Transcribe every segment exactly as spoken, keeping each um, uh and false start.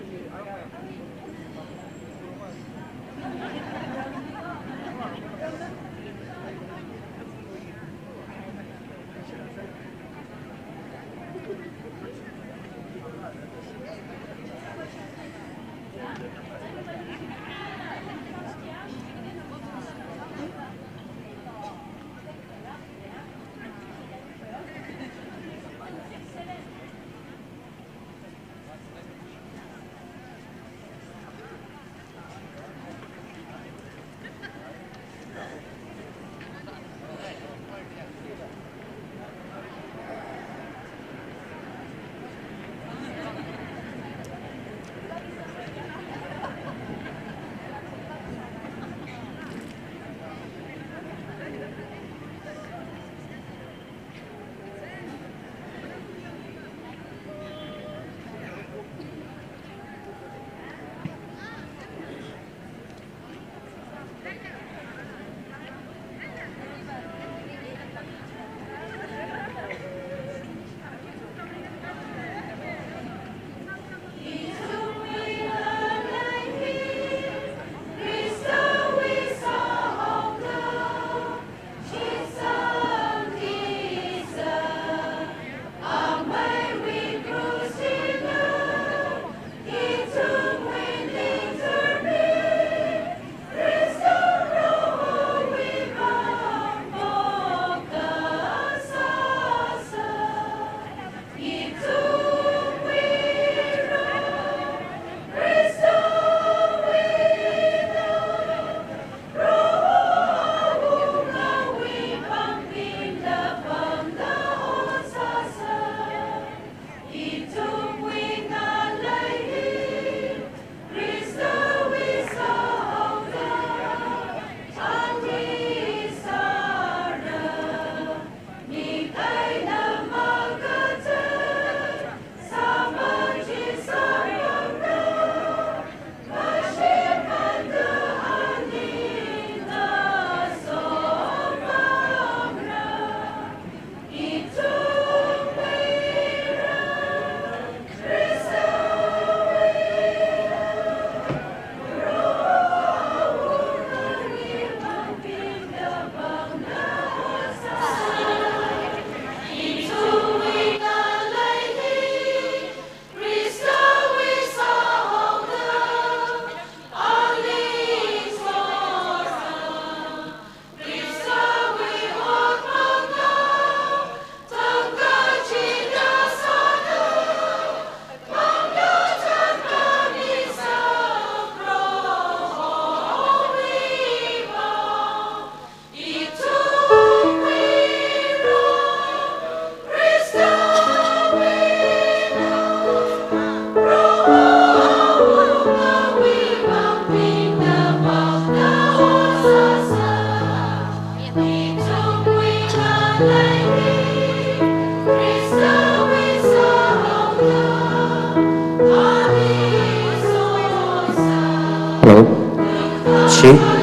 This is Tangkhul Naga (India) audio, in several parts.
Hello. Chi.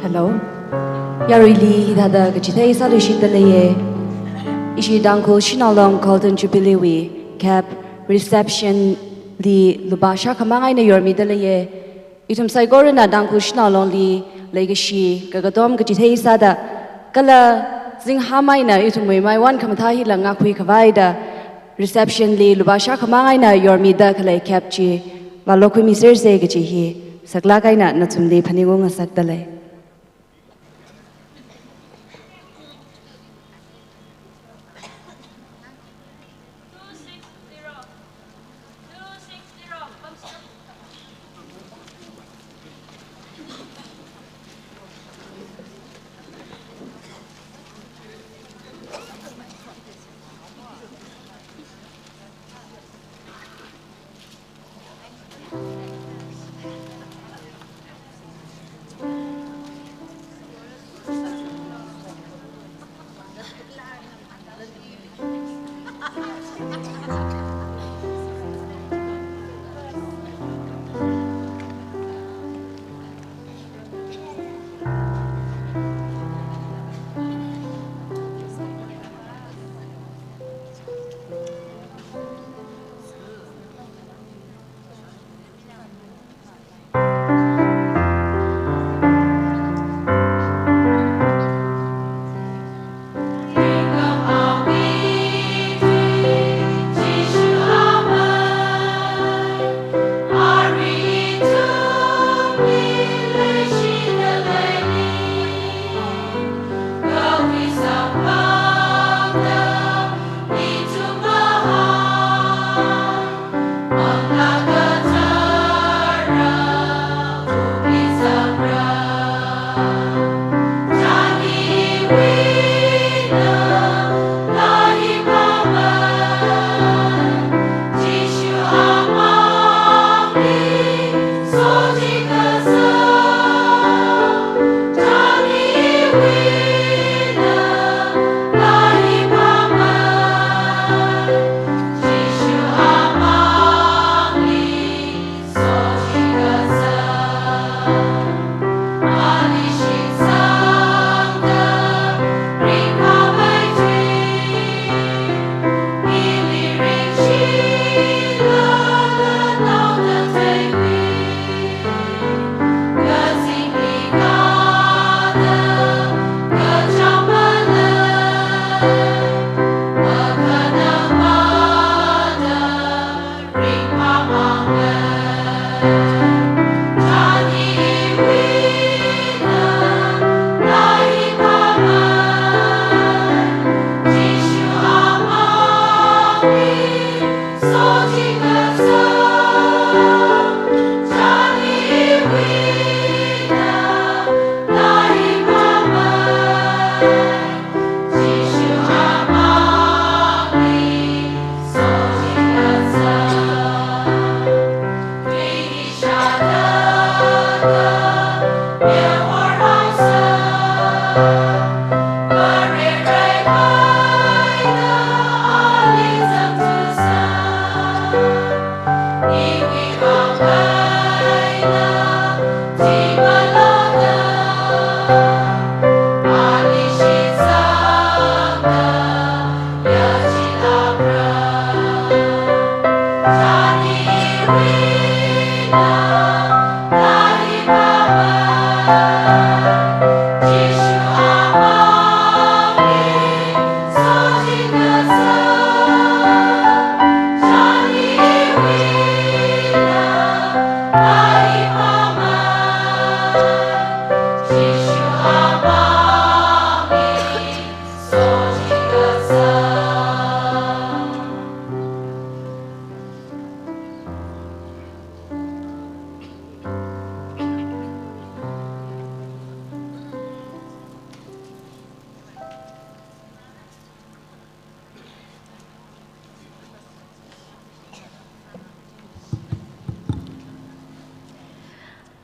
Hello. Yaruili hithāda kachithei sāluishitda leiye. Ishi Tangkhul Shanao Long Golden Jubilee wui cap reception li lupā shākhamang eina yormida leiye. Ithum saikorana Tangkhul Shanao Longli leikashi kakatom kachithei sāda, kala zingham eina ithumwui maiwan khamathā hila ngākhui khavai da, reception li lupā shākhamang eina yormida khalei cap chi vālokhuimiserse kaji hi saklāk eina nathumli phaningung ngasakda lei.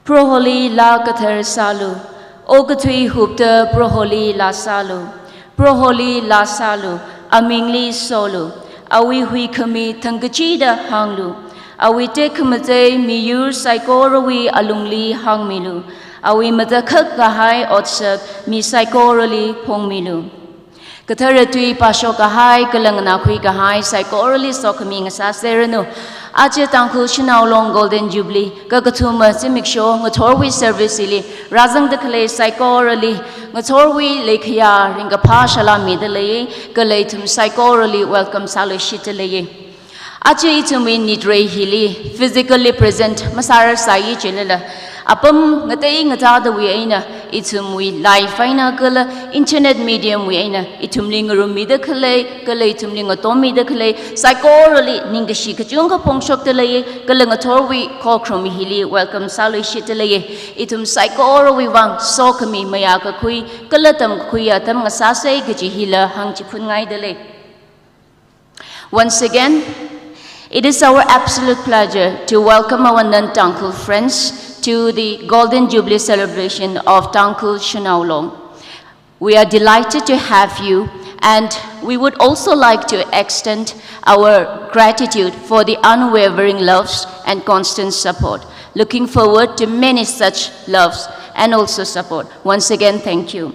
Proholi laa kathar sālu, okathui hupta Proholi laa sālu, Proholi laa sālu, amingli solu, awui huikhami thangkachida hānglu, awui tekhamatei miyur saikorawui alungli hāngmilu, awui matakhak kahai otsak mi saikorali phongmilu. Kathara tui pāshok kahai, kala nganākhui kahai saikorali sokhami ngasāseranu. Aja Tangkhul Shanao Long Golden Jubilee kakathuma zimiksho ngathorwui service hili rāzangda khalei saikorali ngathorwui leikhayā ringkaphā shalāmida leiye, kala ithum saikorali welcome sāluishitda leiye. Aja ithumwui nitrei hili physically present masārar sāyi chilala, apam ngatei ngatādawui eina, ithumwui live eina kala internet medium wui eina ithumli ngarummida khalei, kala ithumli ngatommida khalei saikorali ningkashi kachungkha phongshokda leiye, kala ngathorwui khokharum hili welcome sāluishitda leiye. Ithum saikorawui vang sokhami mayākakhui kala tamkakhui atam ngasāsei kaji hila hāngchiphunngaida lei. Once again, it is our absolute pleasure to welcome our non-Tangkhul friends to the Golden Jubilee celebration of Tangkhul Shanao Long. We are delighted to have you, and we would also like to extend our gratitude for the unwavering loves and constant support. Looking forward to many such loves and also support. Once again, thank you.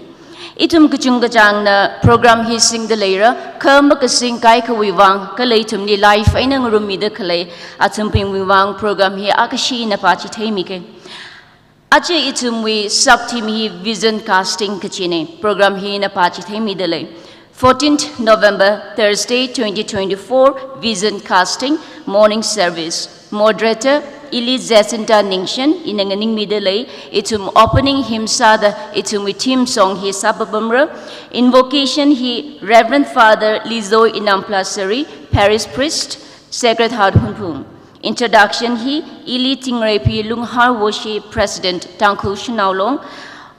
Ithum kachungkachāngna program hi singda leira, kha makasing kaikhawui vang, kala ithumli live eina ngarummida khalei athumbingwui vang program hi akashina pāchitheimike. Aja ithumwui sub-theme hi vision casting kajine. Program hina pāchitheimida lei. Fourteenth November, Thursday, twenty twenty-four, vision casting, morning service. Moderator, ili Jacinta Ningshen, ina nganingmida lei. Ithum opening hymn sāda ithumwui theme song hi sāpapamra. Invocation hi Reverend Father Lizo Inamplashari, Parish Priest, Sacred Heart Hunphung. Introduction hi ili Tingreiphi Lunghar Woshi, President, Tangkhul Shanao Long.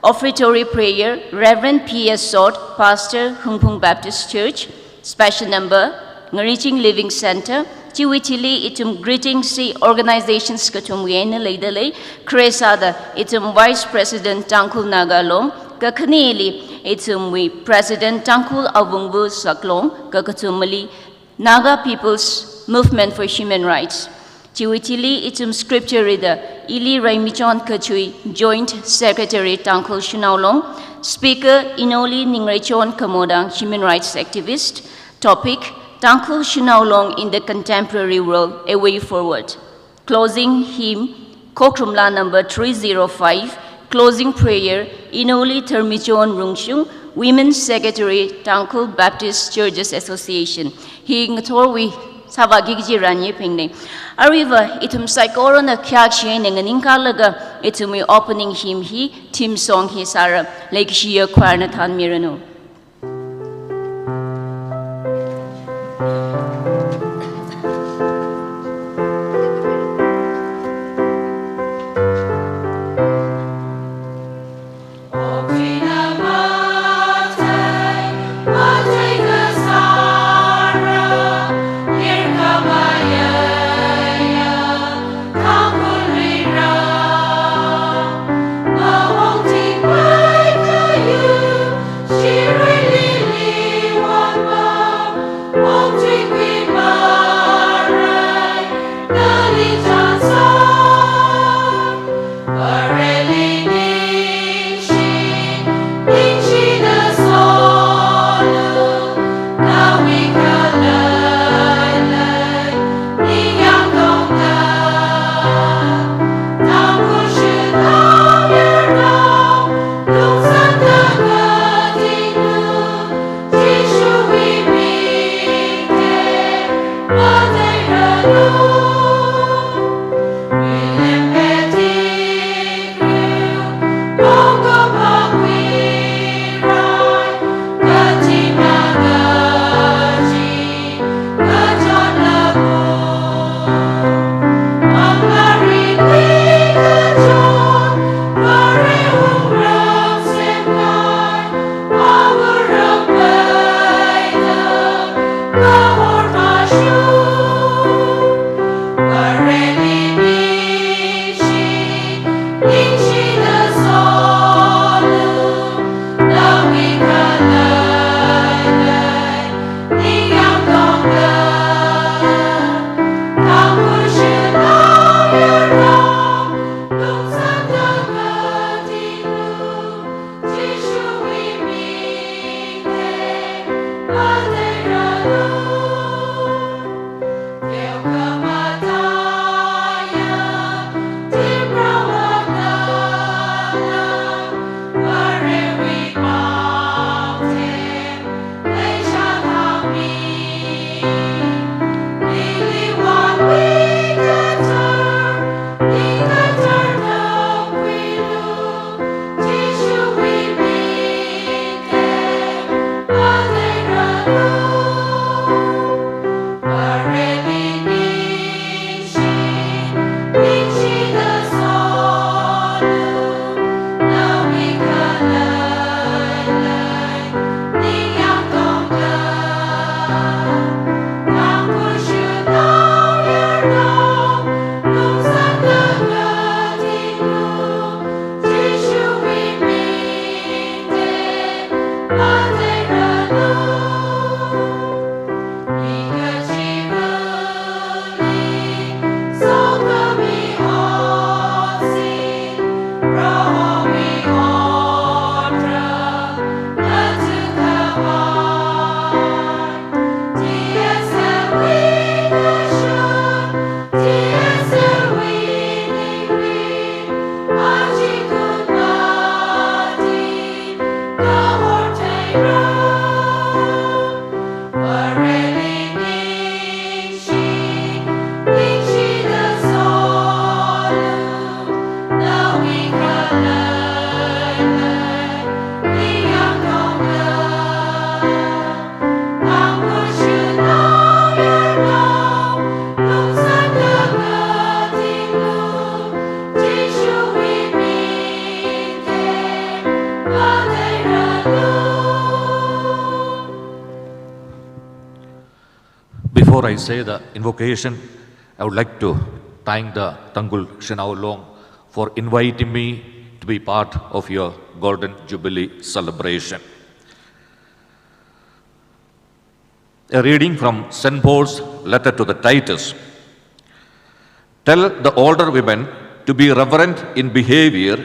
Offertory prayer, Reverend P S Sot, Pastor, Hunphung Baptist Church. Special number, Ngariching Living Center. Chiwui thili ithum greetings hi organizations kathumwui eina leida lei. Khare sāda ithum Vice President Tangkhul Naga Long, kakhaneli ithumwui President Tangkhul Awungvu Saklong, kakathumali Naga People's Movement for Human Rights. Chiwui thili ithum scripture reader, ili Raimichon Kachui, Joint Secretary Tangkhul Shanao Long, speaker, Inoli Ningreichon Kamodang, human rights activist. Topic, Tangkhul Shanao Long in the Contemporary World, A Way Forward. Closing hymn, Khokharum Laa number three zero five, closing prayer, Inoli Tharmichon Rungshung, Women's Secretary, Tangkhul Baptist Churches Association. Hi ngathorwui sāvāki kaji ran yephingne. Aruiva, ithum saikorana khayākshi eina nganingkalaga, ithumwui opening hymn hi, theme song hi sāra, leikashiya choir na thānmiranu. I say the invocation, I would like to thank the Tangkhul Shanao Long for inviting me to be part of your Golden Jubilee celebration. A reading from Saint Paul's letter to the Titus. Tell the older women to be reverent in behavior,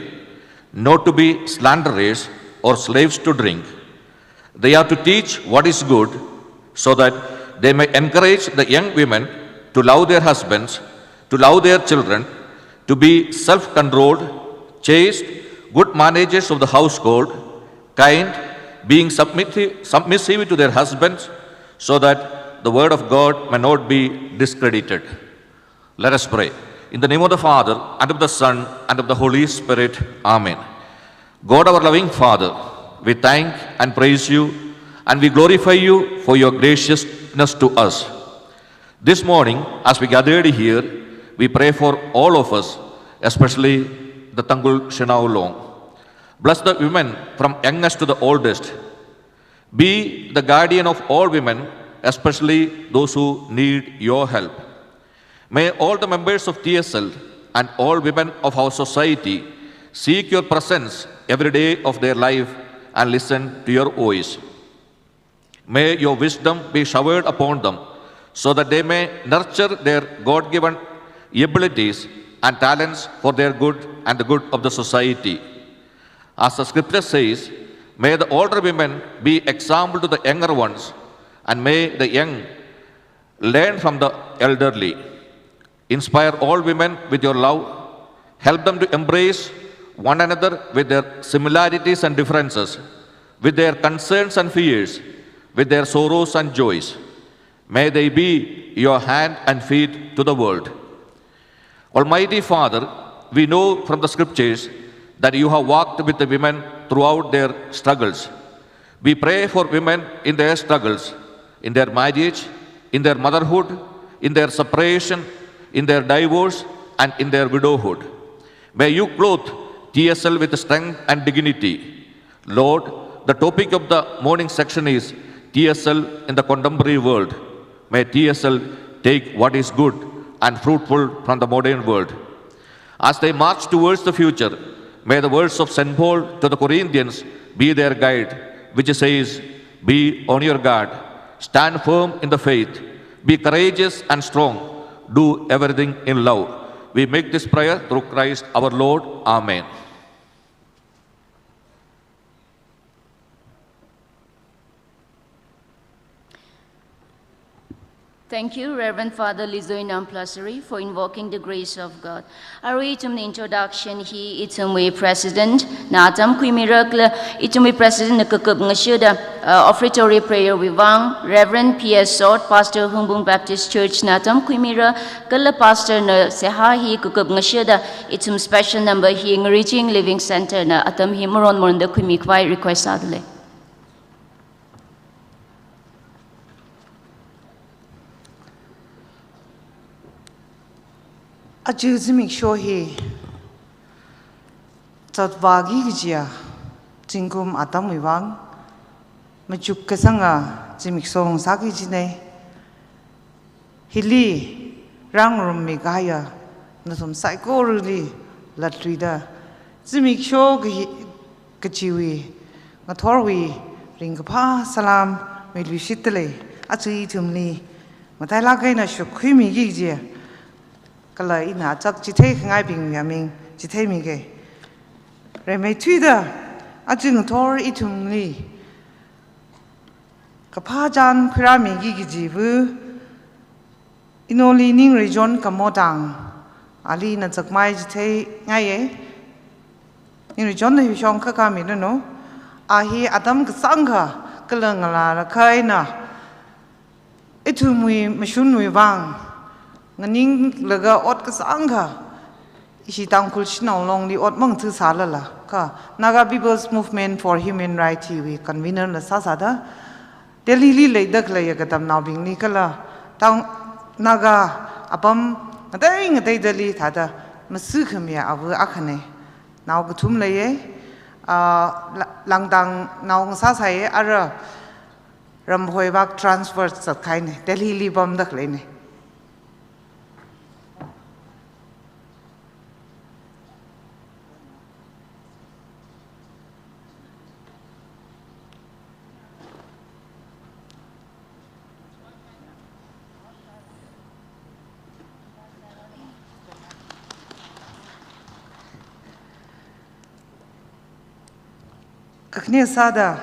not to be slanderers or slaves to drink. They are to teach what is good, so that they may encourage the young women to love their husbands, to love their children, to be self controlled, chaste, good managers of the household, kind, being submitti- submissive to their husbands, so that the word of God may not be discredited. Let us pray. In the name of the Father, and of the Son, and of the Holy Spirit. Amen. God, our loving Father, we thank and praise you, and we glorify you for your graciousness to us. This morning, as we gathered here, we pray for all of us, especially the Tangkhul Shanao Long. Bless the women from youngest to the oldest. Be the guardian of all women, especially those who need your help. May all the members of T S L and all women of our society seek your presence every day of their life and listen to your voice. May your wisdom be showered upon them, so that they may nurture their God given abilities and talents for their good and the good of the society. As the scripture says, may the older women be example to the younger ones, and may the young learn from the elderly. Inspire all women with your love. Help them to embrace one another with their similarities and differences, with their concerns and fears, with their sorrows and joys. May they be your hand and feet to the world. Almighty Father, we know from the scriptures that you have walked with the women throughout their struggles. We pray for women in their struggles, in their marriage, in their motherhood, in their separation, in their divorce, and in their widowhood. May you clothe T S L with strength and dignity. Lord, the topic of the morning section is T S L in the contemporary world. May T S L take what is good and fruitful from the modern world. As they march towards the future, may the words of Saint Paul to the Corinthians be their guide, which says, be on your guard, stand firm in the faith, be courageous and strong, do everything in love. We make this prayer through Christ our Lord. Amen. Thank you, Reverend Father Lizoinam Plasari, for invoking the grace of God. Arui ithumna introduction hi ithumwui President na atam khuimira kala ithumwui President na kakup ngashida, uh, offertory prayer wui vang, Reverend P S Sot, Pastor Hungpung Baptist Church na atam khuimira, kala Pastor na seihā hi kakup ngashida, ithum special number hi Ngariching Living Center na atam hi maron maronda khuimi khavai request sādalei. Aja zimiksho hi zatvāki kajiya zingkum atamwui vang machuk kasanga zimiksho sāki kajinei. Hili rāngarummikahaiya nathum saikorali latluida zimiksho kahi kachiwui ngathorwui ringkaphā salam miluishitdalei. Aja ithumli matailāk eina shokhuimiki kajiya kala ina chak chitheikhangaibingwui aming chitheimike. Rimeithuida aja ngathor ithumli kaphā chān khuirāmiki kajiva Inoli Ningreichon Kamotang, ali ina chakmai chitheingai. Ningreichon na hishong khakha miranu. A hi atam kasāngkha kala ngalālakha eina ithumwui mashunwui vang nganinglaga ot kasāngkha ishi Tangkhul Shanao Longli ot mangatha sālala kha Naga People's Movement for Human Rights hiwui convener la sāsāda Delhi li leida khaleiya katamnaobingli kala Tang Naga apam ngatei ngateidali thāda masukhamiya ava akhanei. Nao kathum leiye, ah, la- langdang nao ngasāsāye, ara Ramhoivak transfer zatkahaina, Delhili pamda khaleina. Kakhane sāda,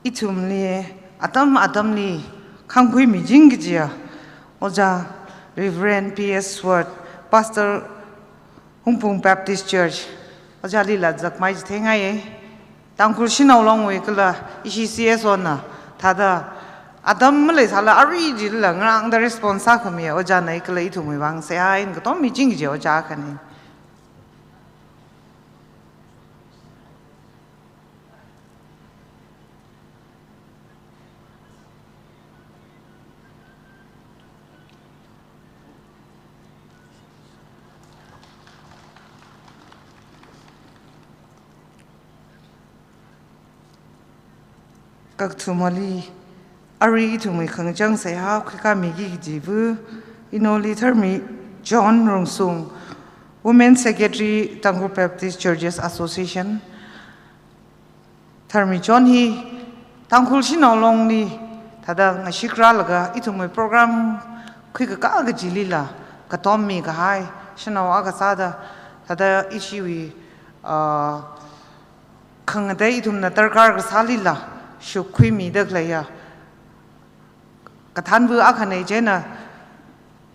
ithumli, atam atamli khangkhui miching kajiya Ojā Reverend P S Sword, Pastor Hungpung Baptist Church, Ojālila zakmai chitheingai. Tangkhul Shanao Longwui kala ishi C S O na thāda atam maleisāla arui chila ngarāngda response sākhami Ojāna kala ithumwui vang seihā eina katom miching kaji Ojā akhana. Kakathumali, arui ithumwui khangachang seihā khuikāmiki kajiva, Inoli Tharmi John Rungsung, Women Secretary, Tangkhul Baptist Churches Association. Tharmi John hi Tangkhul Shanao Longli thāda ngashit rālaga ithumwui program khuikakā kajilila katom mikahai shanao akha sāda, thāda ishiwui, ah, khangatei ithumna darkar kasālila shukkhuimida khaleiya kathānva akhana. Chieina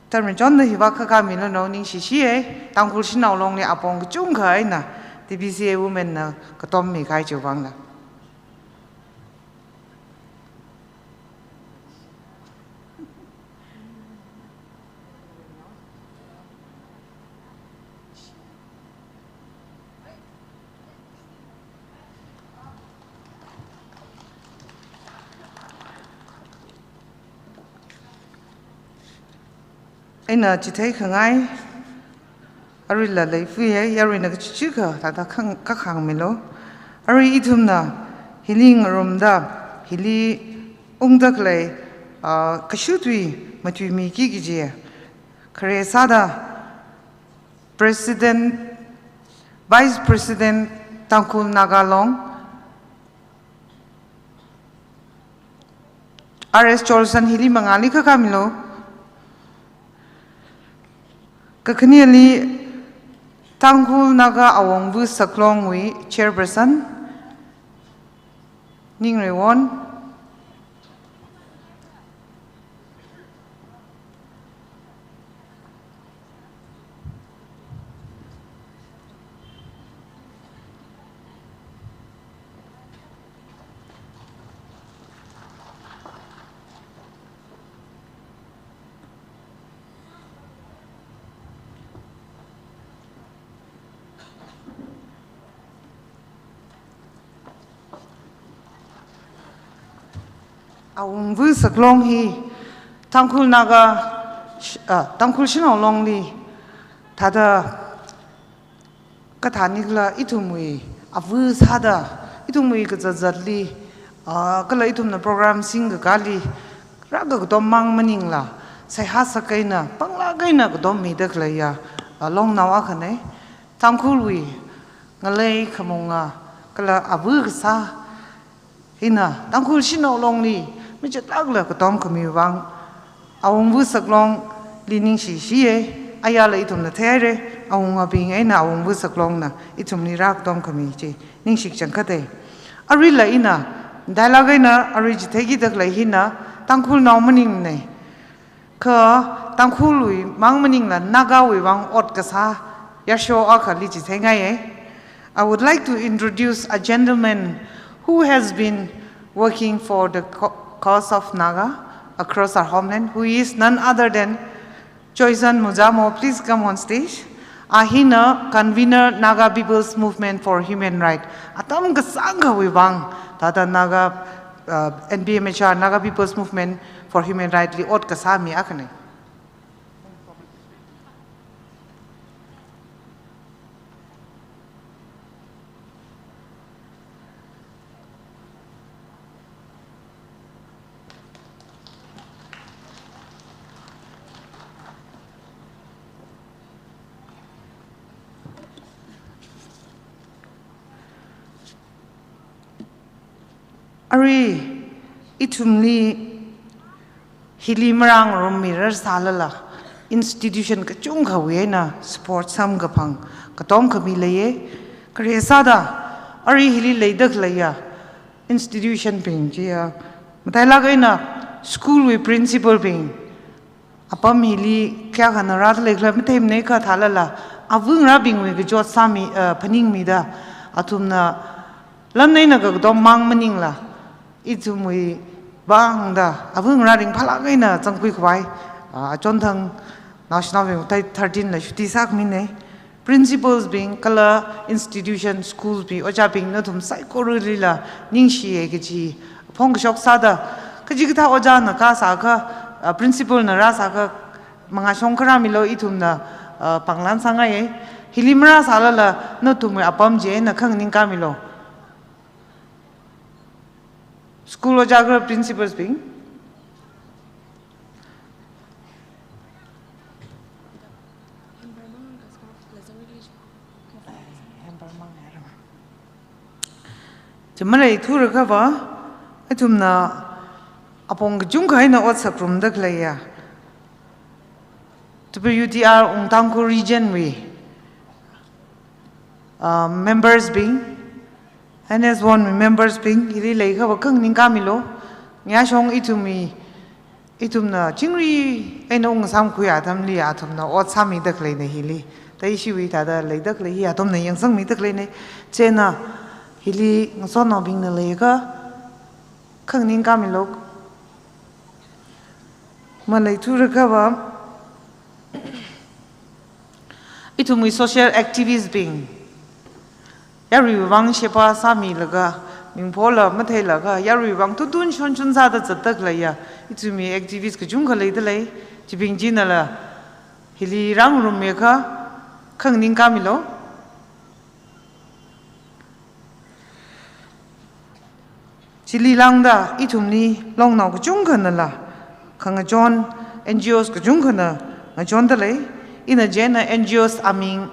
Tharmi Johnna hi vākakā milano, ningshishiya, Tangkhul Shanao Longli apong kachungkha eina T B C A women na katom mikahai chiwui vangla. Eina chitheikhangai, aruila leifaya, aruina kachichikha thāda khang, kakhangmilo. Arui ithumna hili ngarumda, hili ungda khalei, ah, kashu tui matuimiki kaji, khare sāda President, Vice President Tangkhul Naga Long, R S Cholson hili mangāli kakā milo. Kakhaneli Tangkhul Naga Awungva Saklongwui Chairperson, Ningreiwon. Awungva Saklong hi Tangkhul Naga, ah, Tangkhul Shanao Longli thāda kathānikhala ithumwui ava sāda, ithumwui kazatzatli, ah, kala ithumna program singkakāli rākakatom mang maningla, seihā sākahaina, panglāk eina katom mida khaleiya, ah, longnao akhana. Tangkhulwui ngalei khamunga kala ava kasā hina Tangkhul Shanao Longli machitlākla katom khamiwui vang Awungva Saklongli ningshishiya. Ayala ithumna theihaira, awungabing eina Awungva Saklongna ithumli rākatom khami chi ningshi kachangkhata. Aruila ina dialogue eina arui chitheikida khalei hina Tangkhulnao maningna. Kha Tangkhulwui mang maningla Nagawui vang ot kasā yāsho akhali chitheingai. I would like to introduce a gentleman who has been working for the co-, cause of Naga across our homeland, who is none other than Choizan Mujamo. Please come on stage. A hina convener Naga People's Movement for Human Right. Atam kasāngkhawui vang thāda Naga, uh, N P M H R, Naga People's Movement for Human Right li ot kasā mi akhana. Arui ithumli hili marāngarummirar sālala, institution kachungkhawui eina support samkaphang katonga khami leiya. Khare sāda arui hili leida khaleiya institution bing chiya, matailāk eina school wui principal bing, apam hili kayākha na rāda leikhala matheimana, kha thālala, avangarābingwui kachot sāmi, eh, phaningmida, athumna lan eina kakatom mang maningla, ithumwui vangda avangarā ringphālāk eina zangkhui khavai, ah, achonthang naoshinaobing thirteen la shuti sākhamina. Principals bing kala institution, schools bing, ojābing nathum saikoralila ningshiya kaji phongkashok sāda, kachikathā ojāna kasākha, ah, principal na rāsākha, mangāshong kharāmilu, ithumna, ah, pānglan sāngaiya. Hili marā sālala nathumwui apam china khanganing kāmilu. School ojā kala principals bing. Chi maleithura kha va, ithumna apong kachungkha eina ot sāngarumda khaleiya W T R Wung Tangkhul region wui, uh, members bing, N S one wui members bing, hili leikha va khanganing kāmilu. Ngayāshong ithumwui, ithumna chingri eina ungsamkhui atamli athumna ot sāmida khaleina hili. Taishiwui thāda leida khalei hi athumna yangsangmida khaleina. Chieina hili ngasotnaobingna leikha khanganing kāmilu. Maleithura kha va, ithumwui social activist bing, yaruiwui vang sheba sāmilaga, mingphola matheilaga, yaruiwui vang tuntun shonshun sāda zatda khaleiya ithumwui activist kachungkha leida lei. Chibing chinala hili rāngarummiakha khanganing kāmilu. Chili lāngda ithumli longnao kachungkhanala khangachon, N G Os kachungkhana ngachonda lei. Ina chieina N G Os aming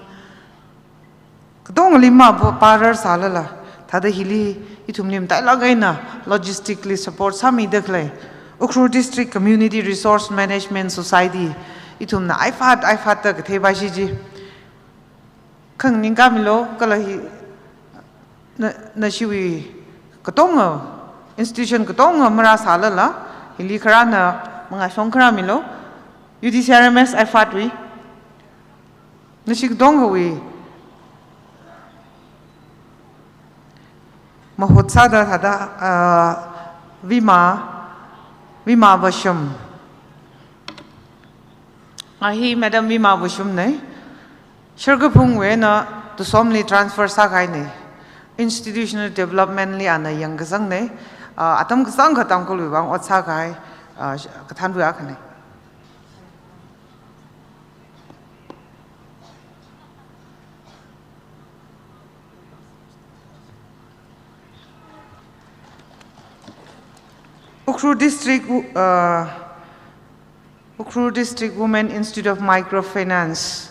katongali mapā-, pārar sālala, thāda hili ithumli matailāk eina logistically support sāmida khalei Ukhrul District Community Resource Management Society, ithumna aifat aifat da kathei vāshi chi khanganing kāmilu. Kala hi na, nashiwui katonga, institution katonga marā sālala, hili kharāna mangāshong kharāmilu. U D C R M S aifat wui, nashi katonga wui mahut sāda thāda, ah, Vima, Vima Vashum. Ah, hi Madam Vima Vashum na. Sharkaphungwui eina Tusomli transfer sākahaina. Institutional development li ana yangkazangna. Ah, atam kachangkha Tangkhulwui vang ot sākahai, ah, kathānwui akhana. Ukhrul District, uh, Ukhrul District Women Institute of Microfinance.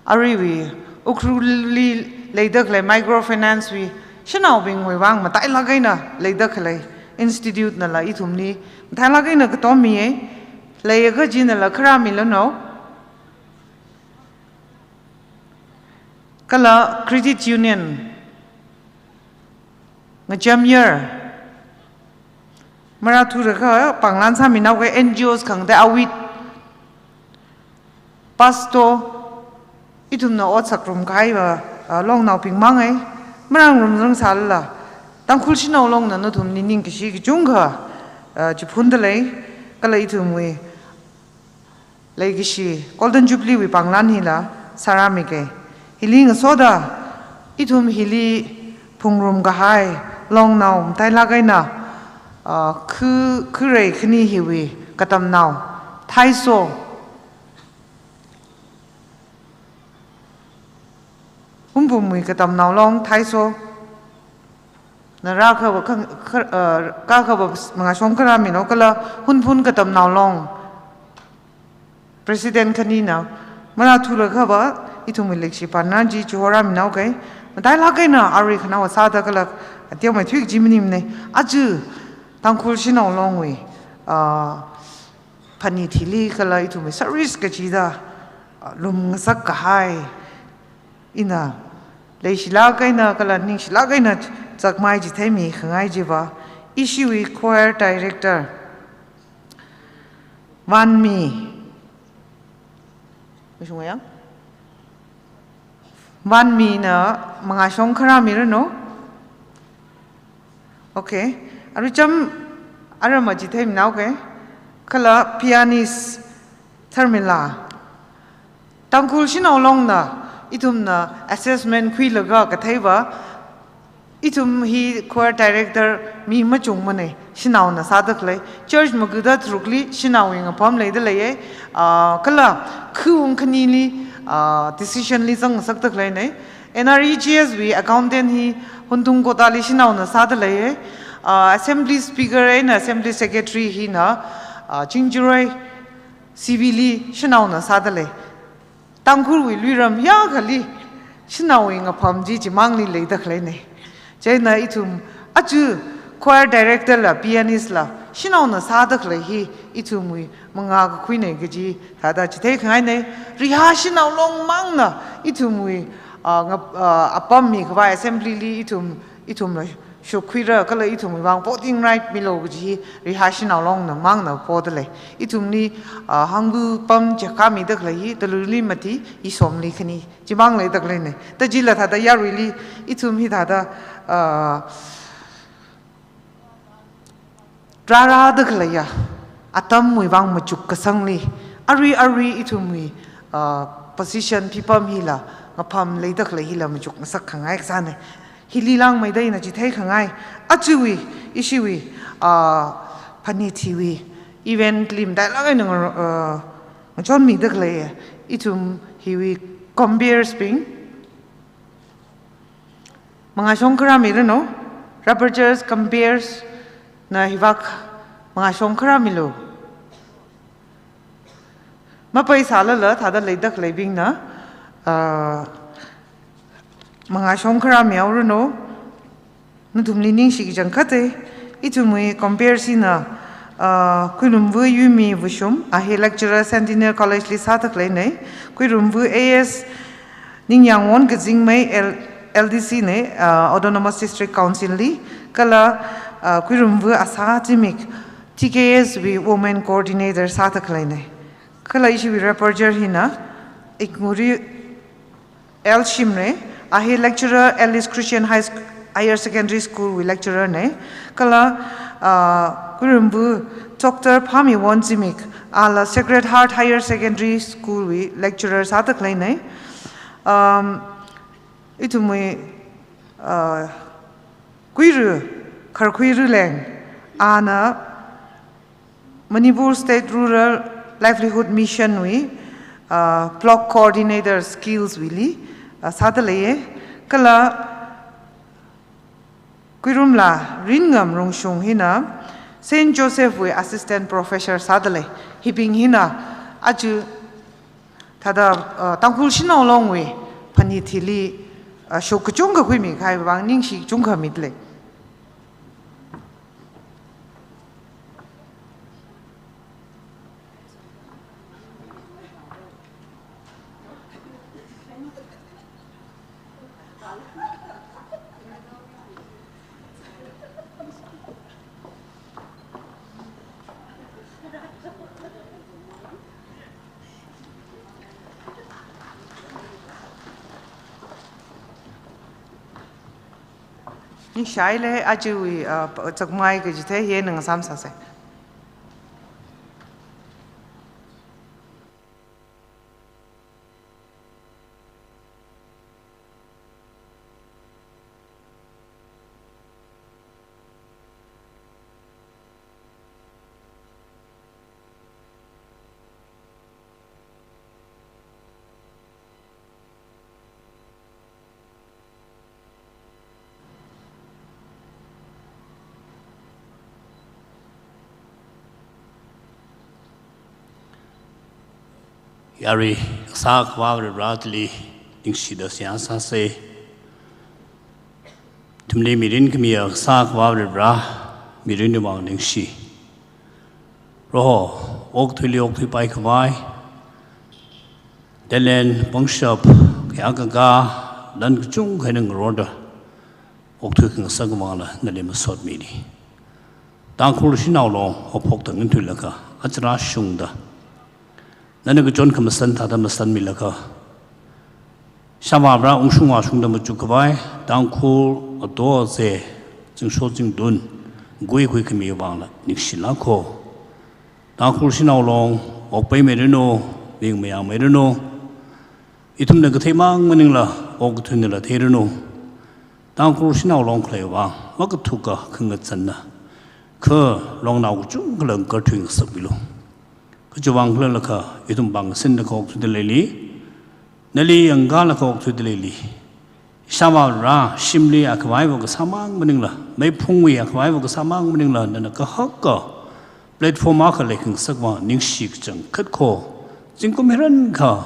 Aruiwui, Ukhrulli leida khalei microfinance wui, shanaobingwui vang matailāk eina leida khalei institute nala ithumli matailāk eina katommiya. Leiakha chinala kharāmilu nao. Kala credit union, ngacham yer, marāthura kha pānglan sāminao kha N G Os khangatei awit, pasto, ithumna ot sāngarum kahai va, ah, longnaobing manga, marāngarum rang sālala, Tangkhul shanao longna nathumli ningkashi kachungkha, ah, chiphunda lei, kala ithumwui leikashi Golden Jubilee wui pānglan hila sārāmiga. Hili ngasoda ithum hili phungrum kahai longnao matailāk eina, ah, khu, kharei khani hiwui katamnao, Thaiso, Humpumwui katamnao long Thaiso, na rākha va khang, kha, ah, kākha va mangāshong kharāmilu, kala Hunphun katamnao long President khanina, marāthura kha va ithumwui leikashi pānglan chi chihorāminao kha, matailāk eina arui khanaowa sāda kala Teomeithui kaji maningmana. Aja Tangkhul Shanao Longwui, ah, phanit hili kala ithumwui service kachida, ah, lumngasak kahai ina leishilāk eina kala ningshilāk eina chakmai chitheimi khangai chiva, ishiwui choir director Vanmi. Mashung yang? Vanmina mangāshong kharā miranu. Okay. Aruicham arama chitheimina, okay. Kala pianist Tharmila. Tangkhul Shanao Longna, ithumna assessment khuilaga katheiva, ithum hi choir director mi machungmana, shanaona sāda khalei. Church magada tharukli shanaowui ngapam leida leiya, ah, kala khaung khanili, ah, decision li zangsakda khaleina. N R E G S wui accountant hi Huntung Kotali shanaona sāda leiya. Ah, assembly speaker eina assembly secretary hina, ah, Chingjiroi C V li shanaona sāda lei. Tangkhulwui luiram yakhali shanaowui ngapam chi chimangli leida khaleina. Chieina ithum aja choir director la, pianist la, shanaona sāda khalei hi ithumwui mangā kakhuina kaji thāda chithei khangaina. Riha Shanao Long mangna ithumwui, ah, ngap-, ah, apam mikhavai assembly li ithum, ithumla shuk khuira kala ithumwui vang voting right milo kaji hi Riha Shanao Longna mangna poda lei. Ithumli, ah, hangbu pam chakha mida khalei hi taluli mati isomli khani chimang leida khaleina. Tajila thāda yaruili ithum hi thāda, ah, rārāda khaleiya atamwui vang machuk kasangli, arui arui ithumwui, ah, position phipam hila, ngapam leida khalei hila machukngasak khangai kasāna. Hili langmeida ina chithei khangai, ajawui, ishiwui, ah, phanit hiwui event li matailāk eina nga-, ah, ngachonmida khalei, ithum hiwui comperes bing mangāshong kharā miranu, Rapperchers, comperes na hivak mangāshong kharā milu. Mapai sālala thāda leida khaleibingna, ah, mangāshong kharā mihaoranu, nathumli ningshi kachangkhata. Ithumwui comperes hina, ah, Khuirumva Yuimi Vushum, a hi lecturer Centennial College li sāda khaleina. Khuirumva A S Ningyangwon Kazingmei L-, L D C na, ah, Autonomous District Council li, kala, ah, Khuirumva Asa Zimik T K S wui women coordinator sāda khaleina. Kala ishiwui rapporteur hina Iknguri L Shimray, a hi lecturer Alice Christian High Sc-, Higher Secondary School wui lecturer na. Kala, ah, Khuirumva Doctor Phamiwon Zimik, ala Sacred Heart Higher Secondary School wui lecturer sāda khaleina. Um, ithumwui, ah, Kuiru, Kharkhui Ruleng, ana Manipur State Rural Livelihood Mission wui, ah, Block Coordinator Skills wuili, ah, sāda leiya. Kala Khuirumla Ringam Rungshung hina Saint Joseph wui Assistant Professor sāda lei. Hibing hina aja thāda, ah, Tangkhul Shanao Longwui phanit hili, ah, shok kachungkha khuimi kahai vang ningshi kachungkha mida lei. Ningshilei, ajawui, ah, chakmai kachithei hi eina ngasam sāsa. Yarui, sākhavā Varivarāli ningshida seihā sāsa. Ithumli mirin khamiya Kasā Akhava Varivara, mirinwui vang ningshi. Proho, okathuili okthuipai khavai talent, pangshap, kayākā, lan kachungkha eina ngarorda okthui khangasak vangla nali masotmili. Tangkhul Shanao Long haophok tangin thuilaga, achara shungda nana kachon khamasan thāda masanmilaga, Ishāvā Vare ungshung vāshungda machuk khavai Tangkhul ato aze, zingsho zingtun, guikhui khami vangla ningshilāka. Tangkhul Shanao Long okpaimiranu, vingmayāmiranu. Ithumna katheimang maningla, okathuinala theiranu. Tangkhul Shanao Long khalei vang makathuka khangazanna, kha longnao kachungkhala ngakarthui ngasakmilu. Kha chiwui vang khalalakha, ithum pāngsinlaga okthuida leili, nali yangkālaga okthuida leili, Ishāvā Vare, shimli akhavaiva kasāmang maningla, meiphungwui akhavaiva kasāmang maningla, nana kahaka platform akha leikhangasak vang ningshi kachangkhat kho. Zingkum hiyākha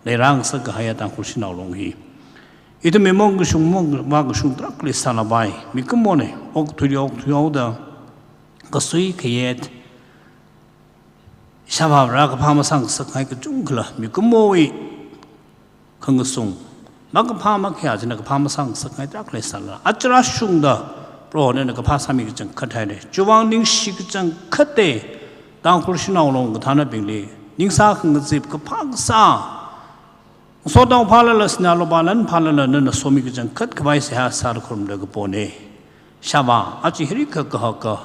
leirāngasak kahaiya Tangkhul Shanao Long hi ithum mimong kashung, mong vākashung tarākhali sālapai. Mikumona, okathuili okthuihaoda, kasui kayet, Ishāvā Vare kaphā masāngasakngai kachungkhala, mikumowui khangasung makaphā makhayā china kaphā masāngasakngai tarākhali sāla, achara shungda, Proho nana kaphā sāmi kachangkhat haira. Chiwui vang ningshi kachangkhatta, Tangkhul Shanao Long kathānabingli, ningsā khangazip kaphā kasā, ngasotnao phālala, sinā lupā lan phālala, nana somi kachangkhat khavai seihā sāda khurum da kapona. Ishāvā, aja hi rikha kahaka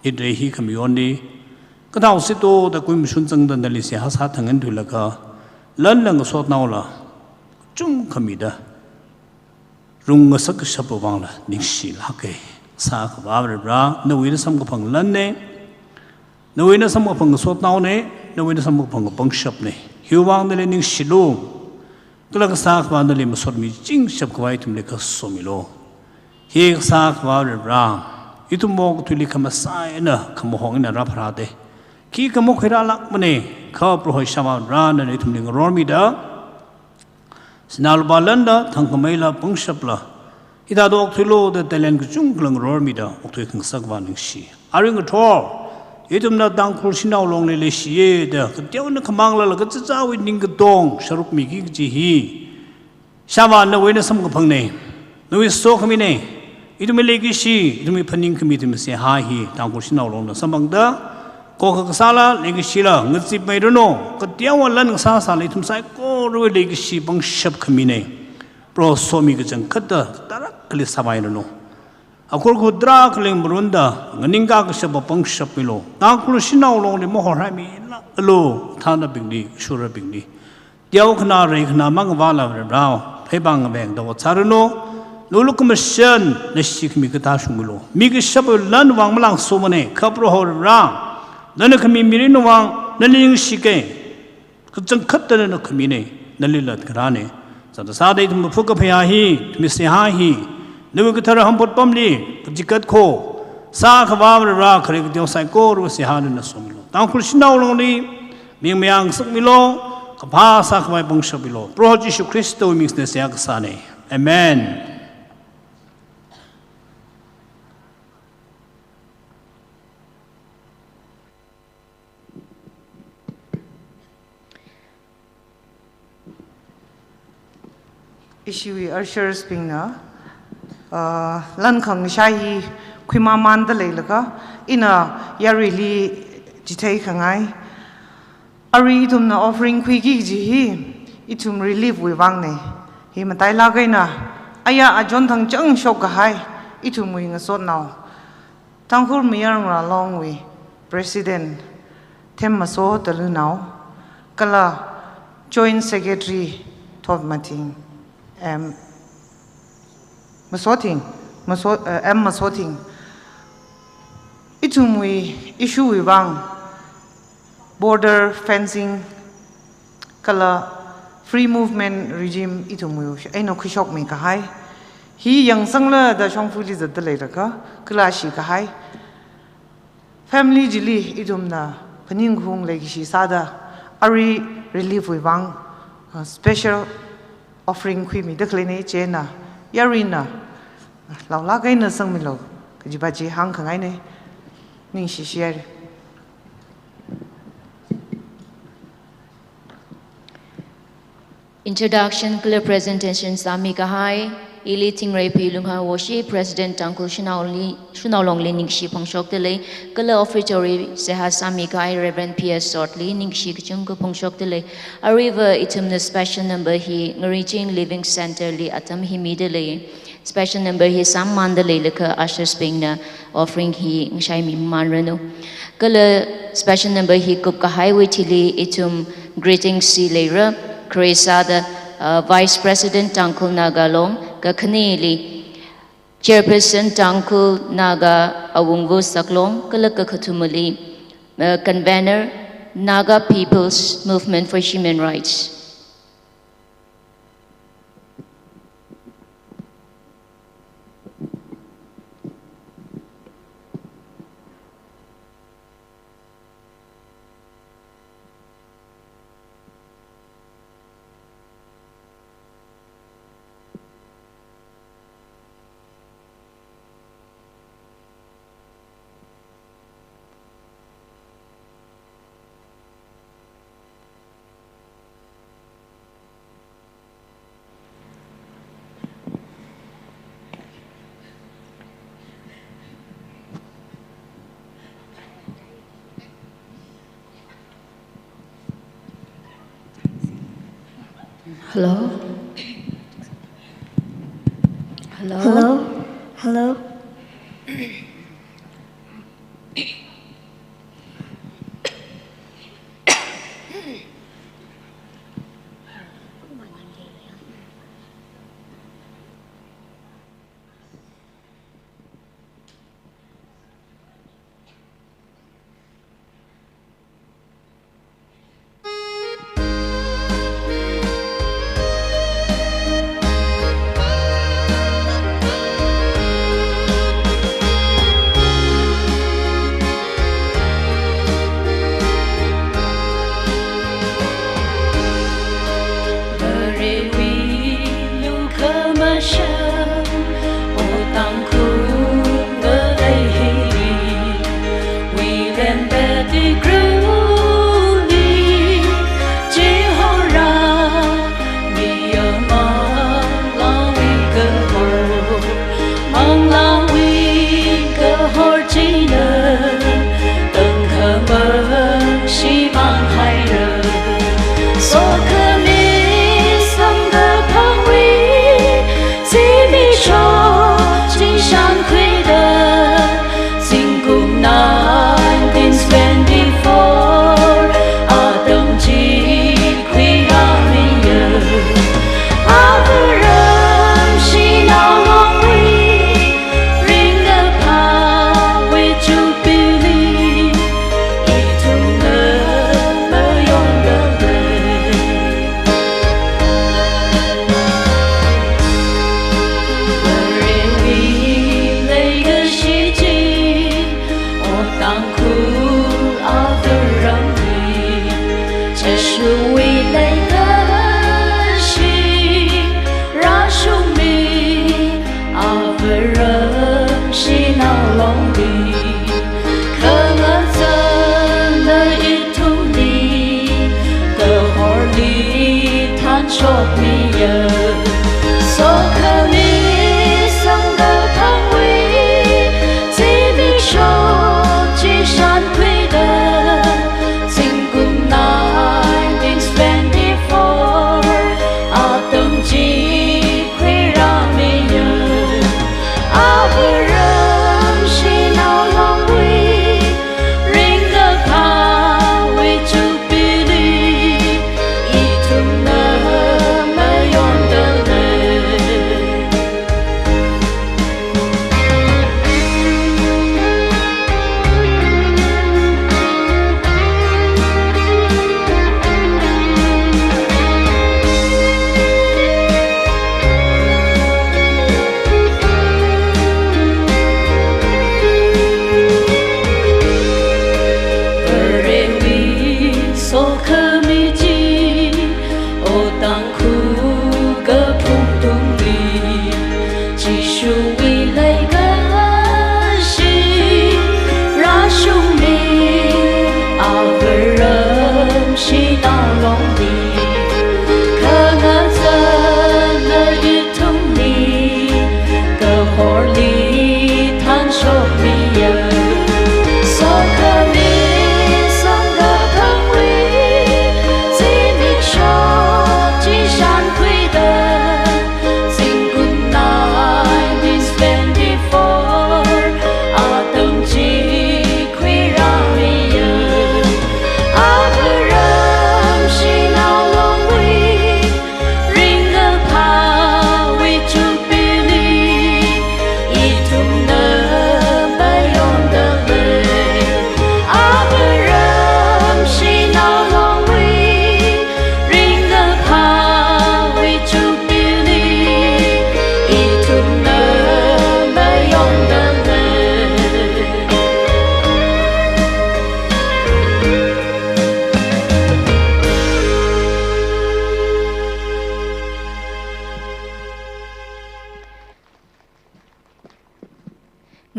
nit rei hi khamayonli, kathao sito da kuimashun zangda nali seihā sā tangin thuilaga, lanla ngasotnaola kachungkha mida rungngasak kashapwui vangla ningshilāka. Kasā Akhava Varivara, nawui eina samkaphang lanna, nawui eina samkaphang ngasotnaona, nawui eina samkaphang pangshapna. Hiwui vang nali ningshilu. Kala Kasā Akhava nali masotmichingshap khavai ithumli khasomilu. He Kasā Akhava Varivara, ithum okathuili khamasai eina khamahong eina rāpharāda, khikha makhuirālākmana, kha Proho Ishāvā Vare nana ithumli ngarormida, sinā lupā lanla, thangkhameila, pangshapla, hithāda okthuilu da talent kachungkhala ngarormida okthui khangasak vang ningshi. Arui ngathor, ithumna Tangkhul Shanao Longli leishiya da kateonao khamang lala kachichāwui ningkatong sharuk miki kaji hi, Ishāvā, nawui eina samkaphangna, nawui sokhamina. Ithumwui leikashi, ithumwui phaningkhami, ithumwui seihā hi Tangkhul Shanao Longna samphangda, kokha kasāla, leikashila ngazipmeiranu, kateowa lan kasā sāla ithum saikorawui leikashi pangshap khamina. Proho somi kachangkhatta tarākhali sāpairanu. Akhur khutra khaling marunda, nganingkā kashapa pangshap milu. Tangkhul Shanao Longli mahorhaimilalu, kathānabingli, shurabingli. Teokhanā reikhana mangavāla Varivara, pheipāng ngavengda ot sāranu. Nawui lukhamashan, nashi khami kathā shungmilu. Mi kashapwui lan vang malangsomana, kha Proho Varivara, nana khami mirinwui vang nali ningshika. Kachangkhatta nana khamina, nali latkarāna. Sāda sāda ithum phakaphayā hi, ithumwui seihā hi, nawui kathara hampot pamli kachikat kho. Kasā Akhava Varivara, khare kateo saikorawui seihā nana somilu. Tangkhul Shanao Longli ming mayangsakmilu, kaphā sākhavai pangshap milu. Proho Jishu Khristawui mingna seihā kasāna. Amen. Ishiwui ushers bingna, uh, lan khangasha hi khuimamanda leilaga, ina yaruili chithei khangai. Arui ithumna offering khuiki kaji hi, ithum relief wui vangna. Hi matailāk eina, aya achon thangchang shok kahai, ithumwui ngasotnao, Tangkhul Mayarngarā Longwui President Themmaso Talunao, kala Joint Secretary Thotmathing, em, Masothing, Maso-, eh, M Masothing. Ithumwui issue wui vang, border fencing, kala free movement regime ithumwui eina khuishokmi kahai. Hi yangsangla da shongfali zatda leilakha, kala shi kahai. Family chili ithumna phaningkhaung leikashi sāda, arui relief wui vang, uh, special offering khuimida khaleina, chieina yaruina laulāk eina sangmilu kajiva chi hāngkhangaina. Ningshishi haira. Introduction kala presentation sāmikahai, ili Thingreiphi Lunghar Woshi, President Tangkhul Shanao Li, Shanao Longli ningshi phongshokdalei, kala offertory seihā sāmikahai Reverend P S Sot li ningshi kachungkha phongshokdalei. Aruiva ithumna special number hi Ngariching Living Centre li atam hi midalei. Special number hi sāmamānda leilakha ushers bingna offering hi ngashaimi mamānranu. Kala special number hi kupkahaiwui thili ithum greetings hi leira, khare sāda, uh, Vice President Tangkhul Naga Long kakhaneli, Chairperson Tangkhul Naga Awungvu Saklong, kala kakathumali, uh, Convener, Naga People's Movement for Human Rights. Hello? Hello? Hello? Hello?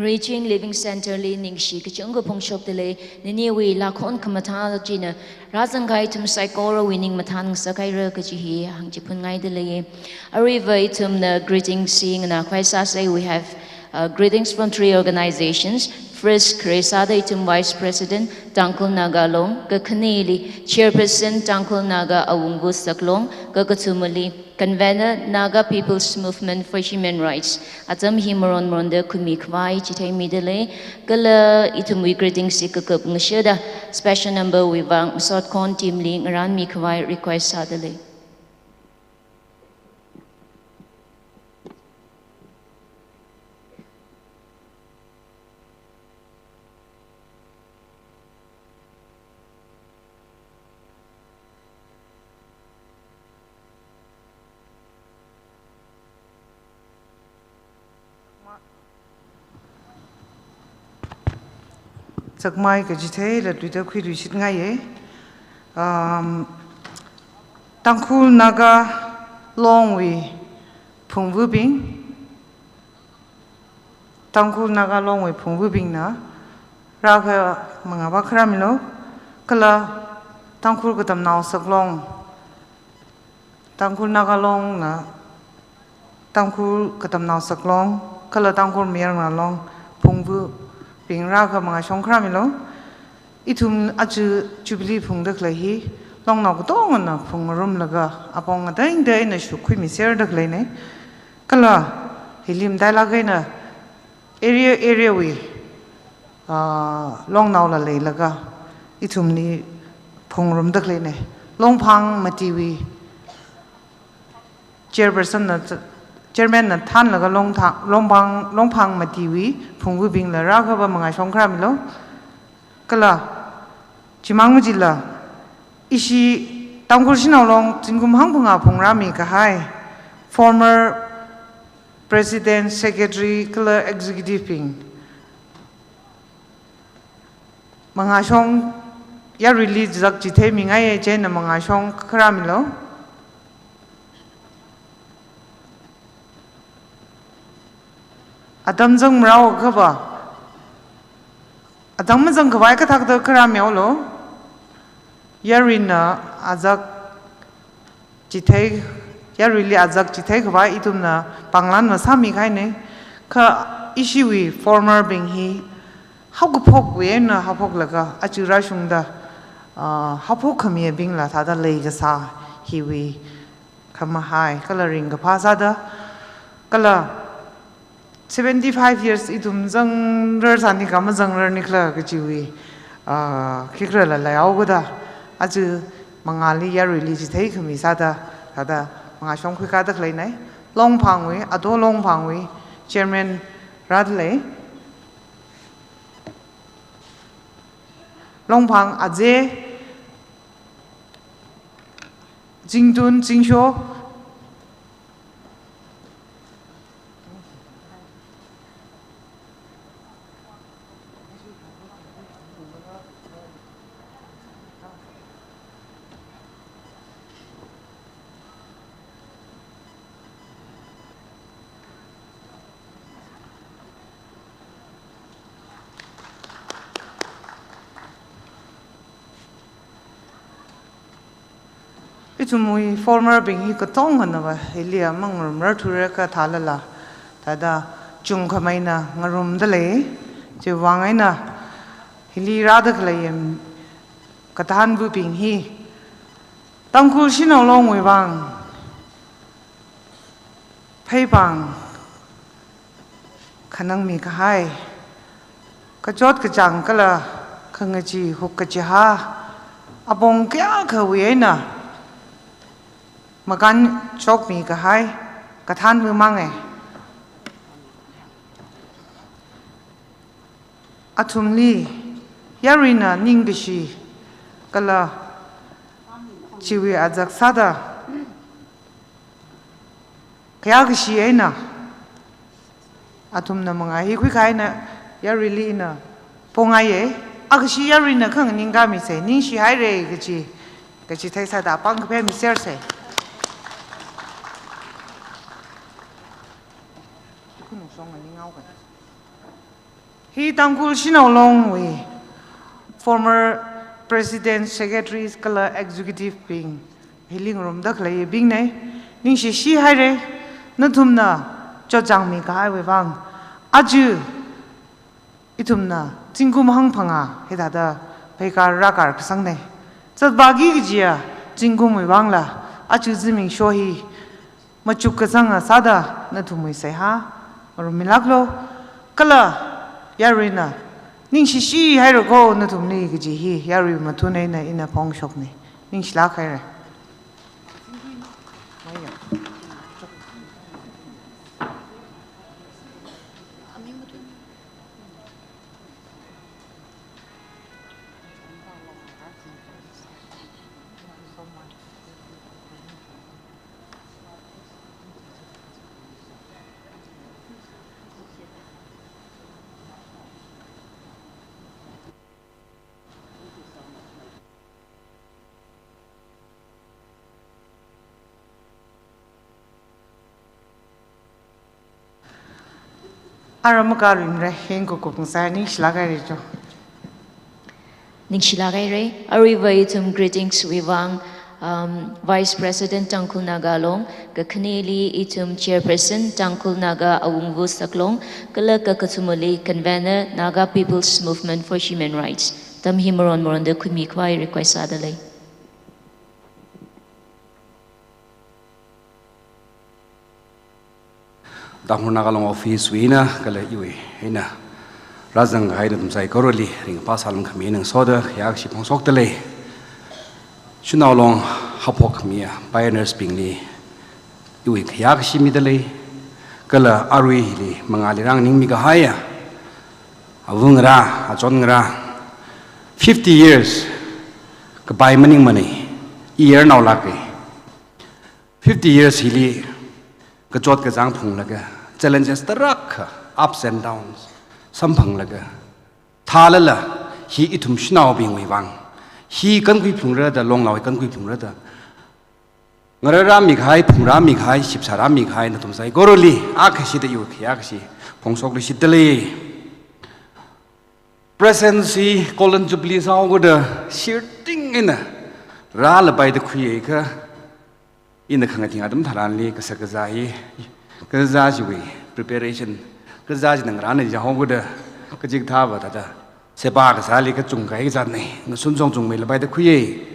Reaching Living Center li ningshi kachungkha phongshokdalei, naniwui lākhon khamathā china rāzangkahai ithum saikorawui ning mathāngasakhaira kaji hi hāngchiphunngaitalei. Aruiva ithumna greetings hi nganākhavai sāsei. We have, uh, greetings from three organizations. First, khare sāda ithum Vice President, Tangkhul Naga Long, kakhaneli Chairperson, Tangkhul Naga Awungvu Saklong, kakathumali Convener, Naga People's Movement for Human Rights. Atam hi maron maronda khuimikhavai chitheimidalei, kala ithumwui greetings hi kakap ngashida special number wui vang masotkhon team li ngarānmikhavai request sādalei. Chakmai kachitheila tuida khuiluishitngaiye. Um, Tangkhul Naga Long wui phungvabing, Tangkhul Naga Long wui phungvabingna rākha mangāva kharāmilu, kala Tangkhul Katamnao Saklong, Tangkhul Naga Long na, Tangkhul Katamnao Saklong, kala Tangkhul Mayarnao Long phungvabing rākha mangāshong kharāmilu. Ithum aja Jubilee phungdakhalei hi, Longnao katongana phungrumlaga, apong ngateingatei eina shukkhuimiserdakhaleinei. Kala hili matailāk eina area, area wui, ah, Longnaola leilaga, ithumli phungrumdakhaleinei. Longphang matiwui Chairperson na, Chairman na thānlaga Longtha-, Longphang, Longphang matiwui phungvabingla rākhava mangāshong kharāmilu. Kala chimang machila, ishi Tangkhul Shanao Long zingkum hangphangā phungrāmikahai former President, Secretary, kala Executive bing mangāshong, yaruili zak chitheimingaiye, chieina mangāshong kharāmilu. Atam zangmarao akhava, atam mazangkhavai kathāda kharāmihaolu. Yaruina azak chithei, yaruili azak chitheikhavai ithumna panglan masāmikahainei. Kha ishiwui former bing hi haokaphok eina haophoklaga, aja rāshungda, ah, haophok khamibingla thāda leikasā hiwui khamahai kala ringkaphā sāda, kala seventy-five years ithum zangrar sāni kha mazangrar nikhala kajiwui, ah, khikhala leihaokada, aja mangāli yaruili chitheikhami sāda, thāda mangāshong khuikādakhaleina. Longphangwui, Ato Longphangwui Chairman rādalei. Longphang Aje, Zingtun Zingsho, ithumwui former bing hi katonganava hili mangarumrar thura kathālala, thāda chungkhameina ngarumdalei. Chiwui vang eina hili rādakhalei kathanvabing hi Tangkhul Shanao Longwui vang pheipāng khanangmikahai, kachot kachāng kala khangachee huk kachihā, apong kayākhawui eina makānshokmikahai kathanva mangei. Athumli yaruina ningkashi kala chiwui azak sāda kayākashi eina athumna mangā hi khuikahai eina yaruili ina pongaiye. Akashi yaruina khanganingkāmisei, ningshihaire kaji, kaji theisāda pāng kaphā misersei. Khunung shong nganinghaoka. Hi Tangkhul Shanao Longwui former president, secretaries kala executive bing, hili ngarumda khaleibingnei, ningshishi haira, nathumna chotchāngmi kahaiwui vang. Aja ithumna zingkum hangphangā hithāda pheikar rākar kasangnei. Zatvāki kajiya zingkumwui vangla, aja zimiksho hi machuk kasanga sāda nathumwui seihā ngarummilāklu. Kala yaruina ningshishi haira ko nathumli kaji hi yarui mathun eina ina phongshoknei. Ningshilāk haira. Ara makarim re, heng kukup ngasai, ningshilāk haira cho. Ningshilāk haira, aruiva ithum greetings wui vang, um, Vice President Tangkhul Naga Long, kakhaneli ithum Chairperson Tangkhul Naga Awungvu Saklong, kala kakathumali Convener Naga People's Movement for Human Rights. Tamhi maron maronda khuimi khavai request sāda lei. Tangkhul Naga Long Office wui eina, kala iwui eina, rāzang kahai nathum saikorali, ringphā salam khami ngasoda, khayākashi phongshokda lei. Shanao Long haophok khamiya, pioneers bingli, iwui khayākashi mida lei. Kala aruili, mangāli rānganingmi kahaiya, avungarā, achonngarā, fifty years, kapai maningmanei, year naolāka. Fifty years hili kachot kachāng phunglaga, challenges tarākha, ups and downs, samphanglaga, thālala hi ithum shanaobingwui vang, hi kankhui phungra da, longnao hi kankhui phungra da, ngararāmi kahai, phungrāmi kahai, shipsārāmi kahai nathum saikorali, akhashida iwui khayākashi phongshokluishitda lei. President chi Golden Jubilee sāhaoda shirting eina rālapaida khuiakha, ina khangatei atam tharanli kasā kazā hi, kazā chiwui preparation, kazā chi ngarāna jihaoda, kachikathāva thāda, seba kasāli kachungkha kazānei, ngasun chungchungmei lapaida khuiya.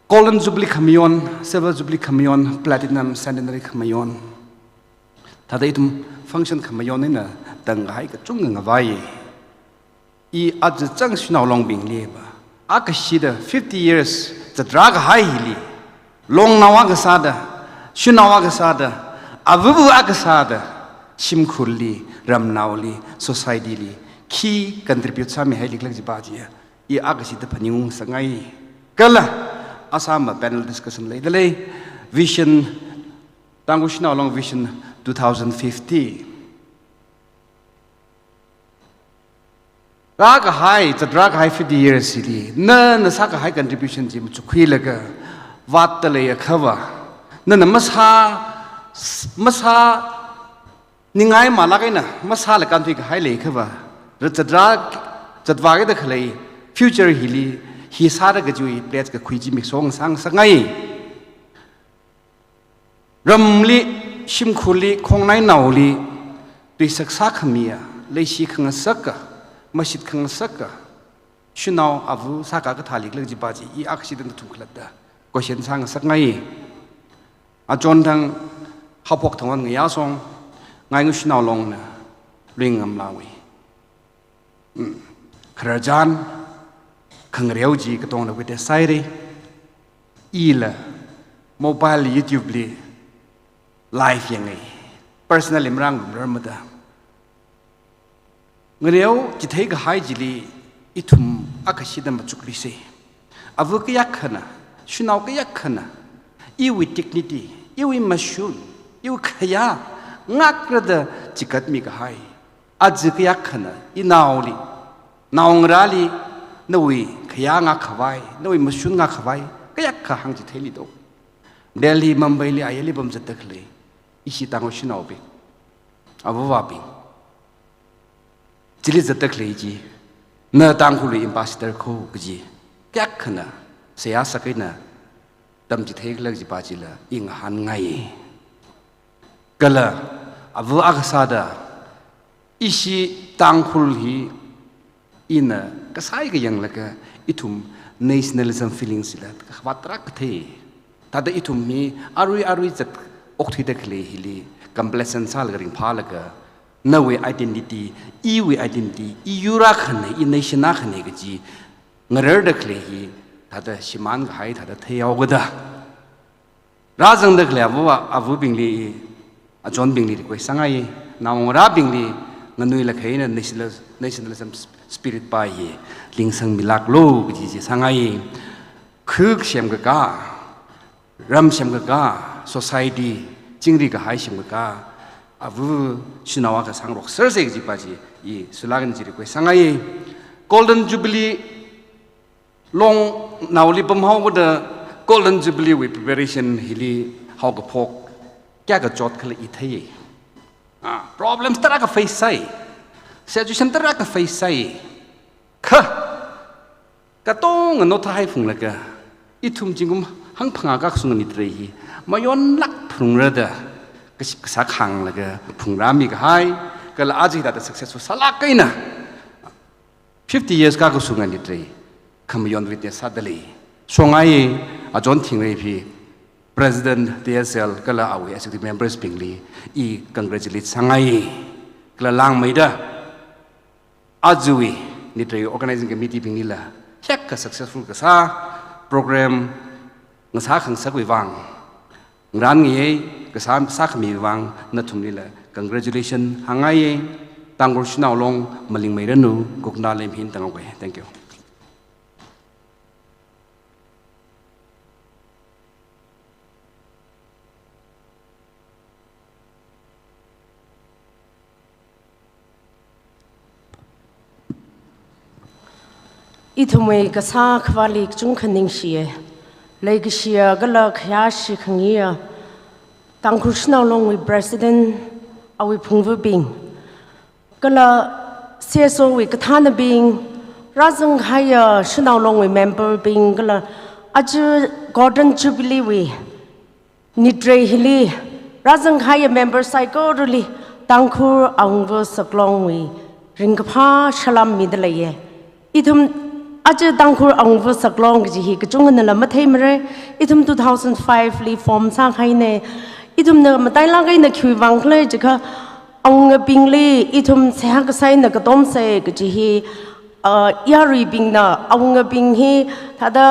Golden Jubilee khamayon, Silver Jubilee khamayon, Platinum Centenary khamayon, thāda ithum function khamayon eina tangkahai kachungkha ngavai. I aja chang shanao longbingliva, akhashida fifty years zatrā kahai hili, longnao akha sāda, shanao akha sāda, avavu akha sāda, shimkhurli, ramnaoli, society li khi contribute sāmihailikhala jiva chiya, i akhashida phaningung ngasakngai. Kala asāma panel discussion leida lei, vision, Tangkhul Shanao Long Vision two thousand fifty. Rākahai, zatrā kahai fifty years hili, nana sākahai contribution chi machukkhuilaga, vātda leiakhava, nana masā, masā ningai malāk eina, masāla kānthuikahai leiakhava, ra zatrā, zatvākida khalei future hili, hi sāra kajiwui pledge kakhui chi mikshong sāngasakngai. Ramli, shimkhurli, khongnainaoli, tuisak sākhamiya, leishi khangasaka, mashit khangasaka, shanao ava sākā kathālikhala jiva chi, i akhashida nathum khalatta question sāngasakngai. Achon thang, haophok thangwon ngayā song, ngaingu shanao longna, ring ngamlāwui. Mm. Khararchan, khangareo chi katongna witness sāhaira. Ila mobile YouTube li live yangngai. Personally marāngarumrarmada. Ngareo chitheikahai chili ithum akhashida machukluisa. Ava kayākhana, shanao kayākhana, iwui dignity, iwui mashun, iwui khayā, ngakra da chigatmi kahai. Aja kayākhana, inaoli, naongarāli, nawui khayā ngakkhavai, nawui mashun ngakkhavai, kayākha hāngchitheili do. Delhi, Mumbai li, ayarli pamzatda khalei, ishi Tangkhul shanaobing, avāvabing. Chili zatda khalei chi, na Tangkhulwui ambassador kho kaji, kayākhana, seihā sākahaina, tamchithei khala kajipa chila, i ngahānngai. Kala, ava akha sāda, ishi Tangkhul hi, ina kasai kayānglaga, ithum nationalism feelings la, khavāt tarākha thei. Thāda ithum hi, arui arui zat okthuida khalei hili, complacent sālaga ringphālaga, nawui identity, iwui identity, i yur akhana, i nation akhana kaji, ngararda khalei hi, thāda shimān kahai, thāda theihaokida. Rāzangda khalei ava, avabingli, achonbingli request sāngai, naongarābingli, nganuilakha eina national, nationalism spirit pa hi, lingsangmilāklu kaji chi sāngai, khuk semkakā, ram semkakā, society, chingri kahai semkakā, ava shanao akha sāngaroksersa kajipa chi, i sulākni chi request sāngai. Golden Jubilee, longnaoli pamhaoda Golden Jubilee wui preparation hili haokaphok, kayākha chot khala i thei. Ah, problems tarākha face sāi, situation tarākha face sāi. Kha, katonga nothaihai phunglaga, ithum zingkum hangphangā kashunga nitrei hi, mayonlāk phungrada, kas-, kasā khānglaga phungrāmi kahai, kala aja hithāda successful sālāk eina, fifty years kakashunga nitrei, khamayon witness sāda lei. Shongai, achon Thingrei phi, President T S L kala awui executive members bingli, i congratulate sāngai. Kala langmeida, ajawui nitrei organizing committee binglila, hiyākha successful kasā program ngasā khangasakwui vang, ngarān ngayei, kasā sākhamiwui vang, nathumlila congratulation hāngngaiye. Tangkhul Shanao Long malingmeiranu, kukna lemhin tangawei. Thank you. Ithumwui kasā khavāli kachungkha ningshiye. Leikashiya kala khayāshi khangayiya Tangkhul Shanao Longwui President, awui phungvabing, kala C S O wui kathānabing, rāzangkahaiya Shanao Longwui member bing, kala aja Golden Jubilee wui nitrei hili rāzangkahaiya member saikorali Tangkhul Awungva Saklongwui ringkaphā salam mida leiye. Ithum aja Tangkhul Awungva Saklong kaji hi kachungkhanala matheimara. Ithum two thousand five li form sākahaina. Ithumna matailāk eina khiwui vang khala jiakha, awungabingli ithum seihā kasā eina katomsa kaji hi, uh, yaruibingna awungabing hi, thāda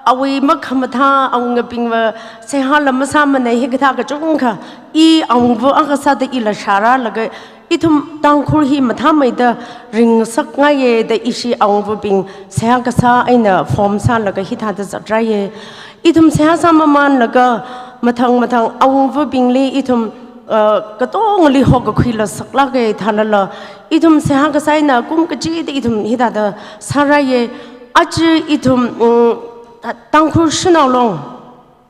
awui makhamathā awungabingva seihāla masāmana hikathā kachungkha, i awungva akha sāda ila shārālaga, ithum Tangkhul hi mathāmeida ringngasakngaiye da ishi awungvabing seihā kasā eina form sālaga hithāda zatrāye. Ithum seihā sāmamānlaga mathang mathang awungvabingli ithum, uh, katongali hokakhuila saklāke thālala, ithum seihā kasā eina kum kachida ithum hithāda sārāye. Aja ithum, um, Tangkhul Shanao Long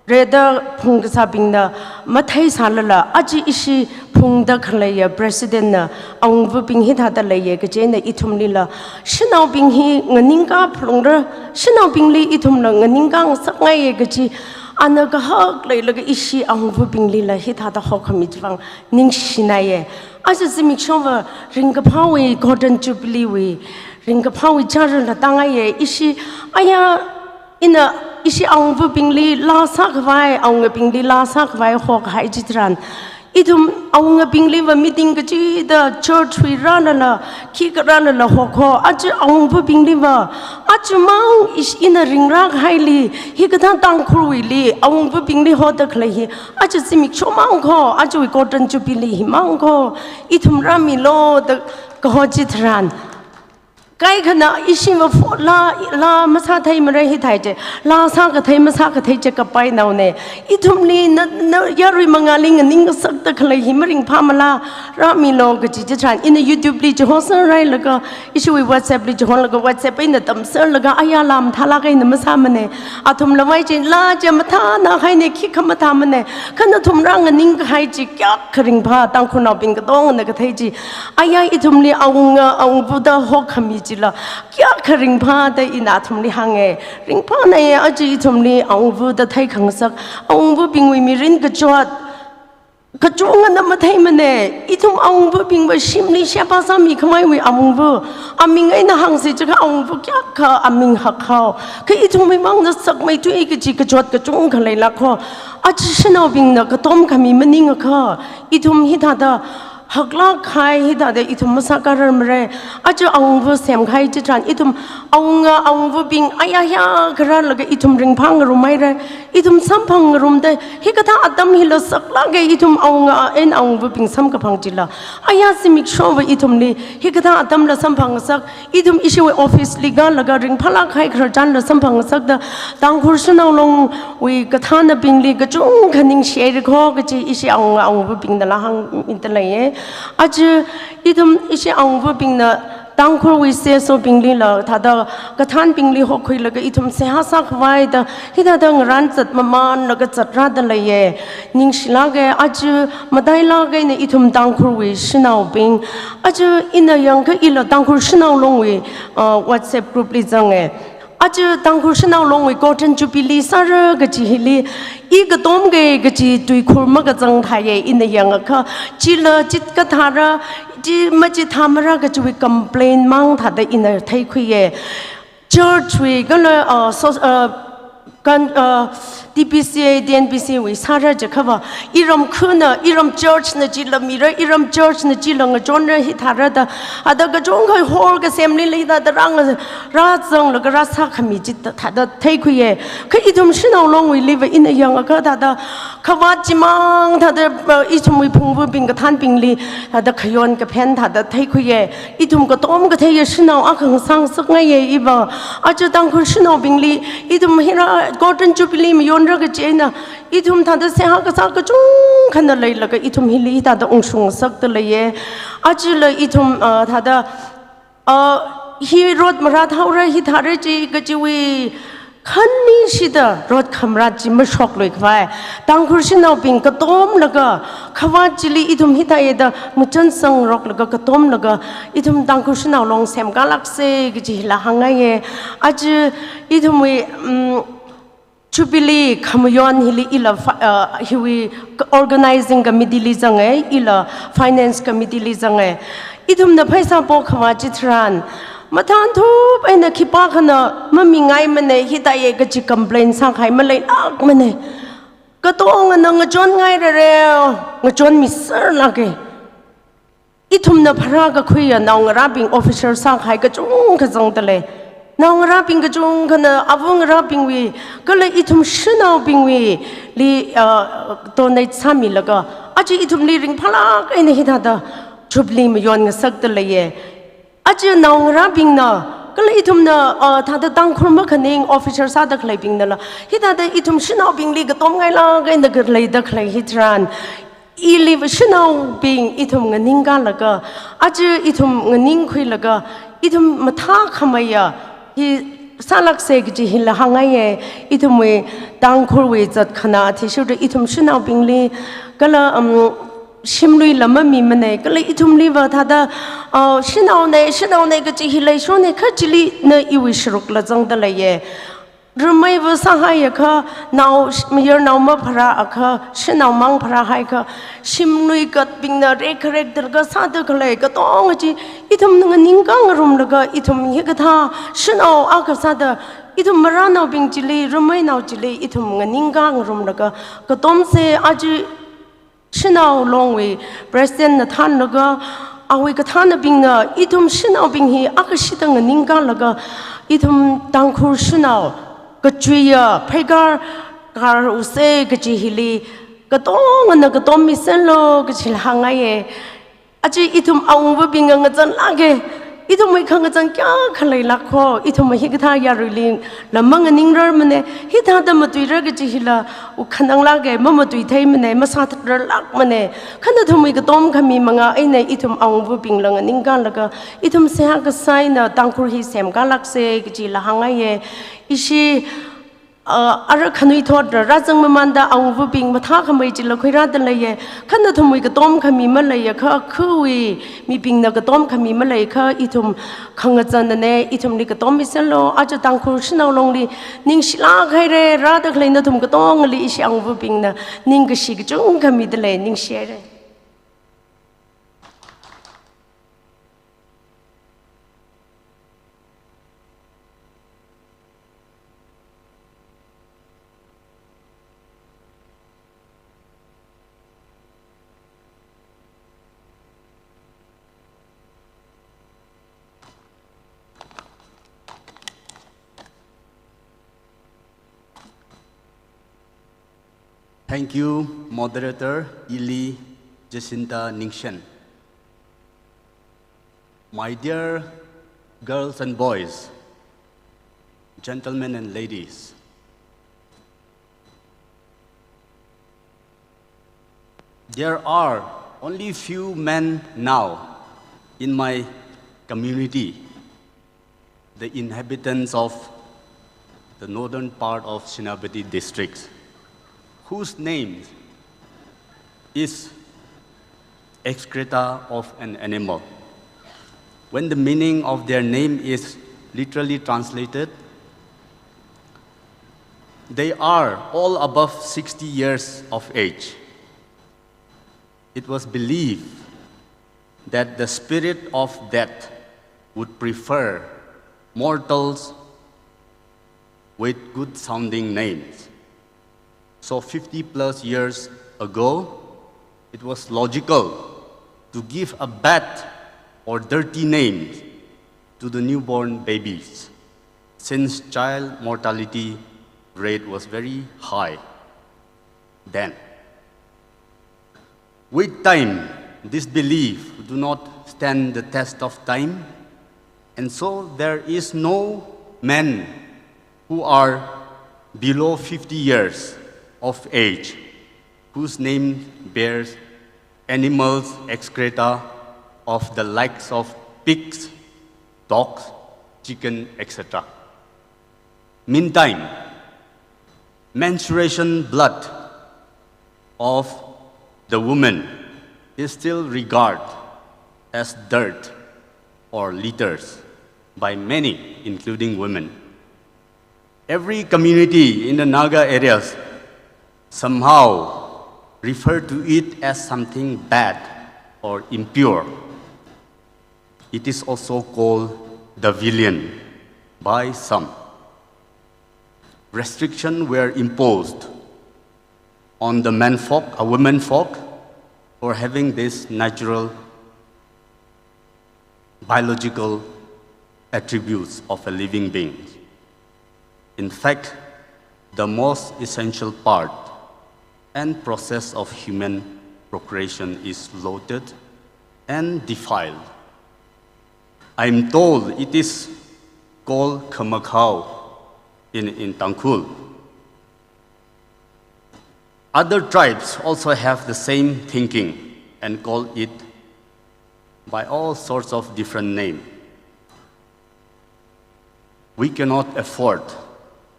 rida phungkasābingna matheisālala, aja ishi phungda khaleiya President na awungvabing hithāda leiye kajina ithumlila, shanaobing hi nganingkā phalungra, shanaobingli ithumla nganingkā ngasakngaiye kaji, ana kahak leilaga ishi awungvabinglila hithāda hokhami chiwui vang ningshinaiye. Aja zimikshova ringkaphāwui Golden Jubilee wui ringkaphāwui chārala tāngaiye. Ishi aya, ina ishi awungvabingli laa sākhavai, awungabingli laa sākhavai hokahai chitharan, ithum awungabingliva meeting kachida church wui rālala, khikha rālala hokho, aja awungvabingliva, ajamang ish-, ina ringrākahaili, hikathā Tangkhulwuili awungvabingli hoda khalei hi, aja zimikshomang kho, ajawui Golden Jubilee himang kho, ithum rāmilu da kaho chitharan, Kaikhana ishiva pho laa, laa masāthei mara hithai chi, laa sākathei masākathei chi kapai naone. Ithumli na, na yarui mangāli nganing ngasakta khalei hi maringphāmala, rāmilo kaji chitharan, ina YouTube li chihosārai laga, ishiwui WhatsApp li chihonlaga, WhatsApp eina tamsālaga, aya laa mathālāk eina masāmane. Athumla vai chi, laa chi mathāna haine, khikha mathāmane. Kha nathum rānganing kahai chi kayākha ringphā, Tangkhulnaobing katongana kathei chi. Aya ithumli awunga, awungva da hokhami chila kayākha ringphā da ina athumli hānge. Ringphānaye, aja ithumli awungva da theikhangasak, awungvabingwui mirin kachot, kachungana matheimane. Ithum awungvabingva shimli sheba sāmi khameiwui awungva, aming eina hāngsi chikha awungva kayākha aming hakhao. Kha ithumwui mangna sakmeithui kaji kachot kachungkha leilākho. Aja shanaobingna katom khami maningakha, ithum hithāda haklāk kahai hithāda ithum masākarar mare. Aja awungva semkahai chitharan ithum awunga, awungvabing aya hiya kharālaga ithum ringphā ngarumhaire. Ithum samphang ngarumda, hikathā atam hila saklāke, ithum awunga eina awungvabing samkaphang chila. Aya zimikshova ithumli hikathā atamla samphangngasak, ithum ishiwui office li kālaga ringphālāk kahai khararchanla samphangngasakta, Tangkhul Shanao Longwui kathānabingli kachungkha ningshihairako kaji ishi awunga awungvabingnala hāngmida leiye. Aja ithum ishi awungvabingna Tangkhulwui CSO binglila thāda kathānbingli hokhuilaga ithum seihā sākhavai da hithāda ngarān zatmamanlaga zatrāda leiye. Ningshilāke, aja matailāk eina ithum Tangkhulwui shanaobing. Aja ina yangakha ila Tangkhul Shanao Longwui, uh, WhatsApp group li zange. Aja Tangkhul Shanao Longwui Golden Jubilee sāra kaji hili, i katomke kaji tuikhur makazang thāye, ina yangakha, chila chikathāra, chi machithāmara kajiwui complain mang thāda ina theikhuiye. Church wui kala, uh, so, uh, kan, uh, TBCA, TNBC wui sāra jiakhava, iram khana, iram church na chila mira, iram church na chila ngachonra hithāra da, ada kachungkha hall kasem lila hithāda rānga, rāzanglaga rāsākhami chi thāda theikhuiye. Kha ithum Shanao Longwuiliva ina yangakha thāda khavāt chimang thāda, uh, ithumwui phungvabing kathānbingli thāda khayon kaphen thāda theikhuiye. Ithum katom katheiya shanao akha ngasāngasakngaiye iva. Aja Tangkhul shanaobingli ithum hira Golden Jubilee mayonra kaji eina ithum thāda seihā kasā kachungkhana leilaga ithum hili hithāda ungshungngasakta leiye. Ajala ithum, uh, thāda, uh, hi rot marāthaora hithāra chi kajiwui khanishida rot khamarāt chi mashoklui khavai. Tangkhul shanaobing katomlaga khavāt chili ithum hithāda machānsang ngaroklaga katomlaga ithum Tangkhul Shanao Long semkālākse kaji hila hāngngaiye. Aja ithumwui, um, Jubilee khamayon hili ila fi-, uh, hiwui organizing committee li zange, ila finance committee li zange. Ithumna pheisā pokhavā chitharan, mathānthup eina khipākhana mamingaimane hithāye kaji complain sākahai maleilākmane. Katongana ngachonngairare, ngachonmiserlāke. Ithumna pharākakhuiya naongarābing officer sākahai kachungkha zangda lei. Naongarābing kachungkhana avāngarābingwui, kala ithum shanaobingwuili, uh, donate sāmilaga, aja ithumli ringphālāk eina hithāda Jubilee mayonngasakta leiye. Aja naongarābingna, kala ithumna, uh, thāda Tangkhul makhaning officer sāda khaleibingnala hithāda ithum shanaobingli katomngailāk eina kaleida khalei hitharan, iliva shanaobing ithum nganingkālaga, aja ithum nganingkhuilaga, ithum mathākhameiya hi sālākse kaji hila hāngngaiye. Ithumwui Tangkhulwui zatkhanā athishurda ithum shanaobingli kala, um, shimluila mamimane, kala ithumliva thāda, uh, shanaone, shanaone kaji hi leishone, kha chili na iwui sharukla zangda leiye. Rameiva sāhaiakha, nao, sh-, mayarnao mapharāakha, shanao mang pharāhaiakha, shimlui katbingna rekharekda laga sāda khalei katonga chi, ithum nganingkā ngarumlaga, ithum hikathā shanao akha sāda, ithum marānaobing chili, rameinao chili, ithum nganingkā ngarumlaga, katomse. Aja Shanao Longwui President na thānlaga, awui kathānabingna ithum shanaobing hi akha shida nganingkālaga, ithum Tangkhul shanao kachuiya pheikar karuse kaji hili katongana katommiserlu kajila hāngngaiye. Aja ithum awungvabingva ngazanlāke, Ithumwui khangachang kayākha leilāk kho, ithum hikathā yaruili lam manganingrarmana, hithāda matuirar kaji hila, u khananglāka, mamatuitheimana, masāthatrarlākmana. Kha nathumwui katom khami manga eina ithum awungvabingla nganingkalaga, ithum seihā kasā eina Tangkhul hi semkālāksa kajila hāngngaiya. Ishi, uh, ara khanuithot rāzangmamānda awungvabing mathākhamei chila khuirāda leiya. Kha nathumwui katom khami maleiakha, khawui mibingna katom khami maleikha, ithum khangachannana, ithumli katom miserlu. Aja Tangkhul Shanao Longli ningshilāk haira, rāda khalei nathum katongali ishi awungvabingna ningkashi kachungkha mida lei, ningshihaira. Thank you, Moderator Ili Jacinta Ningshen. My dear girls and boys, gentlemen and ladies, there are only few men now in my community, the inhabitants of the northern part of Senapati district, whose name is excreta of an animal. When the meaning of their name is literally translated, they are all above sixty years of age. It was believed that the spirit of death would prefer mortals with good sounding names. So fifty plus years ago, it was logical to give a bad or dirty name to the newborn babies, since child mortality rate was very high then. With time, this belief do not stand the test of time, and so there is no men who are below fifty years of age whose name bears animals excreta of the likes of pigs, dogs, chicken, et cetera. Meantime, menstruation blood of the woman is still regarded as dirt or litters by many, including women. Every community in the Naga areas somehow refer to it as something bad or impure. It is also called the villain by some. Restrictions were imposed on the menfolk, a womenfolk, for having these natural biological attributes of a living being. In fact, the most essential part and process of human procreation is loathed and defiled. I am told it is called khamakhao in, in Tangkhul. Other tribes also have the same thinking and call it by all sorts of different names. We cannot afford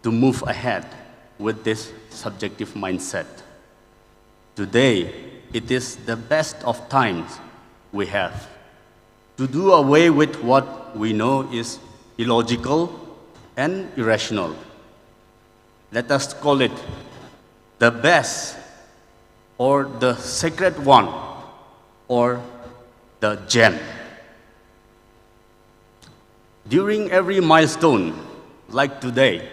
to move ahead with this subjective mindset. Today, it is the best of times we have to do away with what we know is illogical and irrational. Let us call it the best or the sacred one or the gem. During every milestone, like today,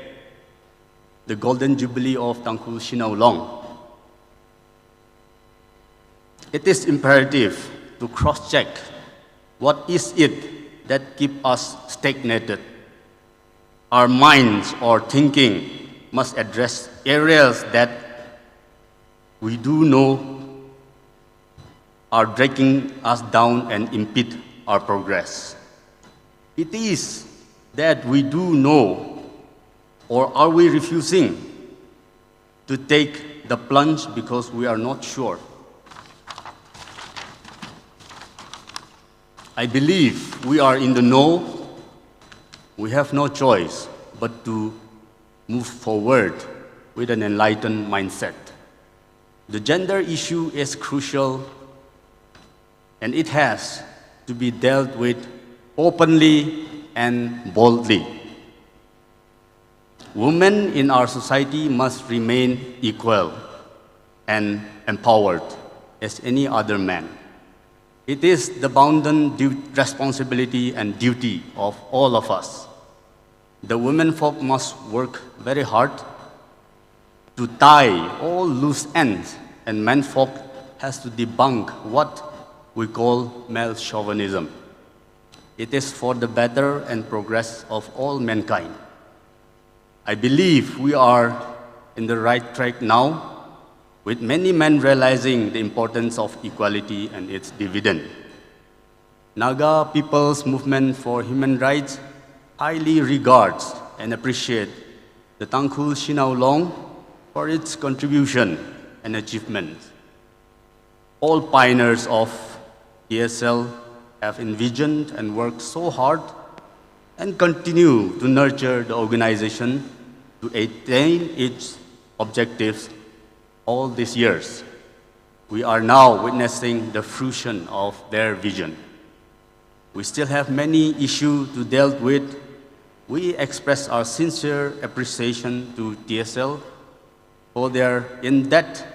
the Golden Jubilee of Tangkhul Shanao Long, it is imperative to cross-check what is it that keep us stagnated. Our minds or thinking must address areas that we do know are dragging us down and impede our progress. It is that we do know, or are we refusing to take the plunge because we are not sure? I believe we are in the know. We have no choice but to move forward with an enlightened mindset. The gender issue is crucial, and it has to be dealt with openly and boldly. Women in our society must remain equal and empowered as any other man. It is the bounden du-, responsibility and duty of all of us. The women folk must work very hard to tie all loose ends, and men folk has to debunk what we call male chauvinism. It is for the better and progress of all mankind. I believe we are in the right track now, with many men realizing the importance of equality and its dividend. Naga People's Movement for Human Rights highly regards and appreciate the Tangkhul Shanao Long for its contribution and achievements. All pioneers of T S L have envisioned and worked so hard and continue to nurture the organization to attain its objectives all these years. We are now witnessing the fruition of their vision. We still have many issues to deal with. We express our sincere appreciation to T S L for their in-depth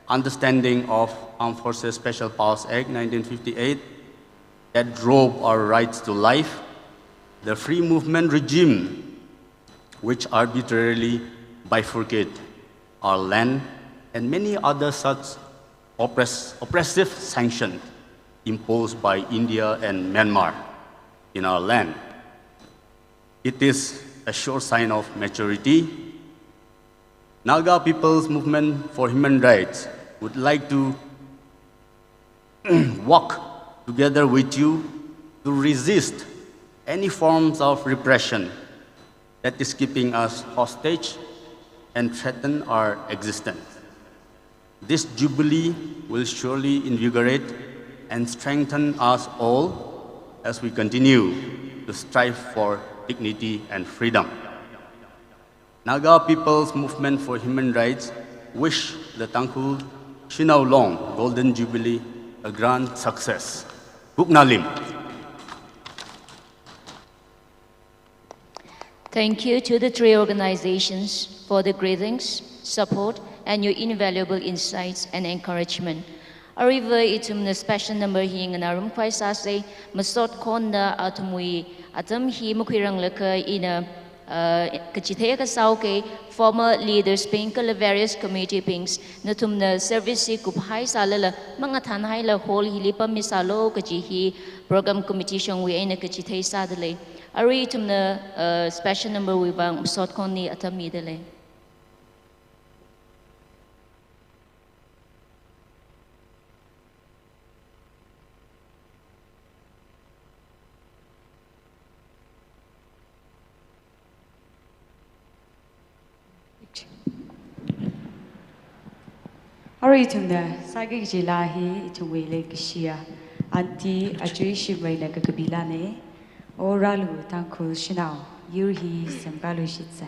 understanding of Armed Forces Special Powers Act nineteen fifty-eight that drove our rights to life, the free movement regime which arbitrarily bifurcate our land, and many other such oppress-, oppressive sanctions imposed by India and Myanmar in our land. It is a sure sign of maturity. Naga People's Movement for Human Rights would like to work together with you to resist any forms of repression that is keeping us hostage and threaten our existence. This jubilee will surely invigorate and strengthen us all as we continue to strive for dignity and freedom. Naga People's Movement for Human Rights wish the Tangkhul Shanao Long Golden Jubilee a grand success. Gupna Lim. Thank you to the three organizations for the greetings, support, and your invaluable insights and encouragement. Aruiva ithumna special number hi nganārum khavai sāsa, masot khonna athumwui atam hi makhuiranglaga ina, uh, kachithei kasā ke, former leaders bing kala various committee bings, nathumna service hi kuphai sālala, mangathanhaila hall hili pammi sālu kaji hi program committee shongwui eina kachithei sādalei. Arui ithumna, uh, special number wui vang masot khonni atam midalei. Arui ithumna sāki kaji laa hi ithumwui leikashiya Aunty Ajui Shimrayna kakapi laanei. O rālu Tangkhul Shanao, yur hi semkalu shitsa.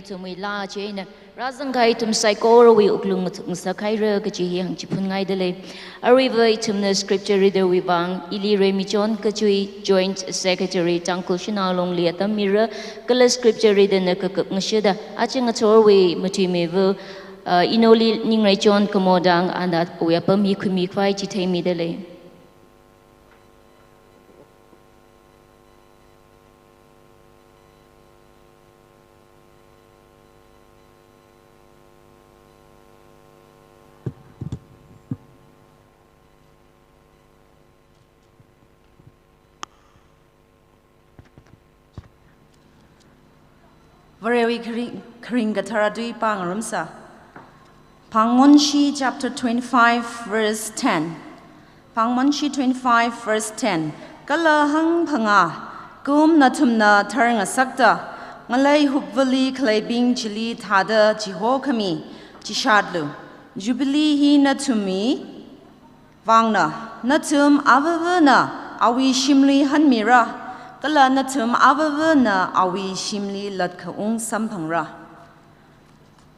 Ithumwui laa chieina rāzangkahai ithum saikorawui wuklung ngasakhaira kaji hi hāngchiphunngaidalei. Aruiva ithumna scripture reader wui vang ili Reimichon Kachui, Joint Secretary, Tangkhul Shanao Longli atam mira, kala scripture reader na kakap ngashida, aja ngathorwui matuimiva, uh, Inoli Ningreichon Kamodang ana awui apam hi khuimikhavai chitheimidalei. Varewui kharing, kharing kathara tui pāngarumsa. Pāngmonshi chapter twenty-five, verse ten. Pāngmonshi twenty-five, verse ten. Kala hangphangā, kum nathumna tharngasakta, ngalei hupvali khaleibing chili thāda chihokhami chishatlu. Jubilee hi nathumwui vangna, nathum avavana awui shimli hanmira, kala nathum avavana awui shimli latkhaung samphangra.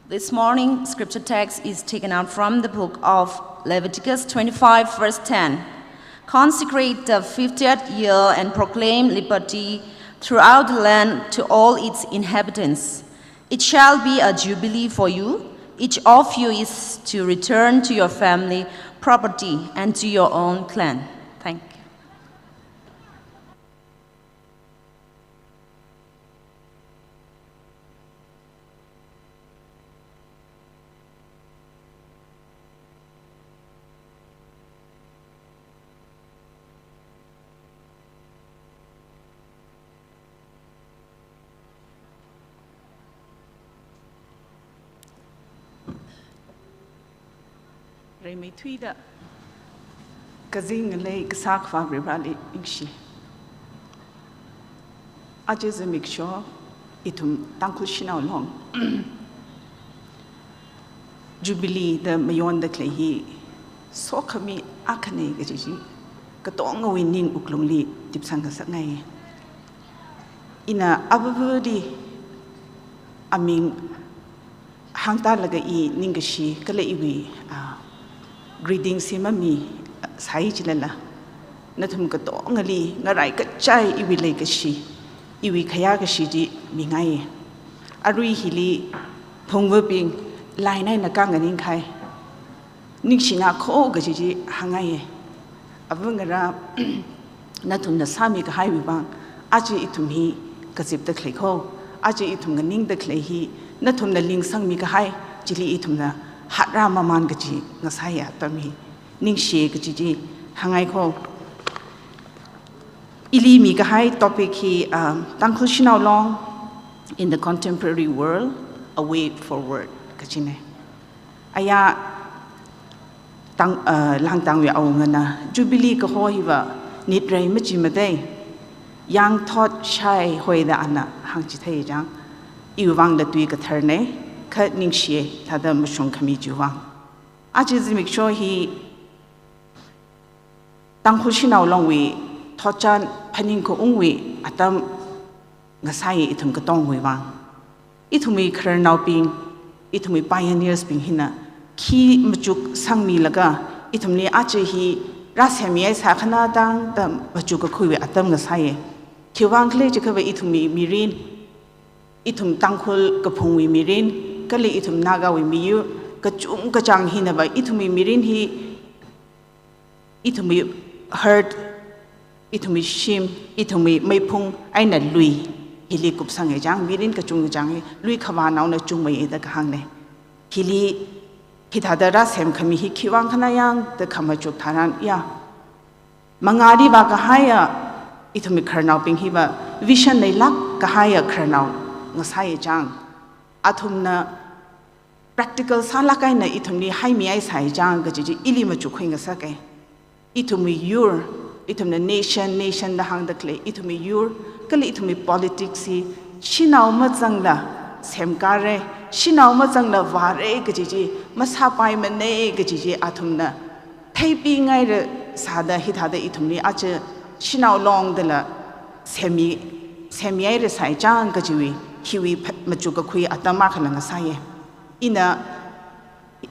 This morning, scripture text is taken out from the book of Leviticus twenty-five, verse ten. "Consecrate the fiftieth year and proclaim liberty throughout the land to all its inhabitants. It shall be a jubilee for you. Each of you is to return to your family, property, and to your own clan." Thank you. Reimeithuida kazing ngalei kasā khavā Varivarāli ningshi. Aja zimiksho ithum Tangkhul Shanao Long Jubilee da mayonda khalei hi sokhami akhana kaji chi katongawui ning wuklungli tipsang ngasakngai. Ina avavali aming hāngtālaga i ningkashi kala iwui, ah, greetings hi mami, ah, sāi chilala, nathum katongali ngarai kachai iwui leikashi, iwui khayā kashi chi mingai. Arui hili phungvabing lainai na kanganingkhai. Ningshina kho kaji chi hāngngaiye. Avāngarā, nathumna sāmikahaiwui vang, aja ithum hi kazipda khalei kho, aja ithum nganingda khalei hi, nathumna lingsangmikahai chili ithumna hatrā mamān kaji ngasāya atam hi ningshi kaji chi hāngngai kho. Ili mikahai topic hi, um, Tangkhul Shanao Long in the Contemporary World, A Way Forward kajine. Aya tang, uh, Langtangwui awungana, Jubilee kaho hiva nitrei machi matei, yangthot shaihoida ana hāngchithei chang, iwui vangla tui katharne, kha ningshiye, thāda mashungkhami chiwui vang. Aja zimiksho hi Tangkhul Shanao Longwui thotchan phaningkaungwui atam ngasāi ithum katongwui vang. Ithumwui khararnaobing, ithumwui pioneers bing hina khi machuk sangmilaga, ithumli aja hi rāsemmi eisā khana tangda machuk kakhuiwui atam ngasāi. Khiwui vang khala jiakhava ithumwui mirin, ithum Tangkhul kaphungwui mirin, kala ithum Nagawui miyur kachungkachāng hinava ithumwui mirin hi ithumwui heart, ithumwui shim, ithumwui meiphung eina lui hili kupsang e chang, mirin kachungkachāng hi lui khavānaona chungmeiye da kahāngne. Hili hithāda rāsemkhami hi khiwui vang khana yang da khamachuk tharan ya. Mangāli vākahaiya ithumwui khararnaobing hiva vision leilāk kahaiya khararnao ngasāi chang. Athumna practical sālāk eina ithumli haimi eisāi chang kaji chi ili machukkhui ngasake. Ithumwui yur, ithumna nation, nation da hāngda khalei, ithumwui yur, kala ithumwui politics hi shanao mazangla semkare, shanao mazangla vāre kaji chi masāpaimane kaji chi athumna theipingaira sāda hithāda ithumli aja Shanao Long dala semmi, semmihaira sāi chang kajiwui hiwui pha-, machuk kakhui atam akhala ngasāya. Ina,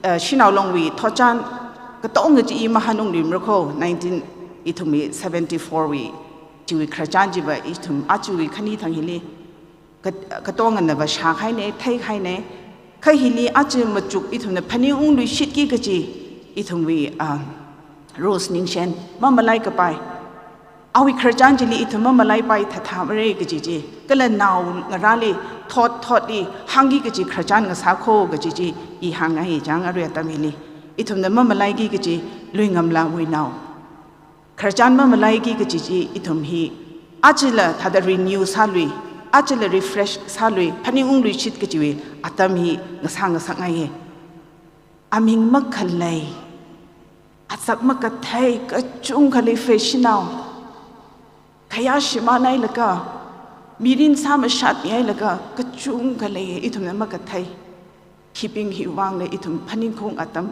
uh, Shanao Longwui thotchan katonga chi i mahānungluimara kho, nineteen, ithumwui seventy-four wui, chiwui khararchan chiva ithum aruiwui khani thang hili kat-, katonganava shākahaina, theikahaina. Kha hili aja machuk ithumna phaningungluishitki kaji, ithumwui, ah, Rose Ningshen mamalai kapai. Awui khararchan chili ithum mamalaipai thatha mara kaji chi. Kala naongarāli thot thotli hāngki kaji khararchan ngasā kho kaji chi i hāngngai chang arui atam hili. Ithumna mamalaiki kaji Luingamla Wuinao. Khararchan mamalaiki kaji chi ithum hi ajala thada renew sālui, ajala refresh sālui, phaningungluishit kajiwui atam hi ngasā ngasakngaiya. Aming makhalei, azak makathei kachungkha lei Shanao. Khayā shimānhailaga, mirin sāmashatmihailaga kachungkha lei, ithumna makathei. Hibing hiwui vangla ithum phaningkaung atam.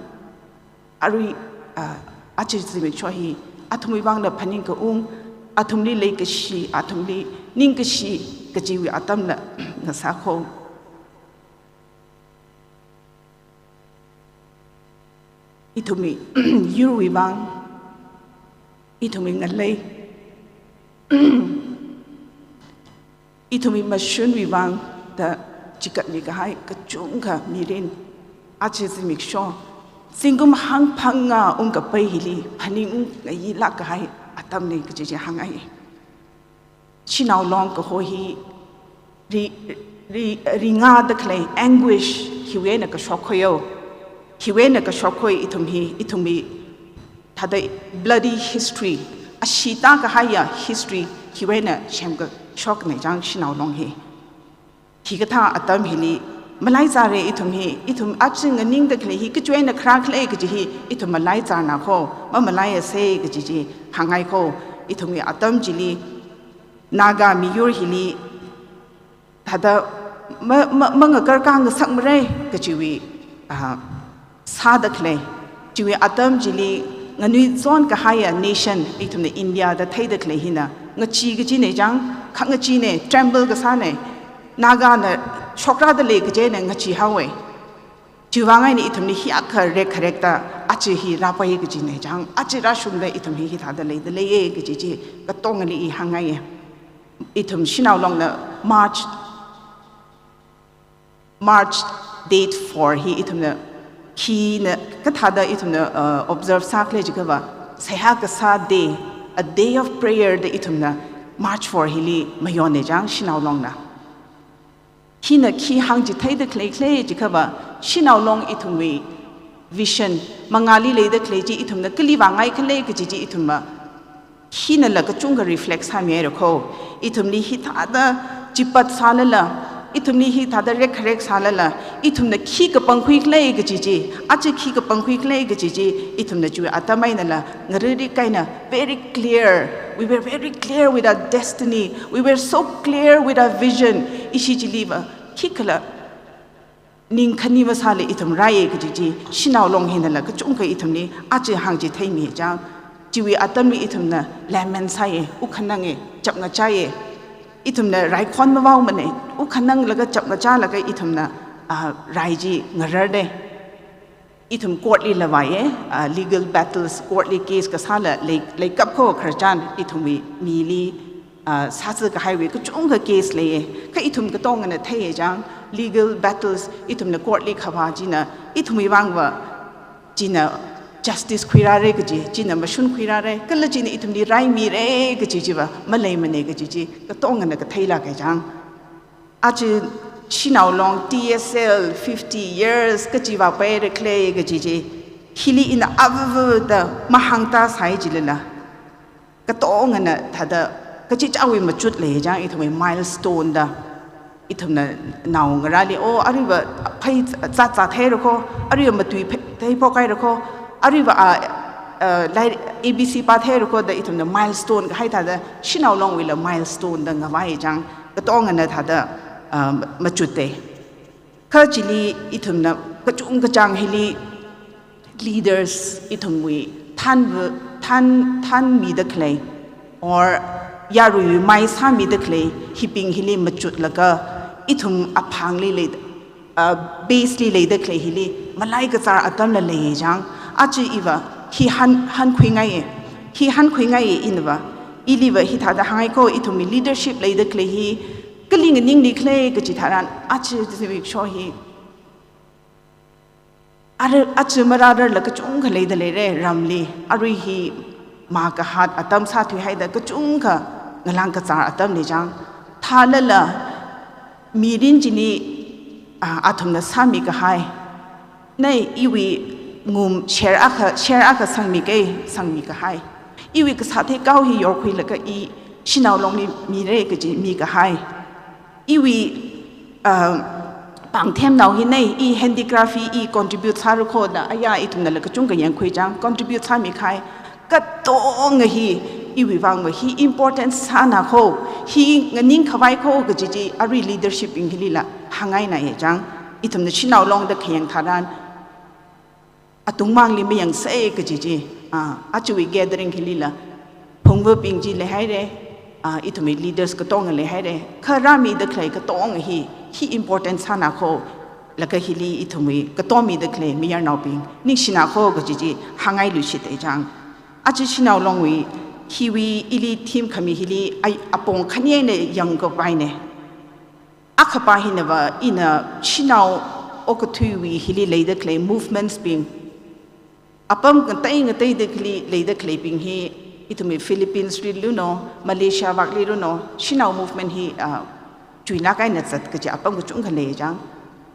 Arui, ah, aja zimiksho hi athumwui vangla phaningkaung, athumli leikashi, athumli ningkashi kajiwui atamla ngasā kho. Ithumwui yurwui vang, ithumwui ngalei, ithumwui mashunwui vang da chikatmi kahai kachungkha mirin, aja zimiksho, zingkum hangphangā ungkapai hili phaningung ngailāk kahai atamna kaji chi hāngngai. Shanao Long kaho hi ri, ri, ringāda khalei anguish hiwui eina kashok khoyo. Hiwui eina kashok khoi ithum hi, ithumwui thada bloody history, ashee tākahaiya history hiwui eina semkashokna chang Shanao Long hi. Hikathā atam hili malaizāra ithum hi, ithum aja nganingda khalei hi kachiwui eina kharā khala kaji hi ithum malaizāna kho, mamalaiasa kaji chi hāngngai kho. Ithumwui atam chili Naga miyur hili thada ma, ma, mangakarkā ngasakmara kajiwui, ah, sāda khalei. Chiwui atam chili nganuizon kahaiya nation ithumna India da theida khalei hina ngachee kachina chang, khangachina, tremble kasāna. Nagana shokrada lei kaji eina ngachee haowa. Chiwui vang eina ithumli hiyākha rekkharekta aja hi rāpai kajina chang, aja rāshungda ithum hi hithāda leida leiya kaji chi katongali i hāngngaiya. Ithum Shanao Longna March, March date four hi ithumna khina kathāda ithumna, uh, observe sākhala jiakhava, seihā kasā day, a day of prayer da ithumna March four hili mayonna chang Shanao Longna. Hina khi hāngchitheida khalei khala jiakhava, Shanao Long ithumwui vision mangāli leida khalei chi ithumna kali vāngai khala kaji chi ithumva hinala kachungkha reflect sāmihaira kho. Ithumli hithāda chipat sālala, ithumli hithāda rekkharek sālala, ithumna khi kapangkhui khala kaji chi, aja khi kapangkhui khala kaji chi, ithumna chiwui atam einala ngariri kahaina very clear. We were very clear with our destiny. We were so clear with our vision. Ishi chiliva khikhala ning khani masāla ithum rāya kaji chi, Shanao Long hinala kachungkha ithumli aja hāngchitheimi chang. Chiwui atamli ithumna lament sāya, wuk khananga, chapngachāya. Ithumna raikhon mavaomana, wuk khananglaga chapngachālaga ithumna, ah, rai chi ngararda. Ithum court li lavāya, ah, legal battles, court li case kasāla lei, leikap kho khararchan ithumwui mili, ah, sāzā kahaiwui kachungkha case leiya. Kha ithum katongana theiya chang, legal battles ithumna court li khavā china, ithumwui vangva china justice khuirāra kaji, china mashun khuirāra, kala china ithumli raimira kaji chiva maleimana kaji chi katongana katheilāka chang. Aja Shanao Long T S L fifty years kachi vāpaira khala kaji chi, hili ina avava da mahāngtāsai chilala, katongana thada kachichāwui machut lei chang, ithumwui milestone da. Ithumna naongarāli, oh, aruiva phei zāzā theira kho, aruiva matui phei, theiphok haira kho, aruiva, ah, ah, lai A B C pātheira kho da ithumna milestone kahai thada, Shanao Longwuila milestone da ngavai chang. Katongana thada, ah, machutta. Kha chili ithumna kachungkachāng hili leaders ithumwui thanva, than, thanmida khalei, or yaruiwui mai sāmida khalei, hibing hili machutlaga, ithum aphangli lei, uh, base li leida khalei hili, malai kazār atamla lei jang, aja iva, hi han, hankhuingaiye, hi hankhuingaiye inava, iliva hithāda hāngngai kho, ithumwui leadership leida khalei hi, kali nganingli khalei kachi tharan, aja this week show hi, Ara, aja marārarla kachungkha leida leire, ramli. Arui hi makahat atam sāthuihaida kachungkha ngalang kazār atamli jang. Thālala mirin chili, ah, athumna sāmi kahai. Nei, iwui ngum share akha, share akha sangmi kei, sangmi kahai. Iwui kasā theikau hi yorkhuilaga i shanao longli mire kaji mi kahai. Iwui, uh, pāngthemnao hi nei, i handicraft hi i contribute sāra kho da, aya ithumnala kachungkha yangkhui jang, contribute sāmi kahai. Katonga hi, iwui vangva hi important sāna kho, hi nganing khavai kho kaji chi, arui leadership bing hilila, hāngngaina ye jang, ithumna shanao longda khayang tharan, atungmangli mayangsei kaji chi, ah, ajawui gathering hilila, phungvabing chi leihaire, ah, ithumwui leaders katonga leihaire, kha rāmida khalei katonga hi, hi important sāna kho, laga hili ithumwui katonga mida khalei mayarnaobing, ningshina kho kaji chi, hāngngai luishit e jang. Aja shanao longwui, hiwui ili theme khami hili, ai apong khani eina yangkavaine. Akhapa hinava ina shanao okathuiwui hili leida khalei movements bing. Apam ngatei ngateida khalei leida khaleibing hi ithumwui Philippines li luno, Malaysia vakli luno, shanao movement hi, ah, chuina kaina zat kaji apam kachungkha lei jang.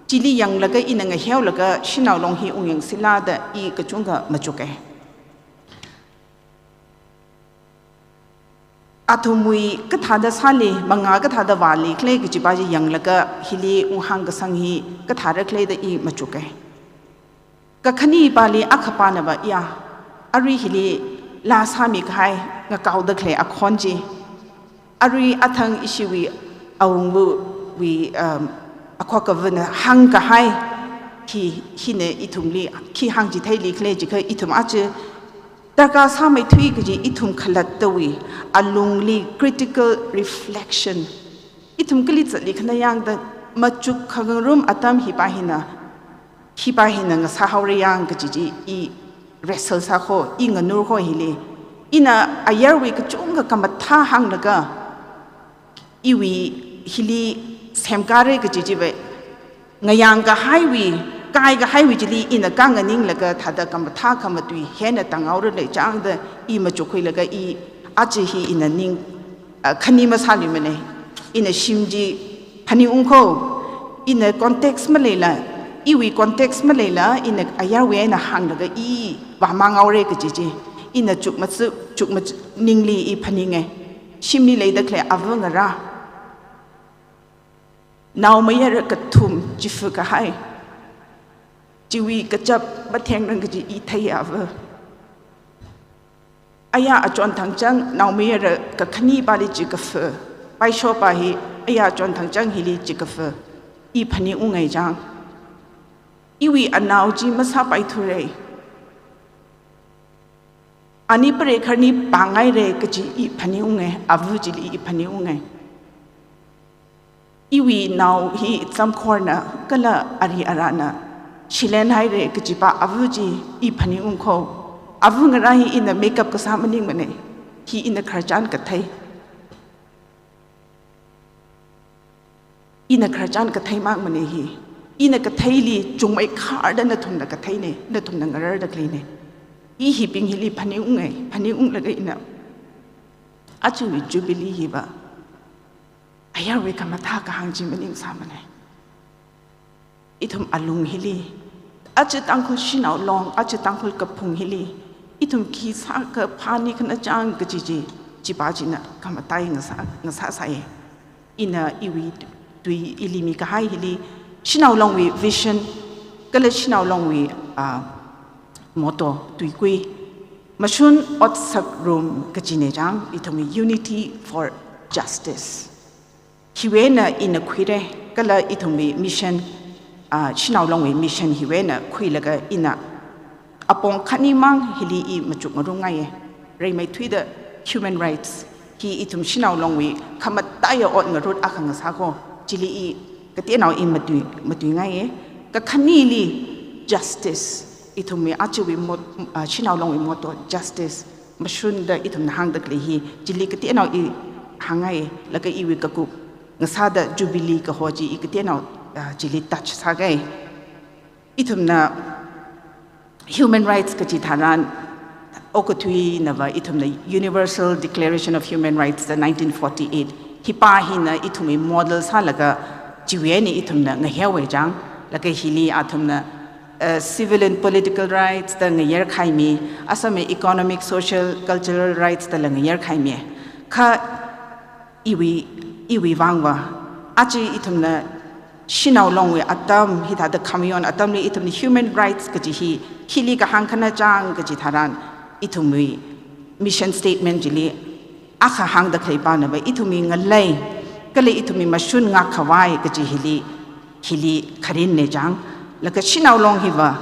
Chili yanglaga ina ngaheolaga shanao long hi ungyangsila da i kachungkha machuk e. Athumwui kathāda sāli, manga kathāda vāli khalei kajipa chi yanglaga hili unghāng kasang hi kathāra khalei da i machuk e. Kakhanipali akhapanava ya, arui hili laa sāmi kahai ngakaoda khalei akhon chi. Arui athang ishiwui awungvawui, um, akhokavana hāngkahai hi, hina ithumli khi hāngchitheili khalei jiakha ithum aja darkar sāmeithui kaji ithum khalattawui alungli critical reflection. Ithum kali zatli khana yangda machuk khangarum atam hipa hina, hipa hina ngasāhaora yang kaji chi i wrestle sā kho, i nganur kho hili. Ina ayarwui kachungkha khamathā hānglaga, iwui hili semkare kaji chiva, ngayang kahaiwui, kai kahaiwui chili ina kanganinglaga thāda khamathā khamatui hena tāngaora lei jang da i machukkhuilaga i aja hi ina ning, ah, khani masāluimane. Ina shim chi phaningung kho, ina context maleila, iwui context maleila, ina ayarwui eina hānglaga i vāmang haore kaji chi. Ina chukmaja, chukmaja ningli i phaninge. Shimli leida khalei ava ngarā. Naomayara kathum chifa kahai. Chiwui kachap mathengrang kaji i thei ava. Aya achon thangchang naomayara kakhanipali chikafa. Paishopa hi aya achon thangchang hili chikafa. I phaningungai jang. Iwui anao chi masāpaithura. Ani pare kharni pāngaire kaji i phaningunge, ava chili i phaningunge. Iwui nao hi zamkhorna kala ari arana shilenhaire kajipa ava chi i phaningung kho. Ava ngarā hi ina makeup kasā maningmane. Hi ina khararchan kathei. Ina khararchan kathei mangmane hi. Ina katheili chungmeikharda nathumna katheine, nathumna ngararda khaleine. I hibing hili phaningungai, phaningunglaga ina ajawui Jubilee hiva ayarwui khamathā kahāng chi maningsāmane. Ithum alung hili, aja Tangkhul shanao long, aja Tangkhul kaphung hili, ithum khi sākaphāni khana chang kaji chi, chipa china khamataiya ngasā, ngasāsai. Ina iwui tui ili mikahai hili, shanao longwui vision, kala shanao longwui, ah, motto tuikui. Mashun otsak rum kajine jang, ithumwui unity for justice. Hiwui eina ina khuire, kala ithumwui mission, ah, shanao longwui mission hiwui eina khuilaga ina apong khanimang hili i machukngarumngaiye. Reimeithuida human rights hi ithum shanao longwui khamataiya ot ngarut akha ngasā kho, chili i Kateonao i matui, matuingaiya. Kakhaneli justice. Ithumwui ajawui mot-, ah, Shanao Longwui motto justice. Mashun da ithumna hāngda khalei hi. Chili kateonao i hāngngai. Laga iwui kakup ngasāda Jubilee kaho chi i kateonao, ah, chili touch sāngai. Ithumna human rights kachi tharan, okathuinava ithumna Universal Declaration of Human Rights da nineteen forty-eight. Hipa hina ithumwui model sālaga chiwui eina ithumna ngaheowa chang. Laga hili athumna, uh, civil and political rights da ngayar khaimi, asāmwui economic, social, cultural rights dala ngayar khaimi. Kha iwui, iwui vangva, aja ithumna Shanao Longwui atam, hithāda khamayon atamli ithumna human rights kachi hi, khili kahāng khana chang kachi tharan, ithumwui mission statement chili, akha hāngda khalei panava, ithumwui ngalei, kala ithumwui mashun ngakkhavai kachi hili, hili kharinna chang. Laga Shanao Long hiva,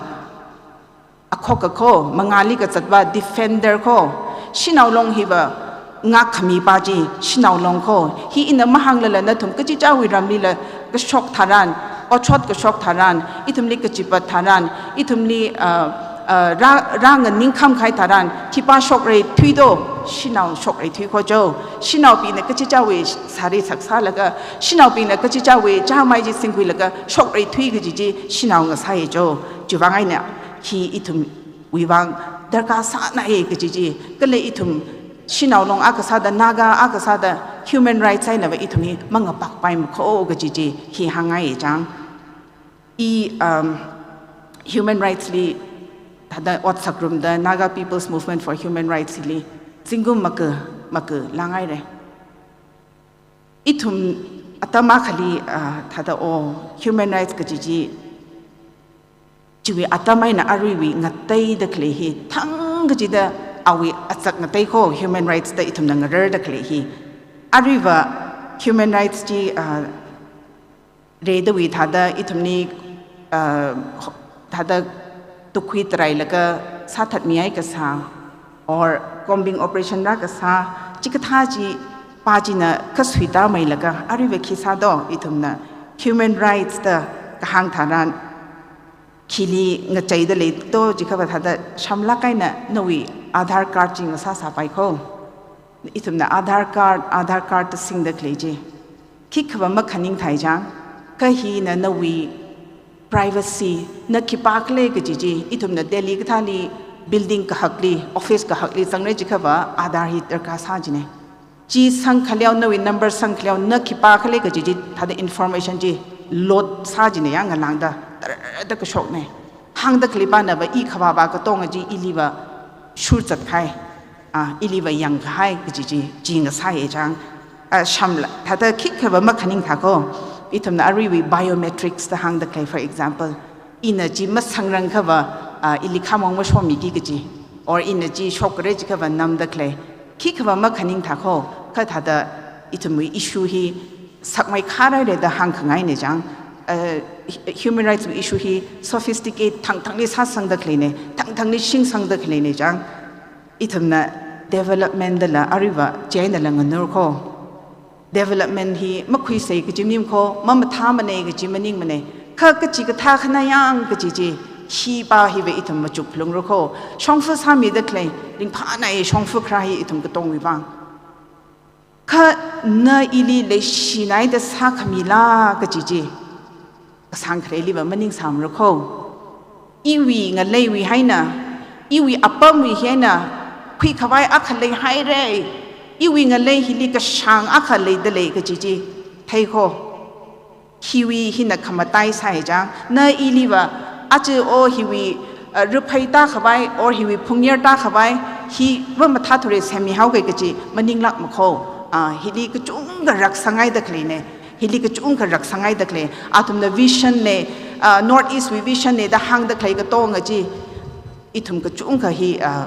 akhok kakho, mangāli kazatva defender kho, Shanao Long hiva ngakkhami pa chi, Shanao Long kho. Hi ina mahānglala nathum kachichāwui ramlila kashok tharan, otshot kashok tharan, ithumli kachipat tharan, ithumli, uh, uh, rā, rā nganingkham khai tharan, hipa shokreithui do, Shanao shokreithui kho jo. Shanaobingna kachichāwui sāri saksālaga, Shanaobingna kachichāwui chāmai chi singkhuilaga, shokreithui kaji chi, Shanao ngasāya jo. Chiwui vang eina, hi ithumwui vang darkar sānai kaji chi, kala ithum Shanao Long akha sāda, Naga akha sāda human rights einava ithum hi mangapakpai makho kaji chi hi hāngngai chang. I, um, human rights li thāda otsak ngarumda Naga People's Movement for Human Rights li zingkum maka, maka lāngaira. Ithum atam akhali, ah, thāda o human rights kaji chi, chiwui atam eina aruiwui ngateida khalei hi, thang kachida awui azak ngatei kho human rights da ithumna ngararda khalei hi. Aruiva human rights chi, ah, reidawui thāda ithumli, ah, thāda tukhui tarailaga sāthatmihai kasā, or combing operation rākasā, chikathā chi pa china kasuitāmeilaga, aruiva khi sādo ithumna human rights da kahāng tharan, khili ngacheida leido jikhava thāda shamlāk eina nawui Aadhaar card chi ngasāsāpai kho. Ithumna Aadhaar card, Aadhaar card da singda khalei chi. Khikhava makhaning thai chang, kha hina nawui privacy, na khipā khala kaji chi, ithumna Delhi kathāli building kahakli, office kahakli zangra jikhava Aadhaar hi darkar sā jina. Chi sangkhaleo, nawui number sangkhaleo, na khipā khala kaji chi, thāda information chi load sā jina ya ngalāngda, tarada kashokna. Hāngda khalei panava i khavāva katonga chi iliva shur zatkahai, ah, iliva yangkahai kaji chi, chi ngasāya chang. Ah, shamla, thāda khikhava makhaning thā kho. Ithumna aruiwui biometrics da hāngda khalei, for example, ina chi masangrang khava, ah, ili khamong mashomiki kaji, or ina chi shokra jikhava namda khalei. Khikhava makhaning thā kho, kha thāda ithumwui issue hi sakmei kharāra da hāngkhangaina chang. Uh, hu-, human rights wui issue hi sophisticate thangthangli sāsangda khaleina, thangthangli shingsangda khaleina chang. Ithumna development dala aruiva chieina la nganur kho. Development hi makhuisei kaji maning kho, mamathāmana kaji maningmana. Kha kachikathā khanā yang kaji chi, hipa hiva ithum machuk phalungra kho. Shongfa sāmida khalei, ringphānai shongfa kharā hi ithum katongwui vang. Kha na ili leishinaida sākhamila kaji chi, kasāng khareliva maningsāmara kho. Iwui ngaleiwui haina, iwui apamwui haina, khuikhavai akha leihaira, iwui ngalei hili kashāng akha leida lei kaji chi, thei kho. Hiwui hina khamatai sāi chang, na iliva, aja o hiwui, uh, ruphei tākhavai, or hiwui phungyar tākhavai, hi va mathāthure semmihaoga kaji maninglāk makho, ah, hili kachungkha raksangaida khaleina, hili kachungkha raksangaida khalei, athumna vision na, ah, North East wui vision na da hāngda khalei katonga chi, ithum kachungkha hi, ah,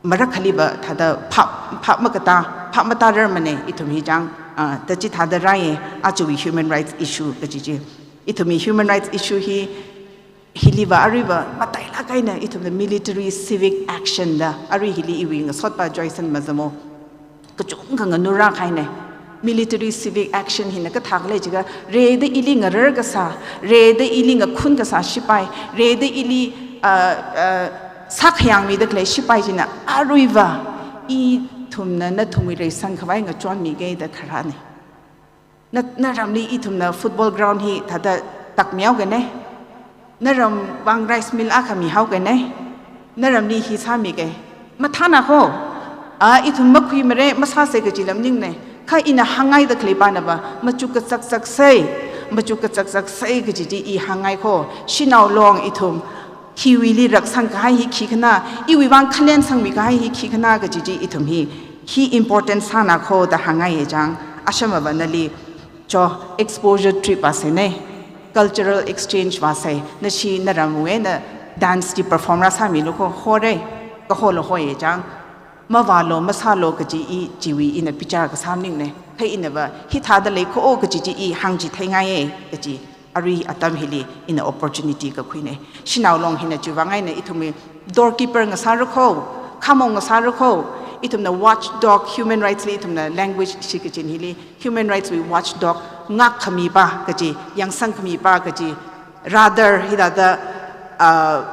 marakhaliva thāda phap, phap makatā, phap matararmana ithum hi chang, ah, da chithāda rāya, ajawui human rights issue kaji chi. Ithumwui human rights issue hi, hiliva aruiva matailāk eina ithumna military civic action da, arui hili iwui ngasotpa Joyson Mazamo kachungkha nganurrākahaina. Military civic action hina kathā khala jiakha, rida ili ngarar kasā, rida ili ngakhun kasā shipai, rida ili, uh, uh, sākhayang mida khalei shipai china aruiva ithumna nathumwui reisang khavai ngachonmige da kharāne. Na, naramli ithumna football ground hi thāda takmihaokane. Naramvang rice mill akha mihaokane. Naramli hi sāmige. Mathāna kho. A, ithum makhuimare, masāse kaji lamningne. Kha ina hāngngaida khalei pana va, machuk kachakchak sei. Machuk kachakchak sei kaji chi i hāngngai kho. Shanao long ithum hiwuili raksang kahai hi khikhanā, iwui vang khalen sangmi kahai hi khikhanā kaji chi ithum hi, hi important sāna kho da hāngngaiye chang, ashama va nali, cho, exposure trip vāsene, cultural exchange vāse, nashi naramwui eina dance chi perform rāsāmilu kho, hore, kaholo hoye chang, mavālo, masālo kaji i, chiwui ina bichar kasā maningne, kha ina va, hithāda lei kho kaji chi i hāngchitheingaiye, kaji. Arui atam hili ina opportunity kakhuine. Shanao long hina chiwui vang eina ithumwui doorkeeper ngasāra kho, khamong ngasāra kho, ithumna watchdog, human rights li ithumna language shikachin hili, human rights wui watchdog, ngakkhamipa kaji, yangsangkhamipa kaji, radar hithāda, uh,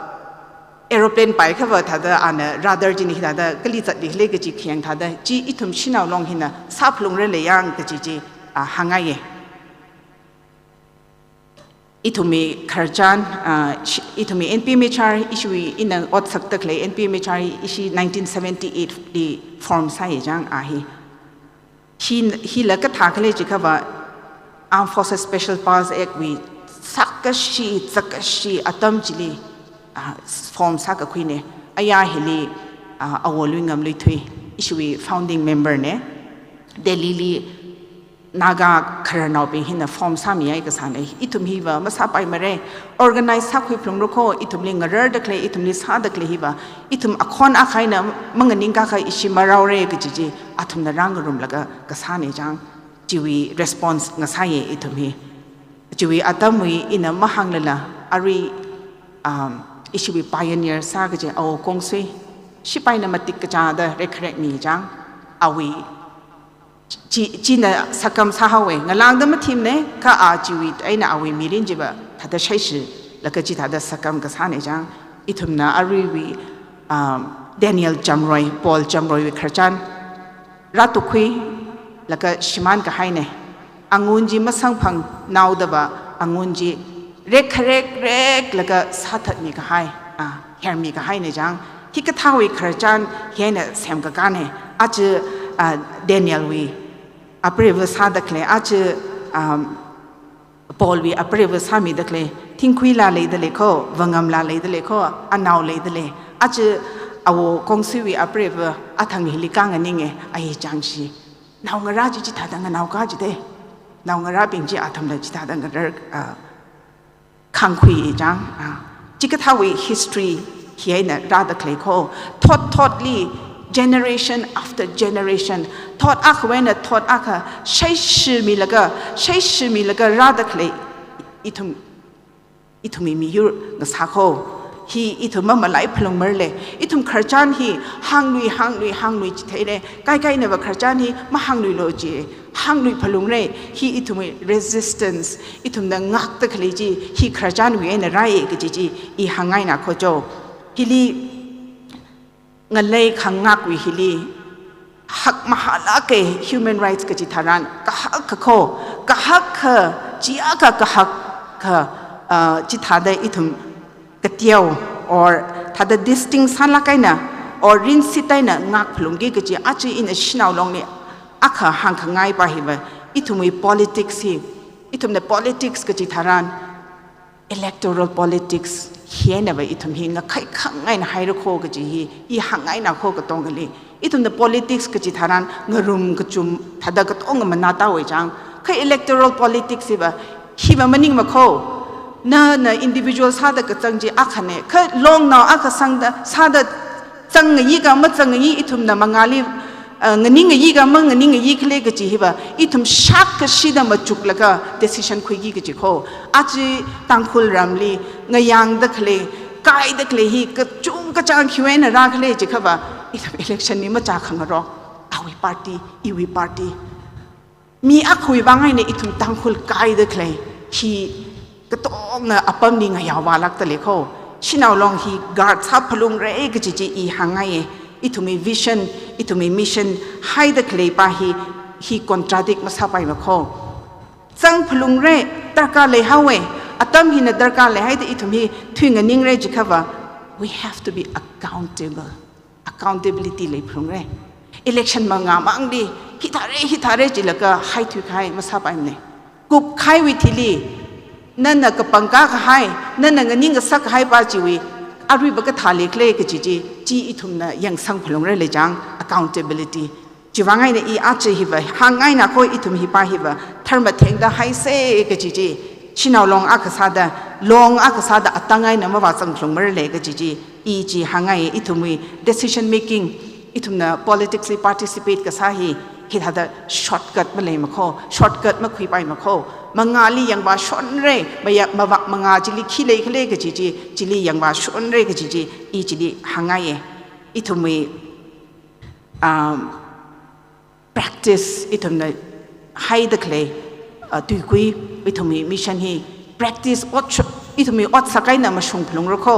aeroplane paikhava thāda ana radar china hithāda kali zatli khala kaji khayang thāda, chi ithum shanao long hina sāphalungra lei yang kaji chi, uh, hāngngaiye. Ithumwui khararchan, ah, shi-, ithumwui N P M H R ishiwui ina ot sakda khalei N P M H R ishi nineteen seventy-eight li form sāye chang a hi. Hi, hila kathā khala jiakha va Armed Forces Special Powers Act wui sākashi, sākashi atam chili, ah, form sākakhuine. Aya hili, ah, Awo Luingam Luithui, ishiwui founding member ne. Delhi li Naga khararnaobing hina form sāmihai kasāne, ithum hiva masāpaimare, organize sākhuiphalungra kho, ithumli ngararda khalei, ithumli sāda khalei hiva, ithum akhon akha eina manganingkakha ishi maraore kaji chi, athumna rāngarumlaga kasāne chang, chiwui response ngasāye ithum hi. Chiwui atamwui ina mahānglala, arui, um, ishiwui pioneer sā kaji Awo Kongsui, shipaina matik kachāda rekkharek mi chang, awui chi, china sākam sāhaowe, ngalāngda mathimne, kha a chiwui eina awui mirin chiva, thāda shaishilaga chithāda sākam kasāne chang, ithumna aruiwui, um, Daniel Chamroi, Paul Chamroiwui khararchan, rātukkhuilaga shimān kahaine, angun chi masangphangnaodava, angun chi rekkharek reklaga sāthatmi kahai, ah, hermi kahaine chang, hikathāwui khararchan hi eina semkakāne, aja, ah, Daniel wui apreiva sāda khalei, aja, um, Paul wui apreiva sāmida khalei, thingkhuila leida lei kho, vangamla leida lei kho, anao leida lei, aja Awo Kongsuiwui apreiva athang hili kānganinge, ai chang shi. Naongarā chi chithāda nganaoka jide. Naongarābing chi athumla chithāda ngarar, ah, khangkhui chang, ah, chikathāwui history hi eina rāda khalei kho, thot thotli, generation after generation, thot akhawui eina thot akha shaishimilaga, shaishimilaga rāda khalei ithum, ithumwui miyur ngasā kho. Hi ithum mamalaiphalungmarle, ithum khararchan hi hānglui, hānglui, hānglui chitheire, kaikaina va khararchan hi mahāngluilo chi, hāngluiphalungre, hi ithumwui resistance, ithumna ngakda khalei chi, hi khararchanwui eina rāye kaji chi, i hāngngaina kho cho. Hili ngalei khangakwui hili, hakmahālāke human rights kaji tharan, kahak kha kho, kahak kha, chiakha kahak kha, ah, chithāda ithum kateo, or thāda distinct sālāk eina, or rinsit eina ngakphalungki kaji aja ina shanao longli akha hāngkhangaipa hiva, ithumwui politics hi, ithumna politics kaji tharan, electoral politics hi einava ithum hi ngakhai khangai eina haira kho kaji hi, i hāngngaina kho katongali. Ithumna politics kaji tharan ngarum kachum thāda katonga manātāwui chang. Kha electoral politics hiva, hiva maningma kho. Na, na individual sāda kazang chi akhane. Kha longnao akha sangda, sāda zangngayi ka mazangngayi ithumna mangāli, uh, nganingngayi ka manganingngayi khala kaji hiva, ithum shākkashida machuklaga decision khuiki kaji kho. Aja Tangkhul ramli ngayangda khalei, kaida khalei hi kachungkachang khiwui eina rākhala jiakhava, ithum election li machākhangarok. Awui party, iwui party. Mi akhawui vang eina ithum Tangkhul kaida khalei hi katongna apamli ngayā vālākda lei kho. Shanao Long hi guard sāphalungra kaji chi i hāngngaiya. Ithumwui vision, ithumwui mission haida khalei pa hi, hi contradict masāpaima kho. Zangphalungra, darkar leihaowa, atam hina darkar leihaida ithum hi thuinganingra jiakhava, we have to be accountable. Accountability leiphalungra. Election mangā mangli, hithāra, hithāra jilaga haithuikahai masāpaimana. Kupkahaiwui thili, nana kapangkā kahai, nana nganing kasak kahai pa chiwui aruiva kathā leikhala kaji chi, chi ithumna yangsangphalungra lei chang, accountability. Chiwui vang eina i aja hiva hāngngaina kho, ithum hi pa hiva tharmathengda haisa kaji chi. Shanao Long akha sāda, Long akha sāda atang eina mavāzangphalungmara lei kaji chi i chi hāngngai. Ithumwui decision making, ithumna politics li participate kasā hi, hithāda shortcut maleima kho, shortcut makhuipaima kho. Mangāli yangvāshonra, maya-, mavak mangā chili khi leikhala kaji chi, chili yangvāshonra kaji chi i chili hāngngaiya. Ithumwui, um, practice ithumna haida khalei, uh, tuikui, ithumwui mission hi practice ot sho-, ithumwui otsak eina mashungphalungra kho.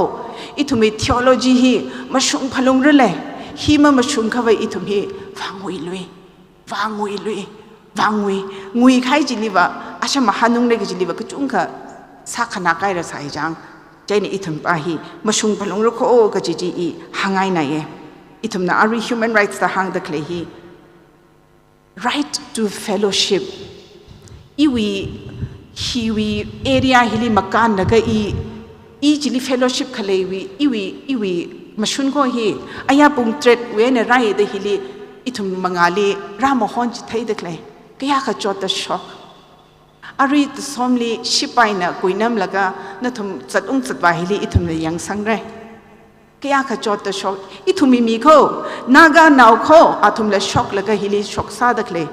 Ithumwui theology hi mashungphalungra lei. Hi mamashungkhava ithum hi vānguilui, vānguilui, vāngui, nguikahai chiliva, asham mahānungra kajiliva, kachungkha sākhanā kaira sāi chang. Chieina ithum pa hi mashungphalungra kho kaji chi i hāngngainaya. Ithumna arui human rights da hāngda khalei hi, right to fellowship. Iwui, hiwui area hili makānlaga i, i chili fellowship khaleiwui, iwui, iwui mashun kho hi, aya pung tretwui eina raida hili, ithum mangāli rāmahon chitheida khalei. Kayākha chotda shok. Arui tasomli shipaina kuinamlaga nathum zatung zatvā hili ithumna yangsangra. Kayākha chotda shok, ithumwui mi kho, Naganao kho, athumla shoklaga hili shoksāda khalei.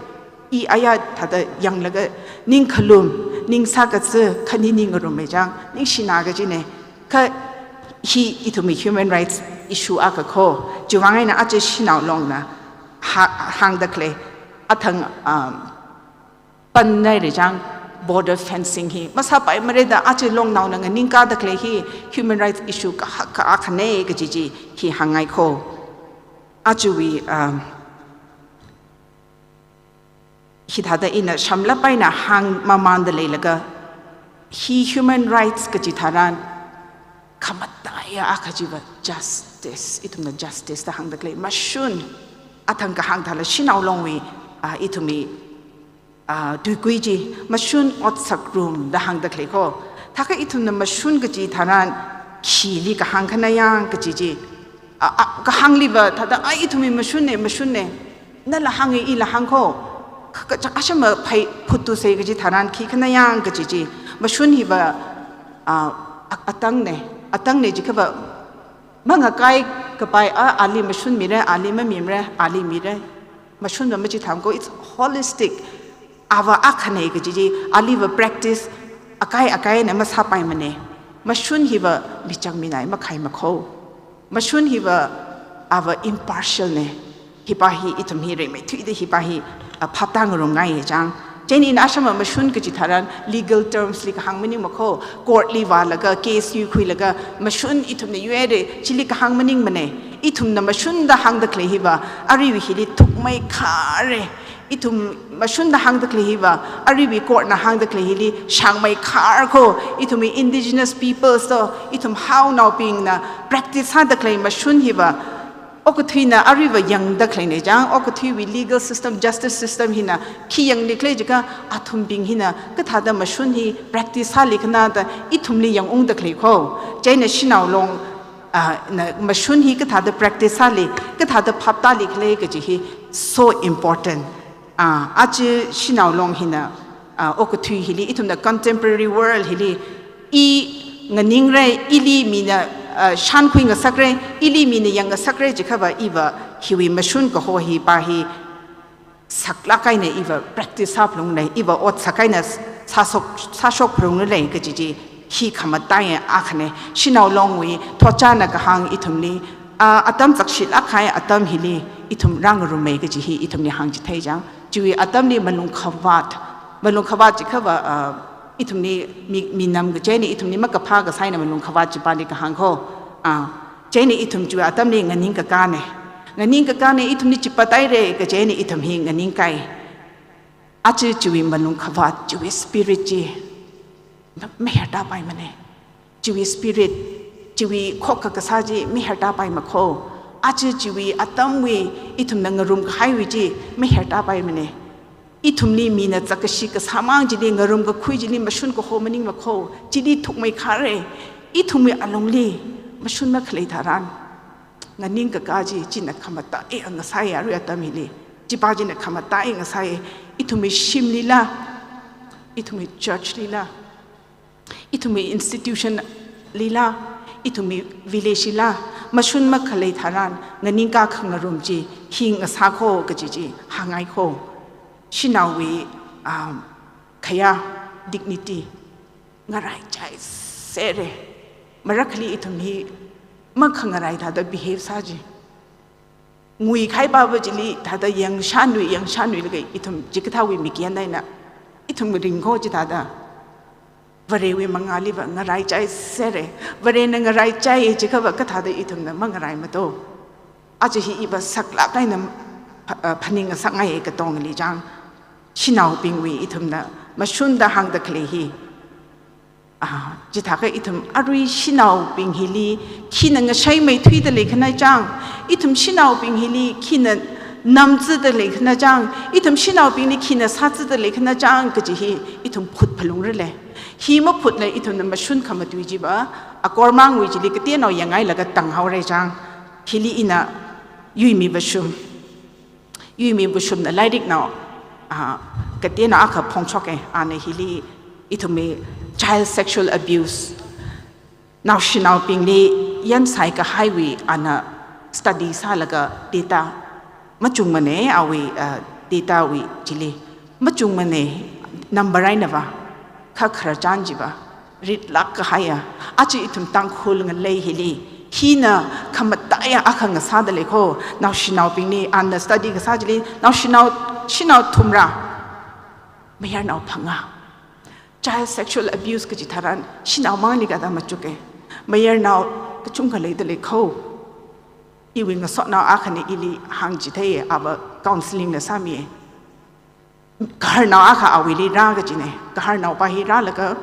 I aya thāda yanglaga ning khalum, ning sākazā, khani ning ngarumei chang, ningshina kajina. Kha hi ithumwui human rights issue akha kho, chiwui vang eina aja Shanao Longna hā-, hāngda khalei. Athang, um, pannaira chang, border fencing hi masāpaimara da aja Longnaona nganingkāda khalei hi human rights issue kahaka akhana kaji chi hi hāngngai kho. Ajawui, um, hithāda ina shamlap eina hāngmamānda leilaga, hi human rights kaji tharan, khamataiya akha chiva justice, ithumna justice da hāngda khalei, mashun, athang kahāng thāla Shanao Longwui, ah, ithumwui, ah, tuikui chi, mashun otsak rum da hāngda khalei kho. Thākha ithumna mashun kaji tharan, khili kahāng khanayang kaji chi, ah, ah, kahāngliva thāda, ai ithumwui mashunna, mashunna. Nala hānga, ila hāng kho. Kha, kha, chak ashama phai phuttusei kaji tharan khi khanayang kaji chi. Mashun hiva, ah, a-, atangna, atangna jiakhava, mangakai kapai a, ali mashun mira, ali mamimara, ali mira. Mashunva machithang kho, it's holistic. Ava akhana kaji chi, aliva practice akai akaina masāpaimana. Mashun hiva michang minai makhaima kho. Mashun hiva ava impartial na. Hi pa hi ithum hi rimeithuida hi pa hi, ah, phaptā ngarumngai chang. Chieina ina ashama mashun kaji tharan legal terms li kahāng maningma kho, court li vālaga, case yuikhuilaga, mashun ithumna yuira, chili kahāng maningmana. Ithumna mashun da hāngda khalei hiva, aruiwui hili thukmeikhara. Ithum mashun da hāngda khalei hiva, aruiwui court na hāngda khalei hili shāngmeikhar kho, ithumwui indigenous peoples to, ithum haonaobingna practice sāda khalei mashun hiva, okathuina aruiva yangda khaleina chang, okathuiwui legal system, justice system hina khi yangli khalei jiakha, athumbing hina kathāda mashun hi practice sāli khana da ithumli yangungda khalei kho. Chieina Shanao Long, ah, na mashun hi kathāda practice sāli, kathāda phaptāli khalei kaji hi so important. Ah, aja Shanao Long hina, ah, okathui hili, ithumna contemporary world hili, i nganingra, ili mina, ah, shankhui ngasakra, ili mina yang ngasakra jiakhava iva hiwui mashun kaho hi pa hi saklāk eina iva practice sāphalungra, iva otsak eina sāshok, sāshokphalungra kaji chi hi khamataiya akhana. Shanao Longwui thotchanna kahāng ithumli, ah, atam chakshilāk kahai atam hili ithum rāngarummei kaji hi ithumli hāngchithei chang. Chiwui atamli malungkhavāt, malungkhavāt jiakha va, ah, ithumli mi, minam kaji eina ithumli makaphā kasā eina malungkhavāt chipāli kahāng kho. Ah, chieina ithum chiwui atamli nganingkakāna. Nganingkakāna, ithumli chi pataira kaji eina ithum hi nganingkai. Aja chiwui malungkhavāt, chiwui spirit chi mahertāpaimana. Chiwui spirit, chiwui khokkha kasā chi mahertāpaima kho. Aja chiwui atamwui ithumna ngarumkahaiwui chi mahertāpaimana. Ithumli mina zakkashi kasāmang chili, ngarumkakhui chili mashun kaho maningma kho. Chili thukmeikhara. Ithumwui alungli mashun makhalei tharan, nganingkakā chi, china khamataiya ngasāya arui atam hili. Chipā china khamataiya ngasāya. Ithumwui shimlila, ithumwui church lila, ithumwui institution lila, ithumwui village lila mashun makhalei tharan, nganingkā khangarum chi hi ngasā kho kaji chi hāngngai kho. Shanaowui, um, khayā, dignity ngaraichai sera. Marakhali ithum hi makhangarai thāda behave sā chi. Nguikahai pāva chili thāda yangshanui, yangshanuilaga ithum chikathāwui mikyan eina ithum ringkho chithāda. Varewui mangāli va ngaraichai sera. Varena ngaraichai jiakha va kathāda ithumna mangarai mato. Aja hi iva saklāk eina pha-, ah, phaningngasakngai katongli chang. Shanaobingwui ithumna mashun da hāngda khalei hi. Ah, chithākha ithum arui shanaobing hili khina ngashaimeithuida leikhana chang, ithum shanaobing hili khina namzida leikhana chang, ithum shanaobingli khina sāzida leikhana chang kaji hi ithum phut phalungra le. Hi maphutla ithumna mashun khamatui chiva, akormangwui chili kateonao yangngailāka tanghaora chang. Hili ina Yuimi Vashum, Yuimi Vashumna lairiknao, ah, kateonao akha phongshoka, ana hili ithumwui child sexual abuse, naoshinaobingli yansai kahaiwui ana study sālaga data machungmana, awui, ah, data wui chili machungmana, number einava, kha khararchan chiva ritlāk kahaiya. Aja ithum Tangkhul ngalei hili hina khamataiya akha ngasāda lei kho. Naoshinaobingli, ana study kasā chili, naoshinao, shanao thumra, mayarnao phangā. Child sexual abuse kaji tharan shanaomangli kathāda machuka. Mayarnao kachungkha leida lei kho. Iwui ngasotnao akhana ili hāngchithei, ava counselling la sāmi. Gaharnao akha awuili rā kajina. Gaharnaopā hi rālaga,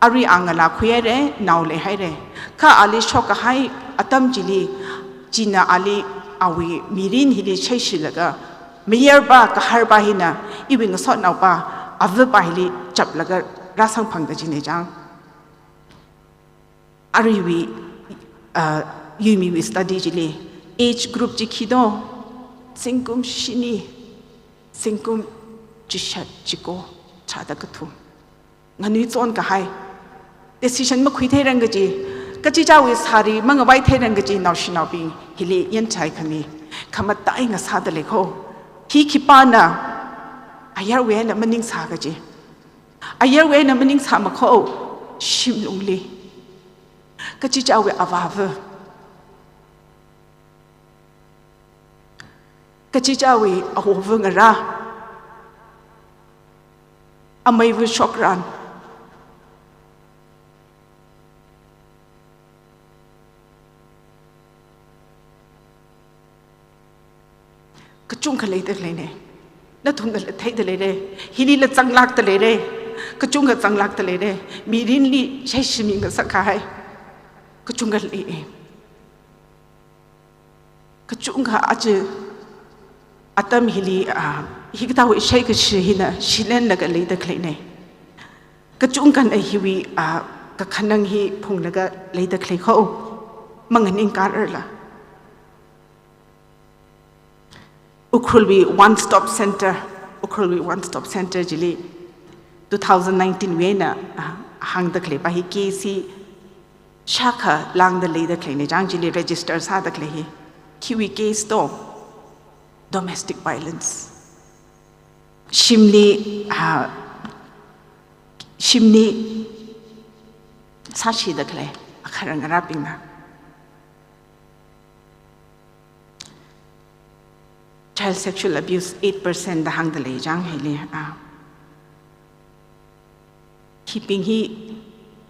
arui a ngalā khuihaira, nao leihaira. Kha ali shokkahai atam chili, china ali awui mirin hili shaishilaga, mayarpā, gaharpā hina iwui ngasotnaopā, avapā hili chaplaga rāsangphang kajina chang. Aruiwui, ah, Yuimiwui study chili, age group chi khi do, zingkum shini, zingkum chishat, chiko, tharāda kathum. Nganuichon kahai, decision makhuitheirang kaji, kachichāwui sari mangavaitheirang kaji naoshinaobing hili yanchai khami, khamataiya ngasāda lei kho. Hi khipāna, ayarwui eina maningsā kaji. Ayarwui eina maningsāma kho, shimlungli. Kachichāwui avāva, kachichāwui awova ngarā, ameiva shokran, kachungkha leida leina. Nathumnala theida leira. Hilila zanglākda leira. Kachungkha zanglākda leira. Mirinli shaishimi ngasakkahai kachungkha lei. Kachungkha aja atam hili, ah, hikathāwui shaikashi hina shilenlaga leida khaleina. Kachungkhana hiwui, ah, kakhanang hi phunglaga leida khalei kho. Manganingkārarla. Ukhrulwui One Stop Center, Ukhrulwui One Stop Center chili two thousand nineteen wui eina, ah, hāngda khaleipa hi case hi shākha lāngda leida khaleina chang, chili register sāda khalei hi. Khiwui case do, domestic violence. Shimli, ah, shimli sāshida khalei, akharā ngarābingna. child sexual abuse eight percent da hāngda lei chang hili, ah. Hibing hi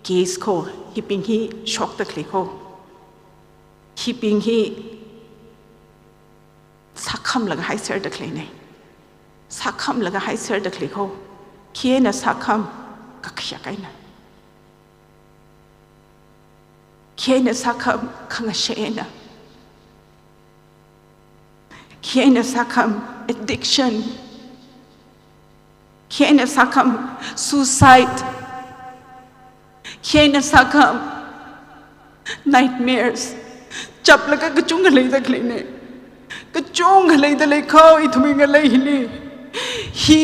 case kho, hibing hi shokda khalei kho. Hibing hi sākhamlaga haiserda khaleina. Sākhamlaga haiserda khalei kho. Khina sākham, kakhayak eina. Khina sākham, khangashei eina. Khina sākham, addiction. Khina sākham, suicide. Khina sākham, nightmares. Chaplaga kachungkha leida khaleina. Kachungkha leida lei kho ithumwui ngalei hili. Hi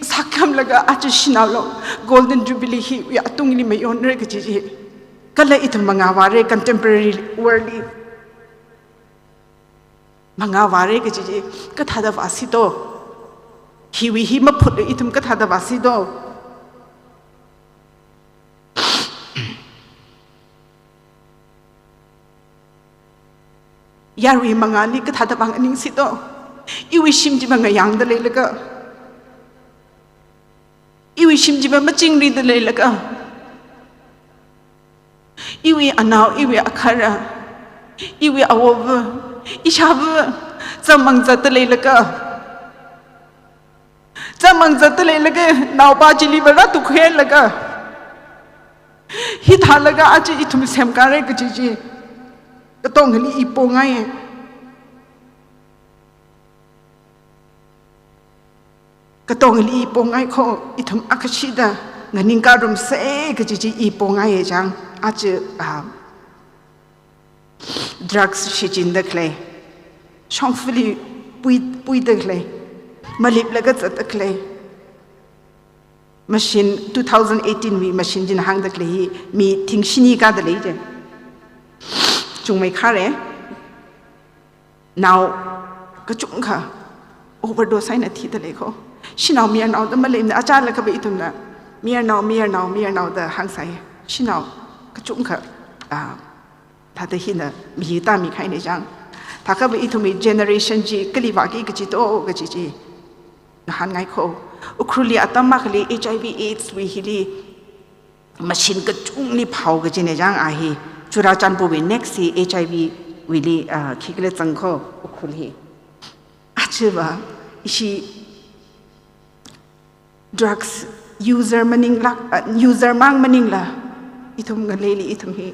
sākhamlaga aja shanao lo Golden Jubilee hiwui atungli mayonra kaji chi. Kala ithum mangā vāra contemporary world li. Mangā vāra kaji chi, kathāda vāsi do? Hiwui hi maphut ithum kathāda vāsi do? Yarui mangāli kathāda vānganingsi do? Iwui shim chiva ngayangda leilaga, iwui shim chiva machingrida leilaga, iwui anao, iwui akhara, iwui awova, ishāva, zāmang zatda leilaga, zāmang zatda leilaga, naopa chiliva rātukhuilaga, hithālaga aja ithum semkara kaji chi, katongali i pongai. Katongali i pongai kho, ithum akhashida nganingkarumsa kaji chi i pongai chang, aja, ah, drugs shichinda khalei, shongfali pui, puida khalei, maliplaga zatda khalei. Machine, two thousand eighteen wui machine china hāngda khalei hi, mi thing shini kada lei je. Chungmei khare. Nao kachungkha overdose eina thida lei kho. Shanao mayarnaoda maleimana, achālakha va ithumna mayarnao, mayarnao, mayarnaoda hāngsai. Shanao kachungkha, ah, thāda hina mihi tāmi khaina chang. Thākha va ithumwui generation chi kali vāki kaji do kaji chi ngahānngai kho. Ukhrulli atam akhali HIV AIDS wui hili machine kachungli phao kajina chang a hi. Churachandpur wui next hi HIV wuili, ah, khikhala zang kho Ukhrul hi. Aja va ishi drugs user maningla, ah, user mang maningla, ithum ngaleili ithum hi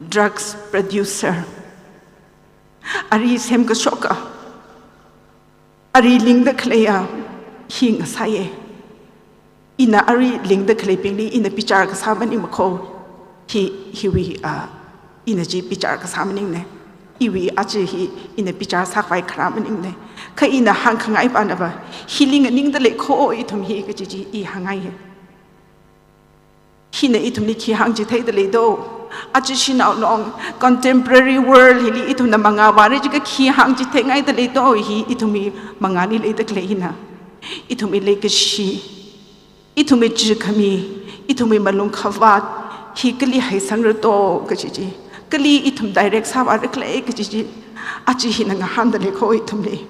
drugs producer, ari semkashoka, ari lingda khaleiya hi ngasāya. Ina ari lingda khaleibingli ina bichar kasā maningmakho. Hi, hiwui, ah, ina chi bichar kasā maningna. Iwui aja hi ina bichar sākhavai kharā maningna. Kha ina hāngkhangai pana va, hili nganingda lei kho ithum hi kaji chi i hāngngaiya. Hina ithumli khi hāngchitheida lei do? Aja shanao long contemporary world hili ithumna mangā vāra jiakha khi hāngchitheingaida lei do? Hi ithumwui mangāli leida khalei hina. Ithumwui leikashi, ithumwui chikhami, ithumwui malung khavāt hi kali heisangra do kaji chi, kali ithum direct sāvāra khala kaji chi, aja hina ngahānda lei kho ithumli.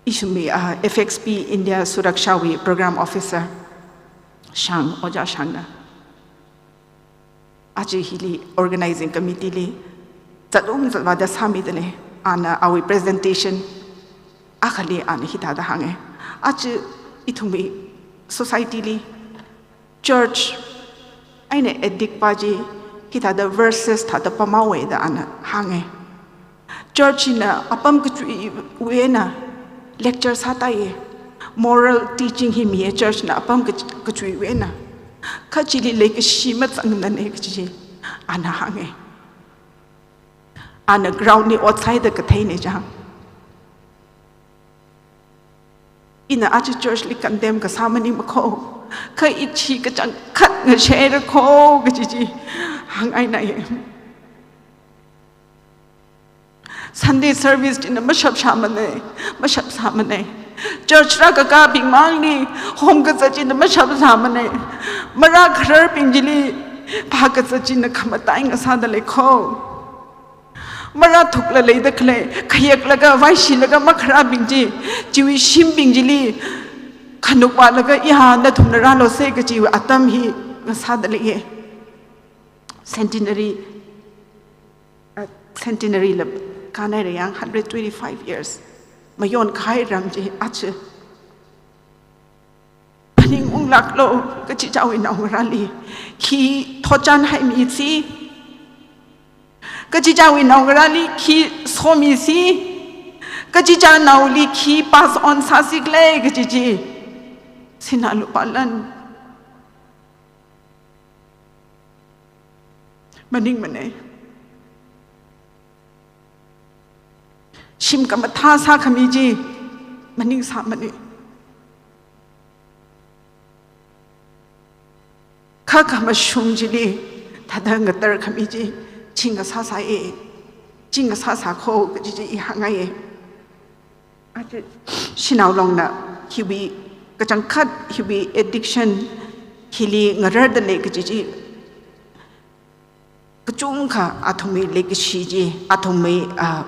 Ithumwui, ah, F X P India Suraksha wui Program Officer Shang, Ojā Shangna aja hili organizing committee li zatung zatvāda sāmida lei. Ana awui presentation akhali ana hithāda hānga. Aja ithumwui society li church eina addict pa chi hithāda versus thāda pamhaowa da ana hānga. Church na apam kachui wena lecture sātaiya. Moral teaching hi miya church na apam kach-, kachui wena. Kha chili leikashi mazangnana kaji ana hānga. Ana ground li ot sāhaida katheina chang. Ina aja church li condemn kasā maningmakho. Kha ishi kachangkhat ngashaira kho kaji chi hāngngaina. Sunday service china mashap shāmana, mashap sāmana. Church rākakābing mangli hom kazat china mashap sāmana. Marā khararbing chili Phākazat china khamataiya sāda lei kho. Marāthuklaga leida khalei, khayaklaga, vaishilaga makharābing chi, chiwui shimbing chili khanukvālaga, ya, nathumna rālu se kachiwui atam hi ngasāda leiya. Centenary, uh, centenary la kānhaira yang, hundred twenty-five years. Mayonkahai ram chi aja. Phaningunglāklu, kachichāwui naongarāli khi thotchanhaimi si, kachichāwui naongarāli khi somisi, kachichānaoli khi pass on sāsi khala kaji chi, sinā lupā lan maningmana. Shim khamathā sākhami chi maningsāmana. Kha khamashung chili thāda ngatarkhami chi, chi ngasāsāya, chi ngasāsā kho kaji chi i hāngngaiya. Aja, Shanao Longna hiwui, kachangkhat hiwui addiction hili ngararda lei kaji chi, kachungkha athumwui legacy chi, athumwui, ah,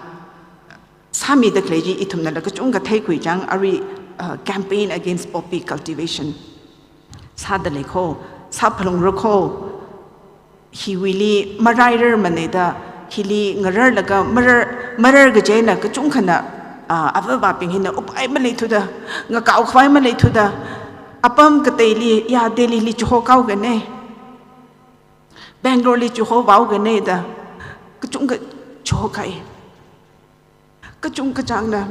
sāmida khalei chi ithumnala kachungkha theikhui chang, arui, ah, campaign against poppy cultivation sāda lei kho, sāphalungra kho. Hiwuili marairarmana da, hili ngararlaga marar, marar kaji eina kachungkhana, ah, avāvabing hina upai maleithuda, ngakao khavai maleithuda, apam kateili, ya Delhi li chihokhaokana, Bangalore li chihovāokana da, kachungkha chihokhai. Kachungkachāngna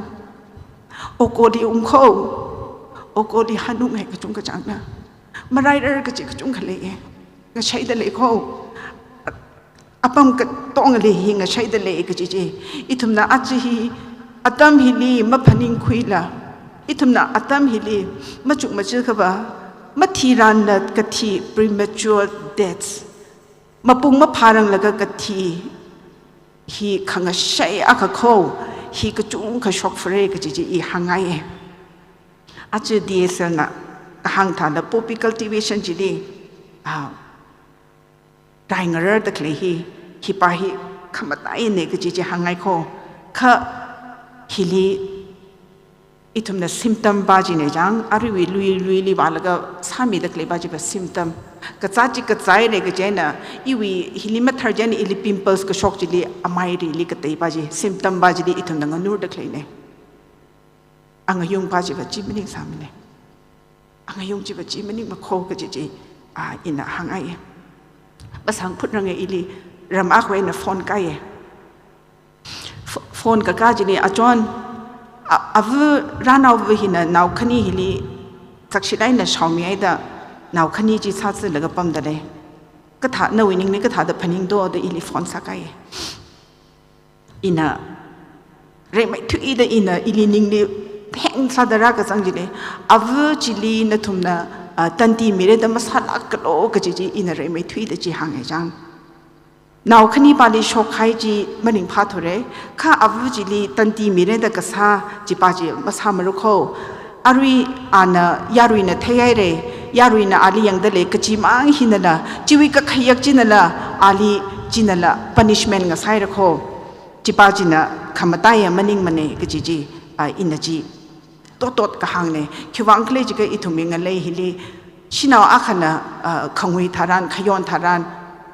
okoli ungkho, okoli hanunga kachungkachāngna. Marairar kaji kachungkha leiya. Ngashaida lei kho. Apam katongali hi ngashaida lei kaji chi. Ithumna aja hi atam hili maphaningkhuila, ithumna atam hili machuk machuk khavā, mathiranla kathi, premature deaths, mapung maphāranglaga kathi hi khangashai akha kho, hi kachungkha shokfare kaji chi i hāngngaiya. Aja D S L na kahāng thāla poppy cultivation chili, ah, rai ngararda khalei hi, hi pa hi khamataina kaji chi hāngngai kho. Kha hili ithumna symptom pa china chang, aruiwui lui, luili vālaga sāmida khalei pa chi pa symptom. Kazā chi kazāhaira kaji eina, iwui hili mathar chieina ili pimples kashok chili, amairili katei pa chi, symptom pa chili ithumna nganurda khaleina. Angayung pa chi pa chi maningsāmana. Angayung chi pa chi maningma kho kaji chi, ah, ina hāngngaiya. Masang phutranga ili ram akhawui eina phone kāya. Ph-, phone kakā chili achon, a, ava, rānao ava hina nao khani hili chakshit eina shaomihaida, nao khani chi sāzalaga pamda lei. Kathā, nawui ningli kathāda phaningdo da ili phone sākāya. Ina rimeithuida ina ili ningli heng sāda rākazang chili, ava chili nathumna, ah, tandi mira da masālākalu kaji chi ina rimeithuida chi hānga chang. Nao khani pali shokhai chi maringphāthura, kha ava chili tandi mira da kasā chi pa chi masāmara kho. Arui ana yaruina theihaira, yaruina ali yangda lei kaji mang hinala, chiwui kakhayak chinala, ali chinala punishment ngasāhaira kho. Chi pa china khamataiya maningmana kaji chi, ah, ina chi totot kahāngna. Khiwuivang khala jiakha ithumwui ngalei hili, shanao akhana, ah, khangui tharan, khayon tharan,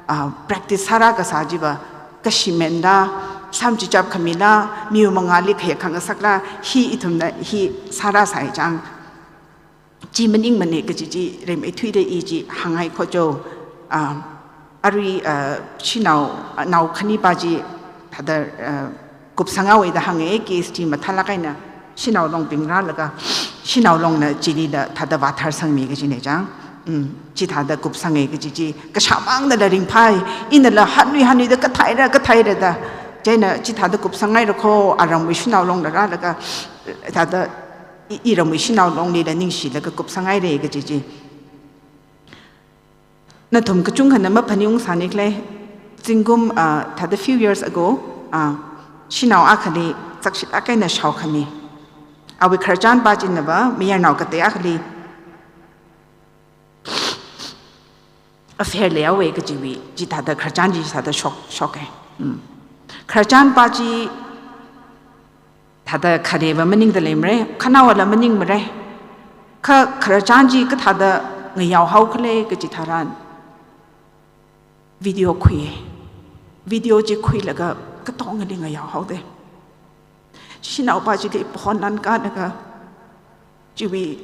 ah, practice sārā kasā chi pa, kashimenla, samchichap khamila, miwui mangāli khayak khangasakla, hi ithumna hi sārāsai chang. Chi maningmana kaji chi rimeithuida i chi hāngngai kho cho. Ah, arui, ah, shanao, ah, nao khani pa chi thāda, ah, kupsanghaowa da hānga, case chi mathālāk eina Shanao Longbing rālaga, Shanao Longna chilila thāda vātharsangmi kajina chang. Mm, chithāda kupsanga kaji chi, kashāmangdala ringphai, inala hanui hanuida kathāhaira, kathāhaira da. Chieina chithāda kupsanghaira kho, aramwui Shanao Longla rālaga, thāda i, iramwui Shanao Longlila ningshilaga kupsanghaira kaji chi. Nathum kachungkhana maphaningung sāni khala, zingkum, ah, thāda few years ago, ah, shanao akhali chakshit akha eina shaokhami. Awui khararchan pa china pa, mayarnao katei akhali affair leihaowa kajiwui, chithāda khararchan chi thāda shok, shoka. Hmm. Khararchanpa chi thāda khareva maningda leimara, khanaowala maningmara. Kha khararchan chi kathāda ngayao haokhala kaji tharan video khui. Video chi khuilaga katongali ngayao haoda. Shanaopa chili pahon lankālaga, chiwui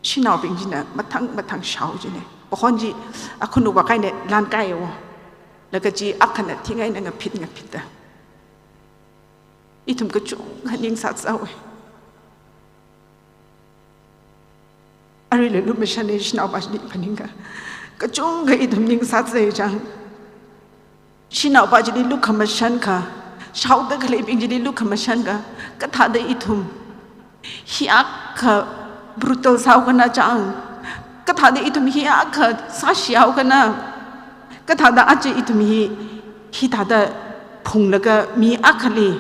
shanaobing china mathang mathang shao china. Pahon chi akhunu vākahaina lankāya wo. Laga chi akhana thing eina ngaphit ngaphitda. Ithum kachungkha ning sāsāhaowa. Aruila lumashanna shanaopa chili phaningakha. Kachungkha ithum ning sāsāya chang. Shanaopa chili lukhamashankha, shaoda khaleibing chili lukhamashankha, kathāda ithum hiyākha brutal sāhaokana chang, kathāda ithum hiyākha sāshihaokana, kathāda aja ithum hi, hithāda phunglaga mi akhali,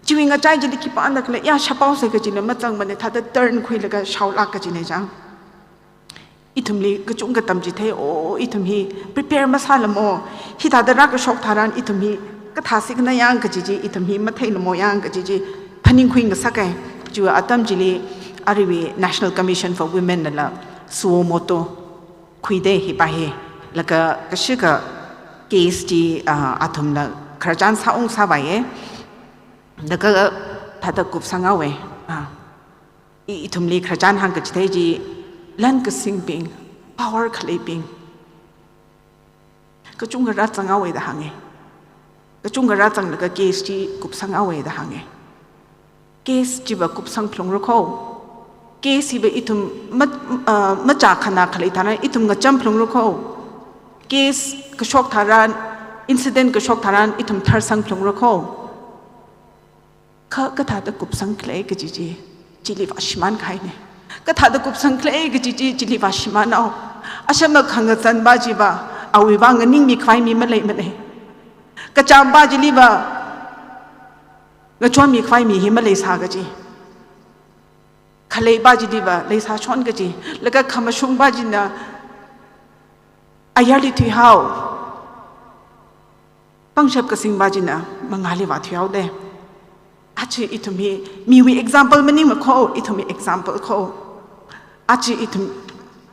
chiwui ngachai chili khipānakhala, ya shapao se kajila mazangmana, thāda turn khuilaga shaolāk kajina chang. Ithumli kachungkha tamchithei, o, ithum hi prepare masālamo, hithāda rākashok tharan ithum hi kathā sikna yang kaji chi, ithum hi matheilamo yang kaji chi, phaningkhui ngasaka. Chiwui atam chili aruiwui National Commission for Women nala suo motto khuida hipa hi. Laga kashikha case chi, ah, athumla khararchan sāung sāvāya. Laga thāda kupsanghaowa. Ah. I, ithumli khararchan hāngkachithei chi, lan kasingbing, power khaleibing kachungkha rāzanghaowa da hānga. Kachungkha rāzanglaga case chi kupsanghaowa da hānga. Case chiva kupsang phalungra kho. Case hiva ithum ma, ah, machā khana khalei tharan ithum ngacham phalungra kho. Case kashok tharan, incident kashok tharan ithum tharsang phalungra kho. Kha kathāda kupsangkhala kaji chi, chili vāshimānkahaina. Kathāda kupsangkhala kaji chi, chili vāshimānhaowa. Ashama khangazanpa chiva, awuiva nganingmikhavai mi maleimana. Kachāmpa chiliva ngachonmikhavai mi hi maleisā kaji. Khaleipa chiliva leisāshon kaji. Laga khamashungpa china ayarli thuihao. Pangshap kasingpa china mangāli vāthuihaoda. Aja ithum hi miwui example maningma kho, ithumwui example kho. Aja ithum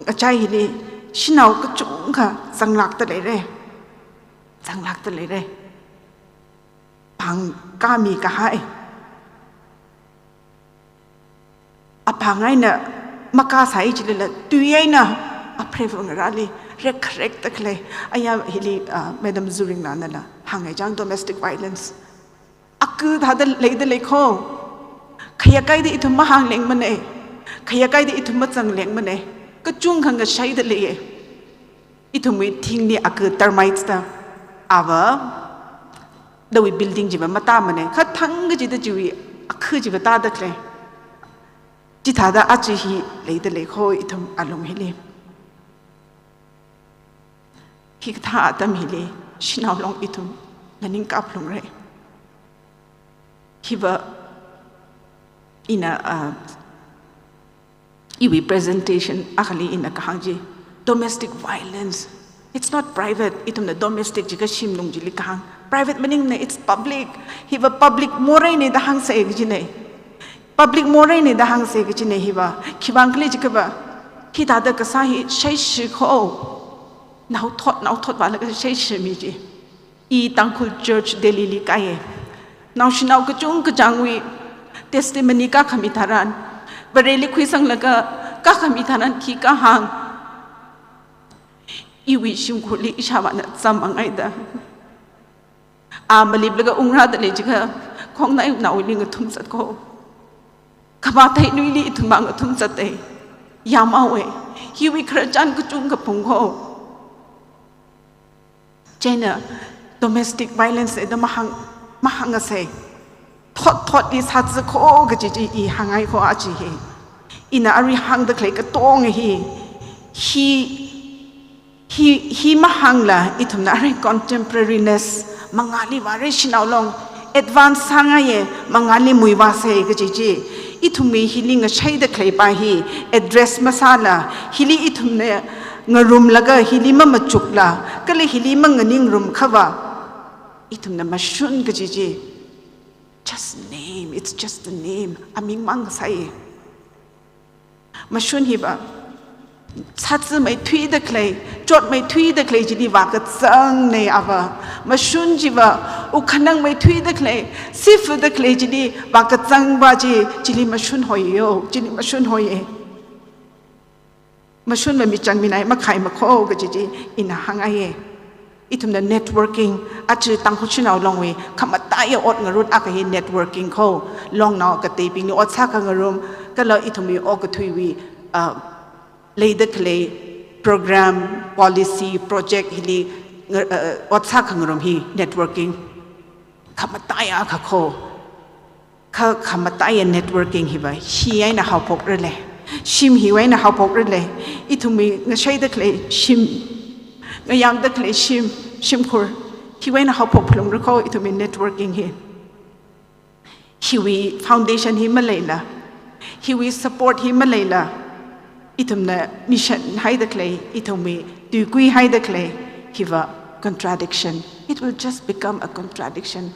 ngachai hili shanao kachungkha zanglākda leira. Zanglākda leira. Pāng kāmikahai. Apāng eina makāsai chilala, tui eina apreiva ngarāli rek kharekda khalei. Aya hili, ah, Madam Zuringla nala hānghai chang domestic violence. Aku thāda leida lei kho. Khayākhaida ithum mahānglengmana. Khayākhaida ithum mazanglengmana. Kachungkha ngashaida leiya. Ithumwui thingli aku termites da, ava, nawui building chiva matāmana, kha thang kachida chiwui aku chiva tāda khalei. Chithāda aja hi leida lei kho ithum alung hili. Hikathā atam hili, shanao long ithum nganingkap phalungra. Hiva ina, ah, iwui presentation akhali ina kahāng chi, domestic violence. It's not private. Ithumna domestic jiakha shimlung chili kahāng. Private maningmana, it's public. Hiva public moreina da hāngsa kajina. Public moreina da hāngsa kajina hiva. Khiwuivang khala jiakhava, hithāda kasā hi shaishi kho. Naothot, naothot vālaga shaishimi chi. I Tangkhul Church Delhi li kāya. Naoshinao kachungkachāngwui testimony kakhami tharan, Vareli khuisanglaga kakhami tharan khi kahāng. Iwui shimkhurli ishāvāna zam mangaida. A maliplaga ungrāda lei jiakha, khongnainaoli ngathum zat kho. Khamathei nuili ithum mang ngathum zatta. Yamhaowa. Hiwui khararchan kachungkha phung kho. Chieina domestic violence da mahāng, mahāngasa. Thot thotli sāzi kho kaji chi i hāngngai kho aja hi. Ina arui hāngda khalei katonga hi. Hi, hi, hi mahāngla ithumna arui contemporariness mangāli vāra shanao long. Advance sāngaiya mangāli muivāsa kaji chi. Ithumwui hili ngashaida khaleipa hi address masāla hili ithumna ngarumlaga hili mamachukla, kala hili manganingrumkhava, ithumna mashun kaji chi, just name, it's just a name, aming mang sai. Mashun hiva, sātsi maithuida khalei, chot maithuida khalei chili vākazangnei ava. Mashun chiva, ukhanang maithuida khalei, sifuda khalei chili vākazangva chi, chili mashun hoiyo, chili mashun hoiye. Mashunva michang minai makhai makho kaji chi ina hāngngaiye. Ithumna networking, aja Tangkhul Shanao Longwui khamataiya ot ngarut akha hi networking kho, longnao kateibingli ot sākhangarum, kala ithumwui okathuiwui, ah, leida khalei program, policy, project hili nga-, ah, ot sākhangarum hi networking khamataiya akha kho. Kha khamataiya networking hiva, hi eina haophokrale. Shim hi eina haophokrale. Ithumwui ngashaida khalei shim, ngayāngda khalei shim, shimkhur, hi eina haophok phalungra kho ithumwui networking hi. Hiwui foundation hi maleila, hiwui support hi maleila, ithumna mission haida khalei, ithumwui tuikui haida khalei, hiva contradiction. It will just become a contradiction.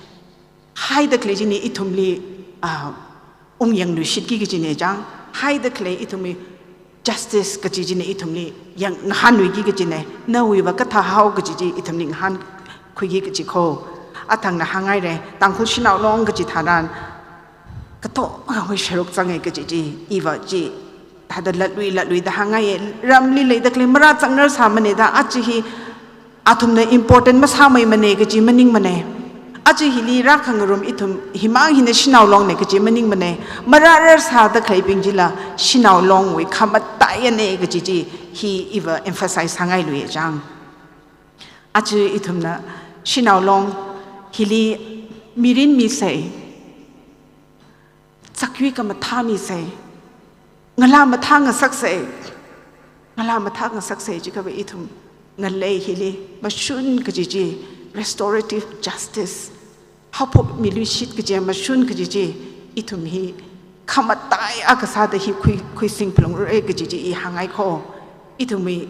Haida khalei china ithumli, ah, ungyangluishitki kajina chang. Haida khalei ithumli justice kaji china ithumli yang ngahānluiki kajina. Nawuiva kathā hao kaji chi ithumli ngahānkhuiki kaji kho. Athangna hānghaira, Tangkhul Shanao Long kaji tharan, katongahui sharuk zange kaji chi, iva chi, thāda latlui latluida hāngngaiye, ramli leida khalei marāzangrar sāmane da, aja hi, athumna important masāmeimane kaji maningmane. Aja hili rākhangarum ithum himang hina Shanao Longne kaji maningmane. Marārar sāda khaleibing chila Shanao Longwui khamataiyane kaji chi hi iva emphasize sāngailuiya chang. Aja ithumna Shanao Long hili mirin misei, zakyui kamathā misei, ngalā mathā ngasaksei, ngalā mathā ngasaksei, jiakhava ithum ngalei hili mashun kaji chi, restorative justice, haophokmiluishit kaji, mashun kaji chi, ithum hi khamataiya akha sāda hi khui, khuising phalungra kaji chi i hāngngai kho. Ithumwui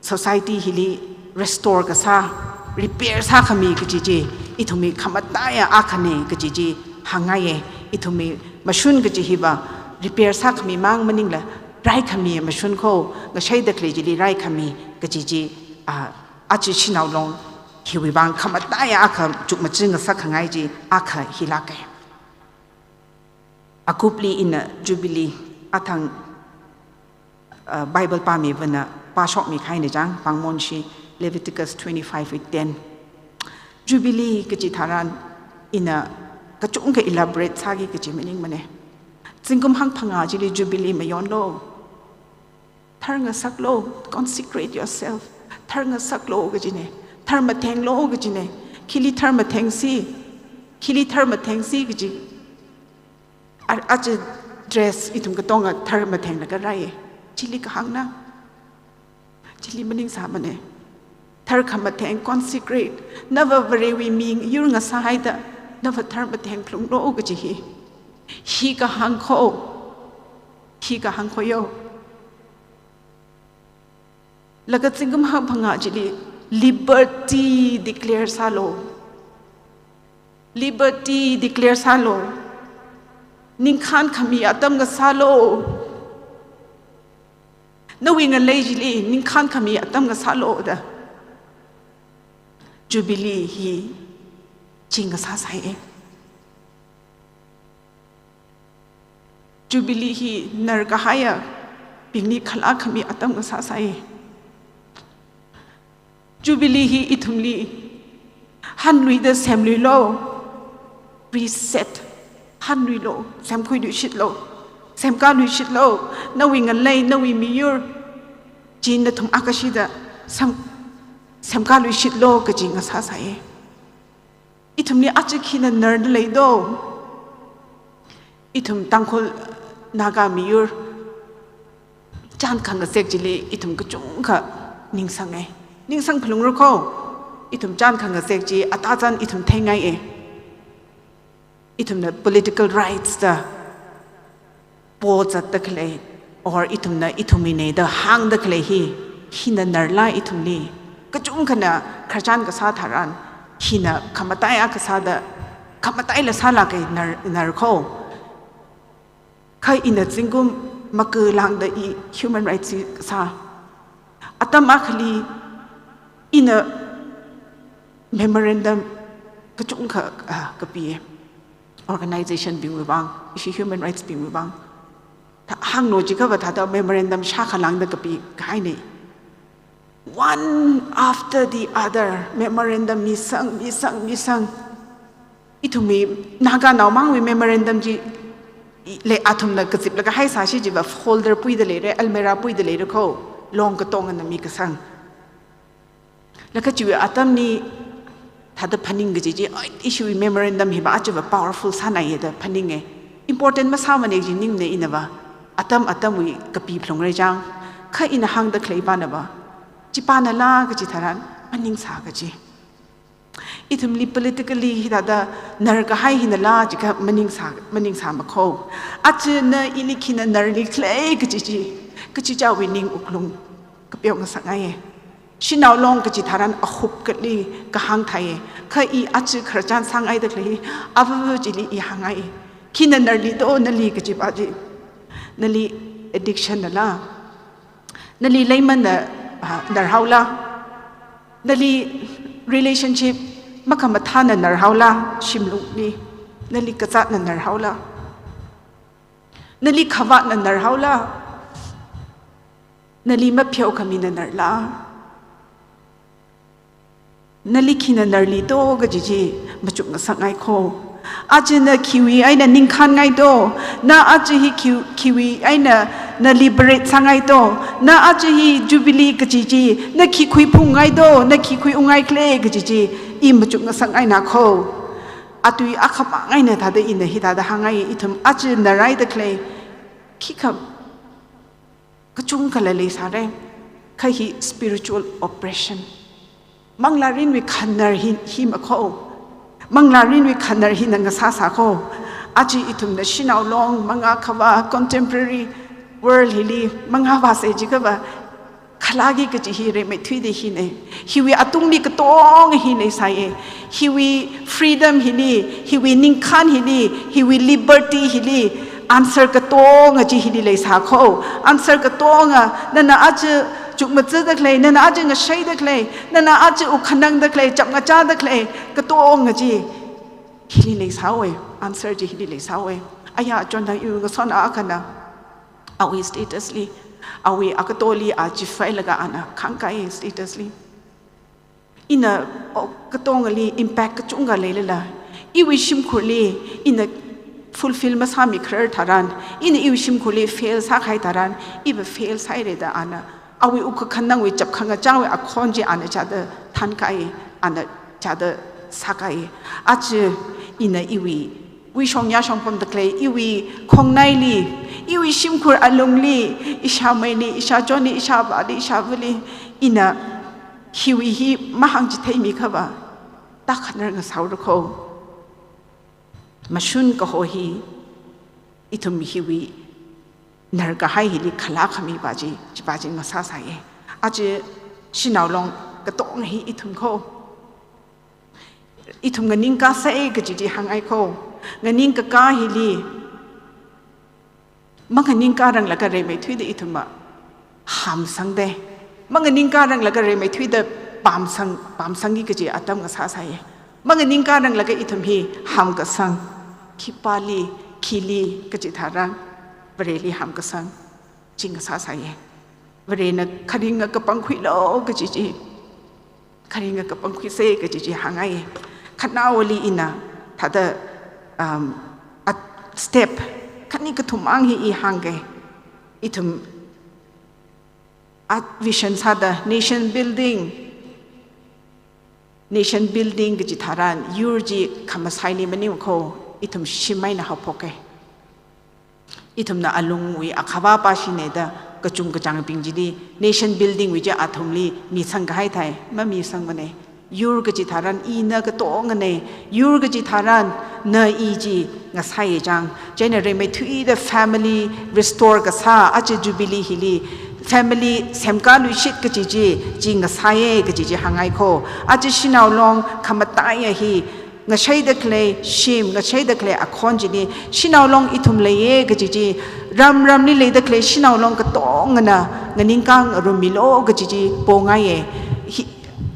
society hili restore kasā, repair sākhami kaji chi, ithumwui khamataiya akhane kaji chi hāngngaiye. Ithumwui mashun kaji hiva repair sākhami mang maningla, raikhami mashun kho, ngashaida khalei chili raikhami kaji chi, ah, aja Shanao Long hiwui vang khamataiya akha chukmajā ngasakkhangai chi akha hilāke. Akupli ina Jubilee athang, uh, Bible pāmivana pāshokmi kahaina chang, pāngmonshi Leviticus twenty-five with ten. Jubilee kaji tharan ina kachungkha elaborate sāki kaji maningmane. Zingkum hangphangā chili Jubilee mayonlu. Thar ngasaklu, consecrate yourself. Thar ngasaklu kajine. Thar mathenglu kajine. Khili thar mathengsi. Khili thar mathengsi kaji. Ar-, aja dress ithum katonga thar mathenglaga rāye. Chili kahāngna. Chili maningsāmane. Thar khamatheng, consecrate. Nava Varewui miyur ngasāhaida, nava thar matheng phalunglu kaji hi. Hi kahāng kho. Hi kahāng kho yo. Laga zingkum hangphangā chili liberty declare sālu. Liberty declare sālu. Ningkhān khami atam ngasālu. Nawui ngalei chili ningkhān khami atam ngasālu da. Jubilee hi chi ngasāsai e. Jubilee hi narkahaiyabingli khalā khami atam ngasāsai. Jubilee hi ithumli hanluida semluilu, reset, hanluilu, semkhuiluishitlu, semkāluishitlu, nawui ngalei, nawui miyur, chi nathum akashida sem-, semkāluishitlu kaji ngasāsai. Ithumli aja khina narda leido. Ithum Tangkhul Naga miyur chān khangazek chili ithum kachungkha ningsange. Ningsang phalungra kho. Ithum chān khangazek chi atazan ithum theingai e. Ithumna political rights da po zatda khalei, or ithumna ithumwuine da hāngda khalei hi, Hina narla ithumli. Kachungkhana khararchan kasā tharan, hina khamatai akha sāda, khamatai la sālāka nar, nar kho. Kha ina zingkum makalāngda i human rights hi kasā. Atam akhali ina memorandum kachungkha, ah, kapi. Organization bingwui vang, ishi human rights bingwui vang. Thā, hānglu jiakhava thāda memorandum shākha lāngda kapi kahaina. One after the other, memorandum misang, misang, misang. Ithumwui Naganao mangwui memorandum chi le athumna kaziplaga haisāshi jiva folder puida leira, almirah puida leira kho, long katongana mikasang. Laga chiwui atamli thāda phaning kaji chi, ai, ishiwui memorandum hiva achiva powerful sānaiya da phaninga. Important masāmana ji ningna inava. Atam atamwui kapi phalungra chang. Kha ina hāngda khaleipanava, chipanala kaji tharan, maningsā kaji. Ithumli politically hithāda narkahai hinala jiakha maningsā, maningsā makho. Aja na ili khina narli khalei kaji chi, kachichāwui ning wuklung kapeo ngasakngaiya. Shanao long kaji tharan ahupkatli kahāng thāya. Kha i aja khararchan sāngaida khalei hi, ava chili i hāngngai. Khina narli do, nali kajipa chi. Nali addiction nala, nali leimanna, ah, nar haola. Nali relationship makhamathāna nar haola, shimlungli. Nali kazātna nar haola. Nali khavātna nar haola. Nali mapheokhamina narla. Nali khina narli do kaji chi machuk ngasakngai kho. Aja na khiwui eina ningkhānngai do, na aja hi khi, khiwui eina na liberate sāngai do, na aja hi Jubilee kaji chi, na khi khuiphungngai do, na khi khuiungngai khala kaji chi, i machuk ngasakngaina kho. Atui akhamang eina thāda ina hithāda hāngngai, ithum aja naraida khalei, khikha kachungkhala leisāra, kha hi spiritual oppression. Manglārinwui khanar hi, hi makho. Manglārinwui khanar hina ngasāsā kho. Aja ithumna shanao long, mangā khavā, contemporary world hili mangā vāsa jiakhava, khalāki kaji hi rimeithuida hina. Hiwui atungli katonga hi leisāya. Hiwui freedom hili, hiwui ningkhān hili, hiwui liberty hili, answer katonga chi hili leisā kho. Answer katonga, nana aja chukmajada khalei, nana aja ngashaida khalei, nana aja wuk khanangda khalei, chapngachāda khalei, katonga chi hili leisāhaowa. Answer chi hili leisāhaowa. Aya, chonthang iwui ngasotna akhana, awui status li, awui akatoli a chifailaga ana khangkai status li. Ina, o, katongali impact kachungkha leilala, iwui shimkhurli ina fulfill masāmikharar tharan, ina iwui shimkhurli fail sākahai tharan, iva fail sāhaira da ana, awui wuk kakhanangwui chapkhangachāwui akhon chi ana chāda thankai, ana chāda sākai. Aja ina iwui wuishong yāshong pamda khalei, iwui khongnaili, iwui shimkhur alungli, ishāmeili, ishāchonli, ishāvāli, ishāvali, ina hiwui hi mahāngchitheimiakhava, tākhanar ngasāhaora kho. Mashun kaho hi, ithum hiwui narkahai hili khalā khamipa chi, chipa chi ngasāsāya. Aja shanao long katonga hi ithum kho. Ithum nganingkāsai kaji chi hāngngai kho. Nganingkakā hili, manganingkāranglaga rimeithuida ithumva hāmsangda. Manganingkāranglaga rimeithuida pamsang, pamsangki kaji atam ngasāsāya. Manganingkāranglaga ithum hi hāmkasang. Khipāli, khili kaji tharan, Vareli hāmkasang chi ngasāsāya. Varena kharinga kapangkhuilu kaji chi, kharinga kapangkhuisa kaji chi hāngngai. Khanaowali ina thāda, um, a step khani kathum mang hi i hāngga. Ithum a vision sāda nation building, nation building kaji tharan yur chi khamasaili maning kho, ithum shim eina haophoka. Ithumna alungwui akhavā pāshina da kachungkachāngbing chili nation building wui chi athumli misangkahai thāi, mamisangmana. Yur kaji tharan ina katongana, yur kaji tharan na i chi ngasāya chang. Chieina rimeithuida family restore kasā, aja Jubilee hili family semkaluishit kaji chi, chi ngasāya kaji chi hāngngai kho. Aja Shanao Long khamataiya hi, ngashaida khalei shim, ngashaida khalei akhon chili, Shanao Long ithum leiya kaji chi, ram ramli leida khalei Shanao Long katongana nganingkā ngarummilu kaji chi pongaiya. Hi,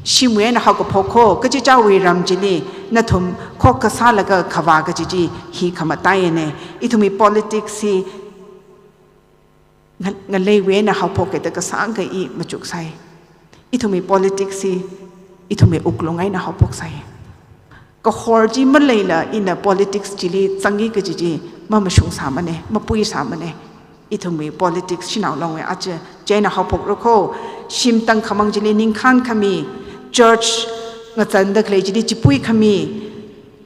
shimwui eina haokaphok kho, kachichāwui ram chili, nathum khokkha sālaga khavā kaji chi, hi khamataiyana. Ithumwui politics hi nga-, ngaleiwui eina haophokkida kasāngkha i machuksai. Ithumwui politics hi, ithumwui wuklung eina haophoksai. Kahor chi maleila ina politics chili zangi kaji chi mamashungsāmana, mapuisāmana. Ithumwui politics Shanao Longwui aja chieina haophokra kho, shim tangkhamang chili ningkhān khami, church ngazanda khalei chili chipui khami,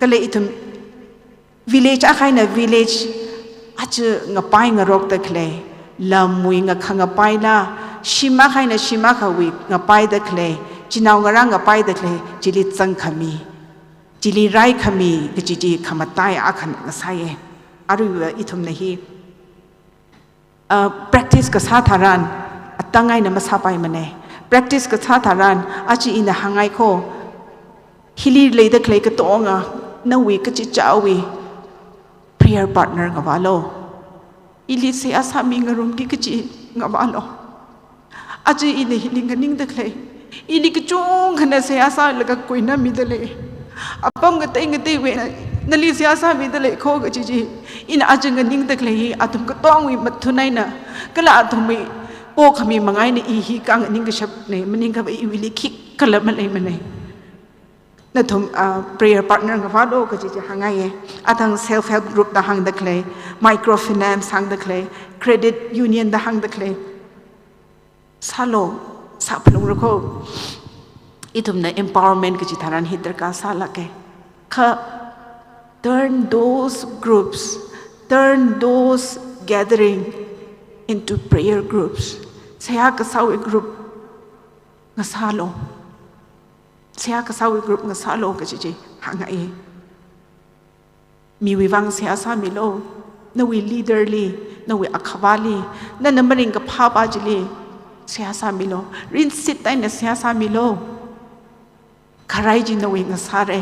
kala ithum village akha eina village aja ngapai ngarokda khalei, lamwui ngakhangapaila, shim akha eina shim akhawui ngapaida khalei, chinao ngarā ngapaida khalei, chili zangkhami, chili raikhami kaji chi khamataiya akha ngasāya. Aruiva ithumna hi, uh, practice kasā tharan, atang eina masāpaimana. Practice kasā tharan, aja ina hāngngai kho, hili leida khalei katonga, nawui kachichāwui prayer partner ngavālu. Ili seihā sāmi ngarumki kaji ngavālu. Aja ina hili nganingda khalei, ili kachungkhana seihā sālaga kuinamida lei. Apam ngatei ngateiwui eina nali seihā sāmida lei kho kaji chi, ina aja nganingda khalei hi athum katongwui mathun eina, kala athumwui pokhami manga eina i hi kha nganingkashapna, maningakha iwuili khikhalaga maleimana. Nathum, ah, prayer partner ngavālu kaji chi hāngngaiya. Athang self help group da hāngda khalei, microfinance hāngda khalei, credit union da hāngda khalei, sālu, sāphalungra kho. Ithumna empowerment kaji tharan hi darkar sālāka. Kha turn those groups, turn those gathering into prayer groups. Seihā kasāwui group ngasālu. Seihā kasāwui group ngasālu kaji chi hāngngai. Miwui vang seihā sāmilu, nawui leader li, nawui akhavāli, nana maringkaphā pa chili seihā sāmilu, rinsit eina seihā sāmilu. Kharai chi nawui ngasāra.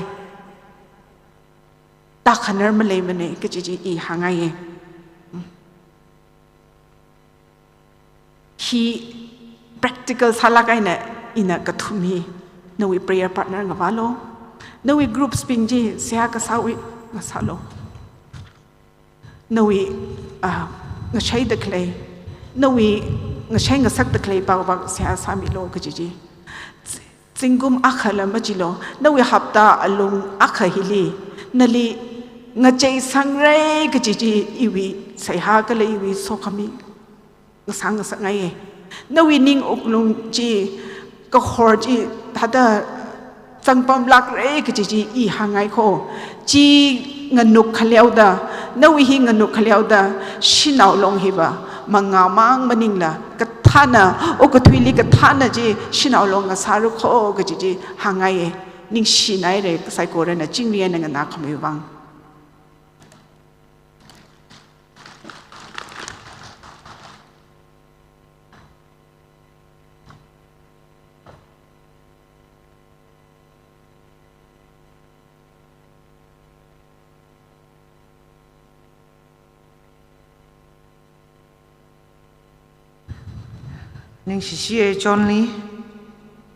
Takhanar maleimana kaji chi i hāngngaiya. Hi practical sālāk eina ina kathum hi, nawui prayer partner ngavālu, nawui groups bing chi seihā kasāwui ngasālu, nawui, ah, ngashaida khalei, nawui ngashai ngasakda khalei pa vang seihā sāmilu kaji chi. Zingkum akhala majilu, nawui hapta alung akha hili, nali ngacheisangra kaji chi iwui seihā kala iwui sokhami ngasā ngasakngaiya. Nawui ning wuklung chi, kahor chi, thāda zangpamlākra kaji chi i hāngngai kho. Chi nganuk khaleoda, nawui hi nganuk khaleoda, Shanao Long hiva, mangāmang maningla, kathāna, okathuili kathāna chi, Shanao Long ngasāra kho kaji chi hāngngaiya. Ningshinaira, saikorana chingri eina nganākhami vang. Ningshishiya John li,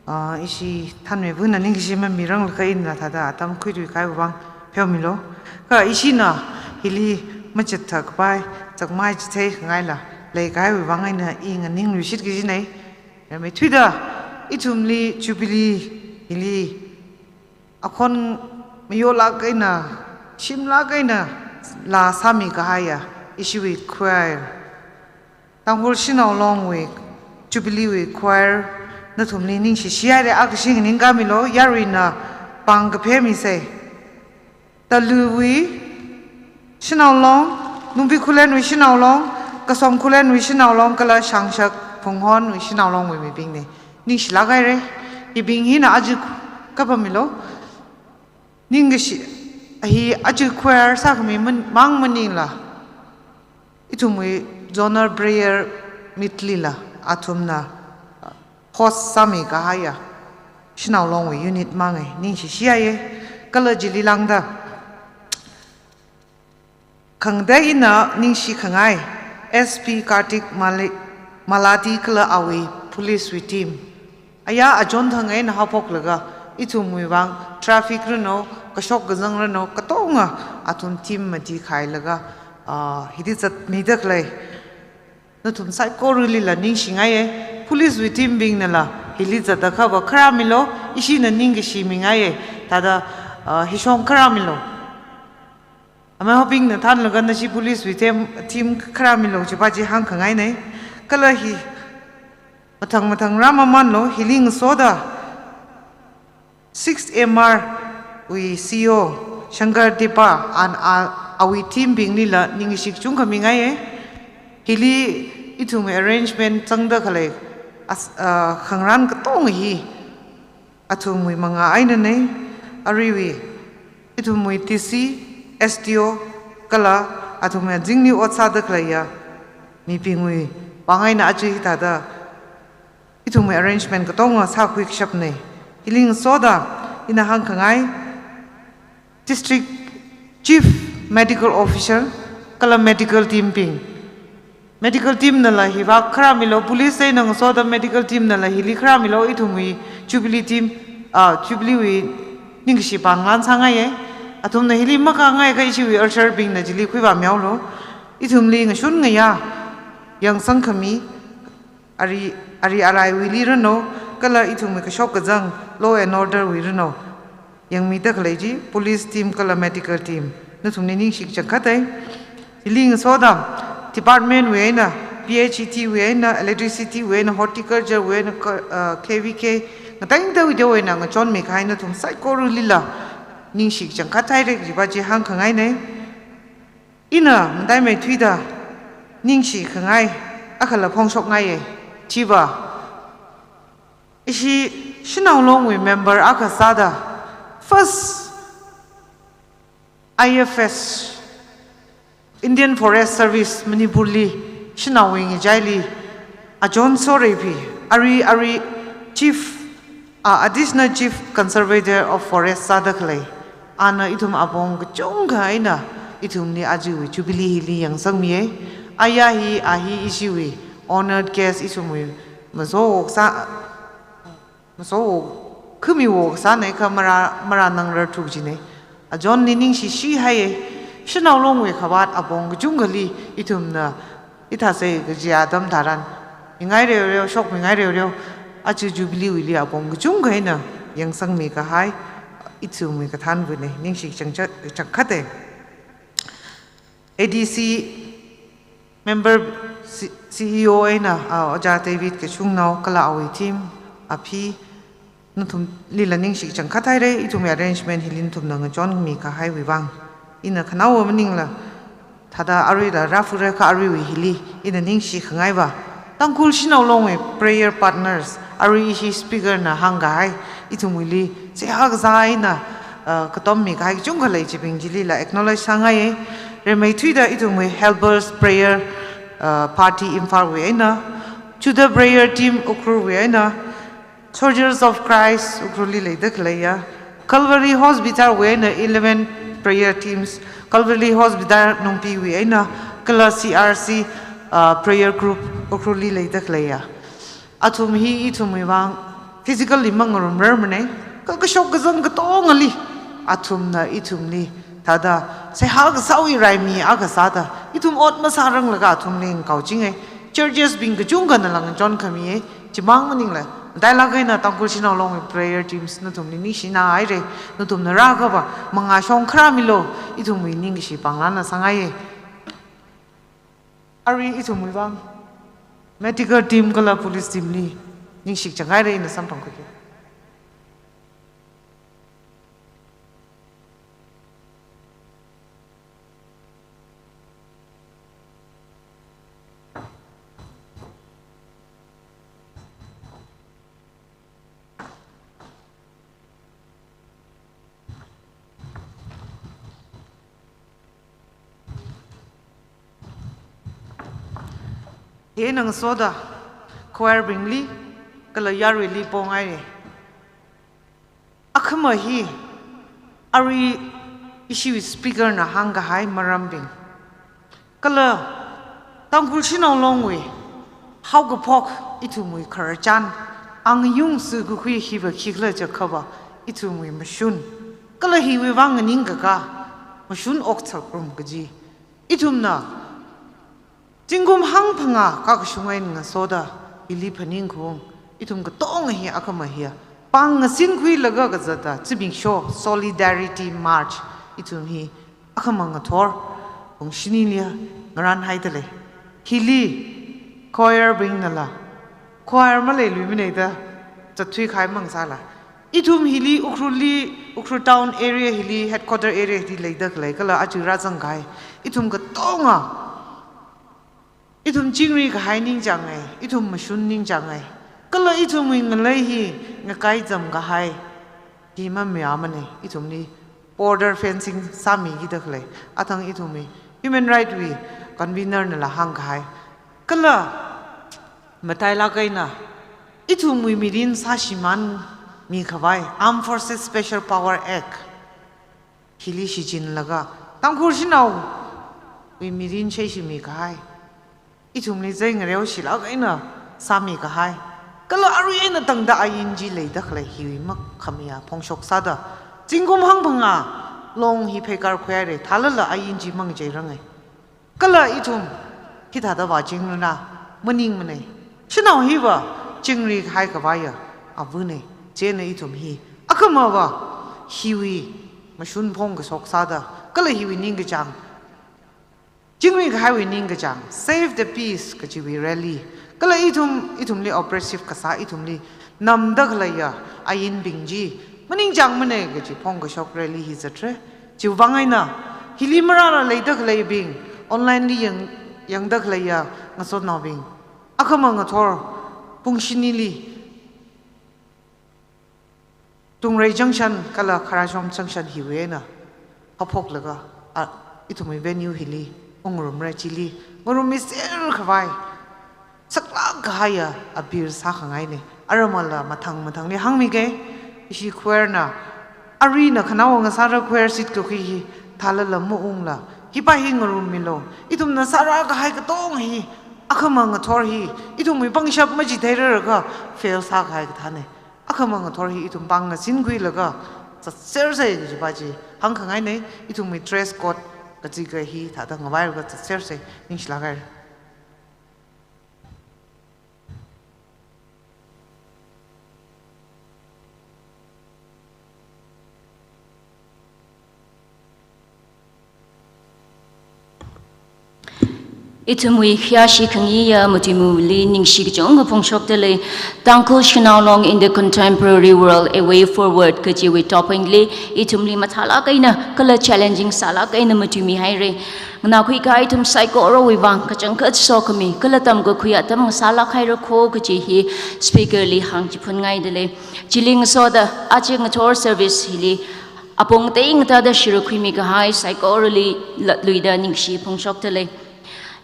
ah, ishi thanmeivana ningshi mamirang laga ina thāda atam khuithui kahai vang pheomilu. Kha ishina hili machithak pai, chakmai chithei khangaila, leikahai vang eina i nganingluishit kajina. Rameithuida, ithumli Jubilee hili akhon mayolāk eina, shimlāk eina laa sāmi kahaiya, ishiwui choir, Tangkhul Shanao Longwui Jubilee wui choir, nathumli ningshishihaira, akha sing ningkamilu, yaruina pāng kaphā misei. Taluwui Shanao Long, Nungbi Khullenwui Shanao Long, Kasom Khullenwui Shanao Long, kala Shangshak Phunghonwui Shanao Longwui mibingna. Ningshilāk haira, hibing hina aja kapamilu. Ningkashi, hi aja choir sākhami man-, mang maningla, ithumwui zonal prayer meet lila, athumna, uh, host sāmi kahaiya Shanao Longwui unit mangai ningshi shihaiye. Kala chili lāngda khangatei ina ningshi khangai S P Kartik Mali-, Malati kala awui police wui team. Aya achon thang eina haophoklaga, ithumwui vang traffic rano, kashok kazang rano, katonga athum team mati khailaga, ah, hili zatmida khalei. Nathum saikoralila ningshingaiye, police wui team bingnala hili zatda khava kharāmilo, ishina ningkashi mingaiye, thāda, ah, hishong kharāmilo. Amei hoping na thanlaga nashi police wui team, team kharāmilo chipa chi hāngkhangaine. Kala hi mathang mathang rāmamanlo, hili ngasoda six M R wui C E O Shankar Deepa and a, awui team binglila ningshi kachungkha mingaiye. Hili ithumwui arrangement zangda khalei as-, ah, khangarān katonga hi athumwui mangā einane, aruiwui ithumwui D C, S D O, kala athumwui azingli ot sāda khaleiya mibingwui vang eina aja hithāda ithumwui arrangement katonga sākhui kashapne. Hili ngasoda ina hāngkhangai, District Chief Medical Officer kala medical team bing. Medical team nala hiva kharāmilo, police eina ngasoda medical team nala hili kharāmilo, ithumwui Jubilee team, ah, Jubilee wui ningkashi pānglan sāngaiye. Athumna hili makāngaikha ishiwui usher bingna chili khuivāmihaolo. Ithumli ngashun ngayā yangsang khami, ari, ari araiwuili rano, kala ithumwui kashok kazang, law and order wui rano yangmida khalei chi, police team kala medical team, nathumli ningshi kachangkhatai. Hili ngasoda department wui eina, P H E D wui eina, electricity wui eina, horticulture wui eina, ka-, ah, K V K, ngatei ngateiwui eina ngachonmi kahai nathum saikoralila ningshi kachangkhat haire chipa chi hāngkhangaine. Ina mataimeithuida ningshi khangai akhala phongshokngaiye. Chiva, ishi Shanao Longwui member akha sāda, first I F S, Indian Forest Service Manipurli, Shanaowui ngachaili achon soreipi, arui, arui Chief, ah, Additional Chief Conservator of Forest sāda khalei. Ana ithum apong kachungkha eina ithumli ajawui Jubilee hili yangsangmiye. Aya hi, a hi ishiwui honoured guest, ithumwui maso kasā, maso khami wo kasāne kha marā, marānangrarthu kajine. Achonli ningshi shihaiye. Shanao Longwui khavāt apong kachungkhali ithumna hithāsei kaji atam tharan, mingai reoreo, shokmingai reoreo, aja Jubilee wuili apong kachungkha eina yangsangmi kahai ithumwui kathānwuine, ningshi chang-, changkhate. A D C member C-, C E O eina, ah, Ojā David Kachungnao kala awui team, aphi, nathumlila ningshi changkhat haire, ithumwui arrangement hili nathumna ngachonmi kahaiwui vang. Ina khanaowa maningla, thāda aruila rāfure kha aruiwui hili ina ningshi khangaiva, Tangkhul Shanao Longwui prayer partners, arui ishi speaker na hāngkahai, ithumwuili seihā kasā eina, ah, katommi kahai kachungkha lei chibing chilila acknowledge sāngaiye. Rimeithuida ithumwui Helpers Prayer, ah, Party Imphalwui eina, Judah Prayer Team Ukhrulwui eina, Soldiers of Christ Ukhrulli leida khaleiya, Calvary Hospitalwui eina eleven prayer teams, Calvary Hospital Nungpiwui eina, kala C R C, ah, prayer group Ukhrulli leida khaleiya. Athum hi ithumwui vang physically mangarumrarmane, kha kashok kazang katongali athumna ithumli thāda seihā kasāwui raimi akha sāda, ithum ot masāranglaga athumli ngakaochinge. Churches bing kachungkhana ngachonkhamiye. Chimang maningla, matailāk eina Tangkhul Shanao Longwui prayer teams nathumli ningshina haire, nathumna rākava mangā shong kharāmilo, ithumwui ningkashi pānglanna sāngaiye. Arui ithumwui vang medical team kala police teamli ningshi changhaire, ina samphangkhuike. Hi ngasoda, choir bingli, kala yaruili pongai. Akhama hi, arui ishiwui speaker na hāngkahai marambing. Kala Tangkhul Shanao Longwui haokaphok ithumwui khararchan, angayung sukakhui hiva khikhala jiakhava ithumwui mashun. Kala hiwui vang nganingkaka mashun oktharum kaji. Ithumna zingkum hangphangā kakashung eina ngasoda hili phaningkhaung, ithum katonga hi akhama hiya pāng ngasinkhuilaga kazata zimiksho Solidarity March ithum hi akhama ngathor pung shiniliya ngarānhaida lei. Hili choir bingnala, choir maleiluimanei da zatthuikahai mang sāla, ithum hili Ukhrulli, Ukhrul town area hili, headquarter area hili leida khalei, kala aja rāzangkahai ithum katonga, ithum chingri kahai ningchāngai, ithum mashun ningchāngai. Kala ithumwui ngalei hi ngakai zamkahai hi mamayāmanei, ithumli border fencing sāmikida khalei, athang ithumwui human right wui convener nala hāngkahai. Kala matailāk eina ithumwui mirin sāshimānmikhavai Armed Forces Special Power Act hili shichinlaga Tangkhul Shanaowui mirin sheishimikahai, ithumli zai ngareo shilāk eina sāmikahai. Kala arui eina tangda ain chi leida khalei hiwui makhamayā phongshok sāda, zingkum hangphangā Long hi pheikar khuihaira, thālala ain chi mangacheiranga. Kala ithum hithāda vāchingranu maningmanei. Shanao hiva chingri kahai khavaiya avunei. Chieina ithum hi akhamava hiwui mashun phongkashok sāda, kala hiwui ningkachāng, chingri kahaiwui ningkachāng, Save the Peace kajiwui rally, kala ithum, ithumli oppressive kasā, ithumli namda khaleiya ainbing chi maningchāngmanei kaji phongkashok rally hi zatra. Chiwui vang eina hili marāla leida khaleibing, online li yang, yangda khaleiya ngasotnaobing, akhama ngathor pung shinili Tungrei Junction kala Kharashom Junction hiwui eina haophoklaga, a, ithumwui venue hili ungngarumra. Chili ngarummiser khavai saklāk kahaiya abir sākhangainei. Aramala mathang mathangli hāngmikei. Ishi choir na, aruina khanaowa ngasāra choir shitkakhui hi thālala maungla, hipa hi ngarummilu. Ithumna sārākahai katonga hi, akhama ngathor hi ithumwui pangshap machitheirarkha fail sākahai kathānei. Akhama ngathor hi ithum pāng ngasinkhuilaga zatsersei kajipa chi hāngkhangainei. Ithumwui dress code kachika hi thāda ngavailaga zatsersei, ningshilāk haira. Ithumwui khayāshi khangayiya matuimali ningshi kachungkha phongshokda lei. Tangkhul Shanao Long in the Contemporary World, A Way Forward kajiwui topic li ithumli mathālāk eina kala challenging sālāk eina matuimihaira. Nganākhuikahai ithum saikorawui vang kachangkhat sokhami kala tamkakhui atam ngasālāk haira kho kaji hi speaker li hāngchiphunngaida lei. Chili ngasoda aja ngathor service hili apong teingatada shirakhuimikahai saikorali latluida ningshi phongshokda lei.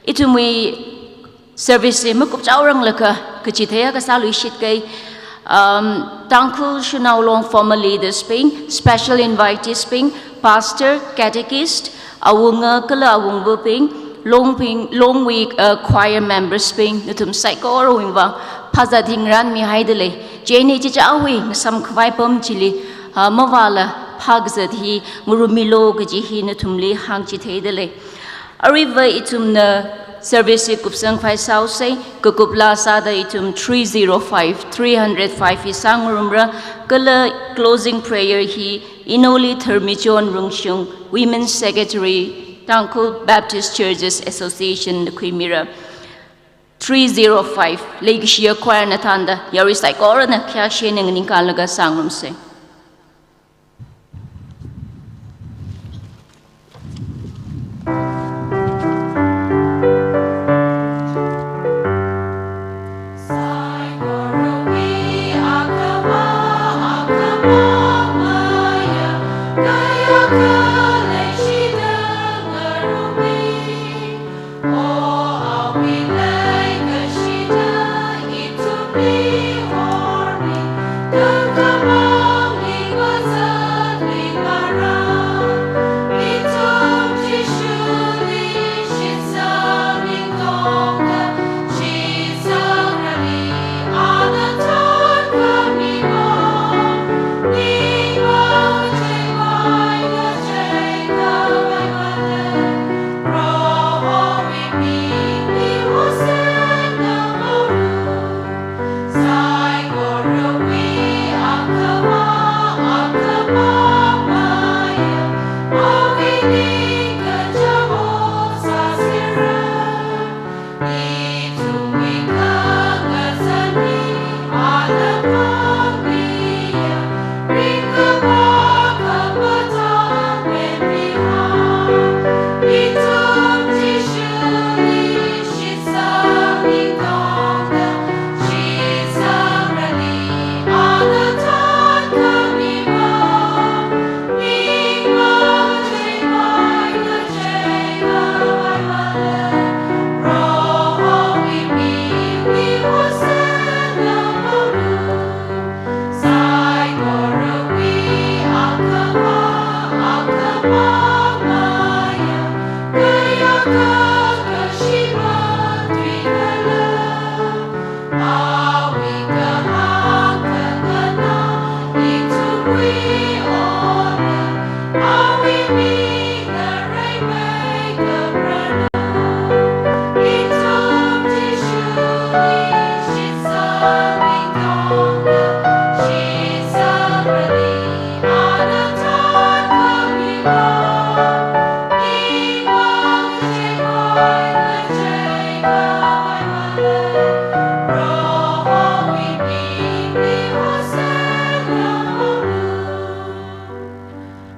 Ithumwui service hi makupchaoranglakha kachitheiya kasā luishit kei. Um, Tangkhul Shanao Long formal leaders bing, special invitees bing, pastor, catechist, awunga kala awungvabing, Longbing, Longwui, uh, choir members bing, nathum saikorawui vang phāzat hi ngarānmihaida lei. Chieina chichāwui ngasamkhavai apam chili, uh, mavāla phākazat hi ngarummilu kaji hi nathumli hāngchitheida lei. Aruiva ithumna service hi kupsangkhavai sāusei, kakup laa sāda ithum three zero five, three hundred five hi sāngarumra, kala closing prayer hi Inoli Tharmichon Rungshung, Women's Secretary, Tangkhul Baptist Churches Association na khuimira. Three zero five, leikashiya choir na thānda, yarui saikorana khayāshi eina nganingkālaga sāngarumsei.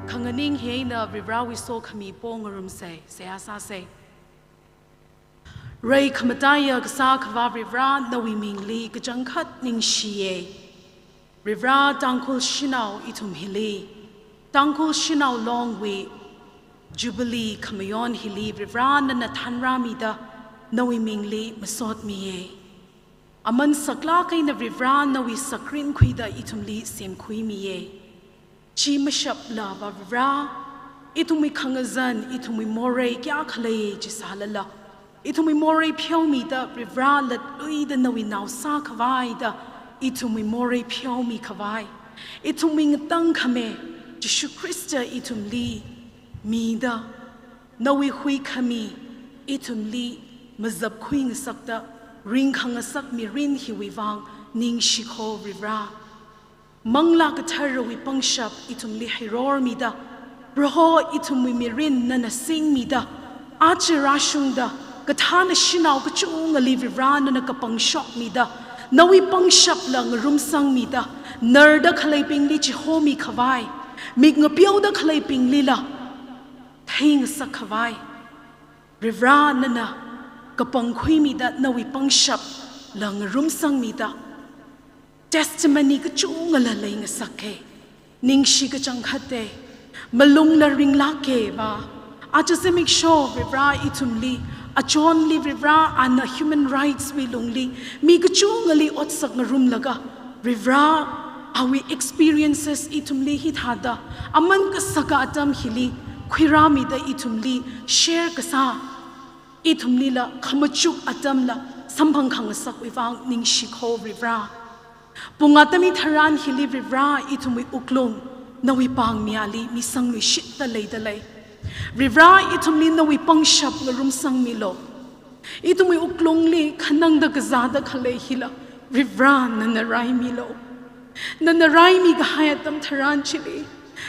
Khanganing hi eina Varivarāwui sokhami pongarumsa, seihā sāsa. Rai khamataiya kasā Akhava Varivarā, nawui mingli kachangkhat ningshiya. Varivarā, Tangkhul shanao ithum hili, Tangkhul Shanao Longwui Jubilee khamayon hili Varivarā nana thanrāmida nawui mingli masotmiya. Aman saklāk eina Varivarā nawui sakrin khuida ithumli semkhuimiya. Chi mashapla Varivarā, ithumwui khangazan, ithumwui morei kayākha lei chi sālala, ithumwui morei pheomida Varivarā latluida nawui nao sākhavai da ithumwui morei pheomi khavai, ithumwui ngatangkhami Jishu Khrista ithumli mida, nawui huikhami ithumli mazapkhui ngasakta ringkhangasak mirin hiwui vang ningshikho Varivarā. Manglā Katharawui pangshap ithumli heirormida, Proho ithumwui mirin nana singmida, aja rāshungda kathāna shanao kachungali Varivarā nana kapangshokmida, nawui pangshapla ngarumsangmida, narda khaleibingli chihomi khavai, mik ngapeoda khaleibinglila theingasak khavai, Varivarā nana kapangkhuimida nawui pangshapla ngarumsangmida testimony kachungala leingasaka. Ningshi kachangkhata, malungla ringlāka va. Aja zimiksho Varivarā ithumli, achonli Varivarā ana human rights wui lungli mi kachungali otsak ngarumlaga, Varivarā awui experiences ithumli hithāda aman kasaka atam hili khuirāmida ithumli share kasā, ithumlila khamachuk atamla samphang khangasakwui vang ningshikho Varivarā. Pung atam hitharan hili Varivarā ithumwui wuklung nawui pāngmiali misangluishitta leida lei. Varivarā ithumli nawui pangshap ngarumsangmilu. Ithumwui wuklungli khanangda kazāda khalei hila Varivarā nana raimilu. Nana raimi kahai atam tharan chili,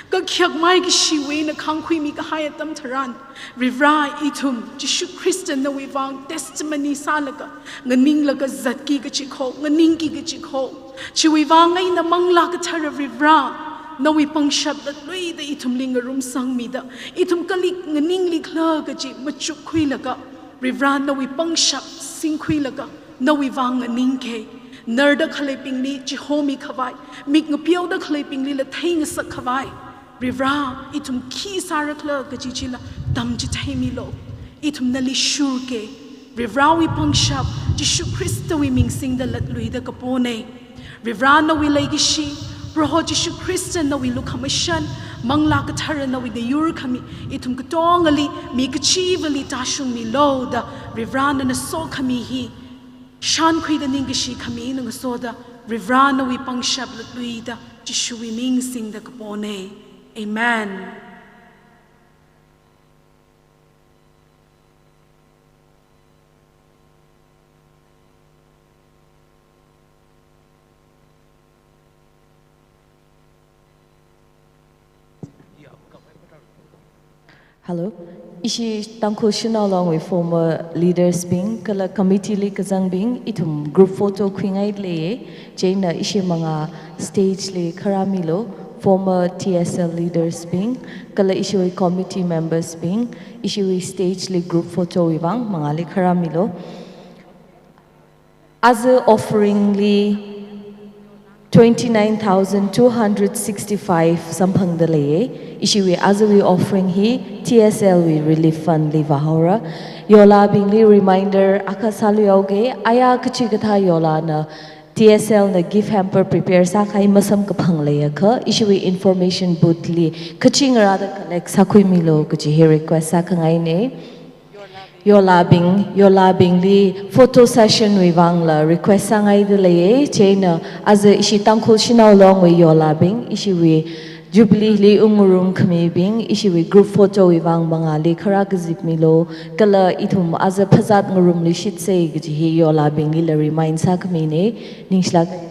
kakhayak maikashiwui eina khāngkhuimi kahai atam tharan, Varivarā ithum Jishu Khrista nawui vang testimony sālaga, nganinglaga zatki kachikho, nganingki kachikho. Chiwui vang eina Manglā Kathara Varivarā, nawui pangshap latluida ithumli ngarumsangmida, ithum kali nganinglikhala kaji machukkhuilaga, Varivarā nawui pangshap singkhuilaga, nawui vang nganingka. Narda khaleibingli chihomi khavai, mik ngapeoda khaleibinglila theingasak khavai, Varivarā ithum khi sārakhala kaji chila tamchitheimilu. Ithum nali shurka. Varivarāwui pangshap Jishu Khristawui ming singda latluida kapona. Varivarā nawui leikashi, Proho Jishu Khrista nawui lukhamashan, Manglā Kathara nawui ngayurkhami, ithum katongali mi kachivali tāshungmilu da Varivarā nana sokhami hi shānkhuida ningkashi khami eina ngasoda, Varivarā nawui pangshap latluida Jishuwui ming singda kapona. Amen. Hello. Ishi Tangkhul Shanao Longwui former leaders bing, kala committee li kazangbing, ithum group photo khuingai leiya, chieina ishi mangā stage li kharāmilu, former T S L leaders bing, kala ishiwui committee members bing, ishiwui stage li group photo wui vang mangāli kharāmilu. Aja offering li twenty-nine thousand two hundred sixty-five samphangda leiya. Ishiwui ajawui offering hi T S L wui relief fund li vāhaora. Yolābingli reminder akha sāluihaoga, aya kachikathā yolāna T S L na gift hamper prepare sākahai masamkaphang leiakha, ishiwui information booth li kachingarāda collect sākhuimilu kaji hi request sākhangaina. Yolabing, yolabingli photo session wui vangla request sāngaida leiya, chieina aja ishi Tangkhul Shanao Long wui yolabing, ishiwui Jubilee li ungngarum khamibing, ishiwui group photo wui vang mangāli khara kazipmilu, kala ithum aja phazat ngarumluishitsa kaji hi yolabinglila remind sākhamina, ningshilāk.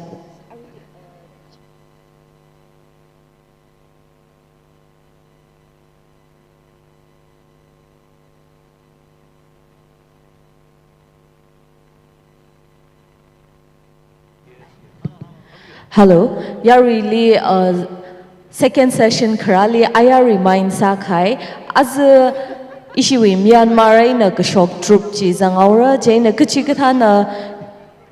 Hello, yaruili, uh, second session kharāli aya remind sākahai, aja ishiwui Myanmar eina kashok troop chi zanghaora, chieina kachikathāna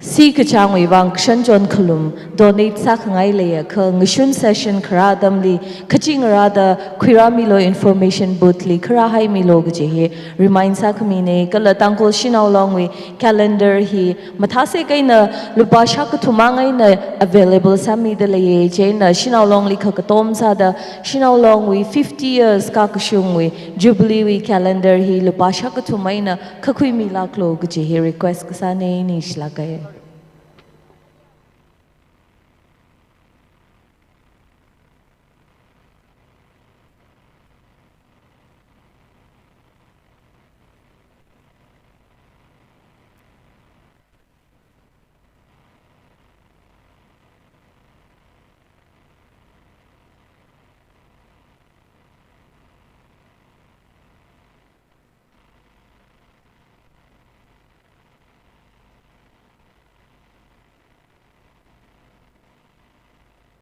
si kachāngwui vang kashan chon khalum donate sākhangai leiakha, ngashun session kharā atamli khachi ngarāda khuirāmilu, information booth li kharā haimilu kaji hi remind sākhamina, kala Tangkhul Shanao Long wui calendar hi mathāsek eina lupā shākathummang eina available sāmida leiya, chieina Shanao Long li khakatom sāda Shanao Long wui fifty years kakashungwui Jubilee wui calendar hi lupā shākathum eina khakhuimilāklu kaji hi request kasāna, ningshilāka.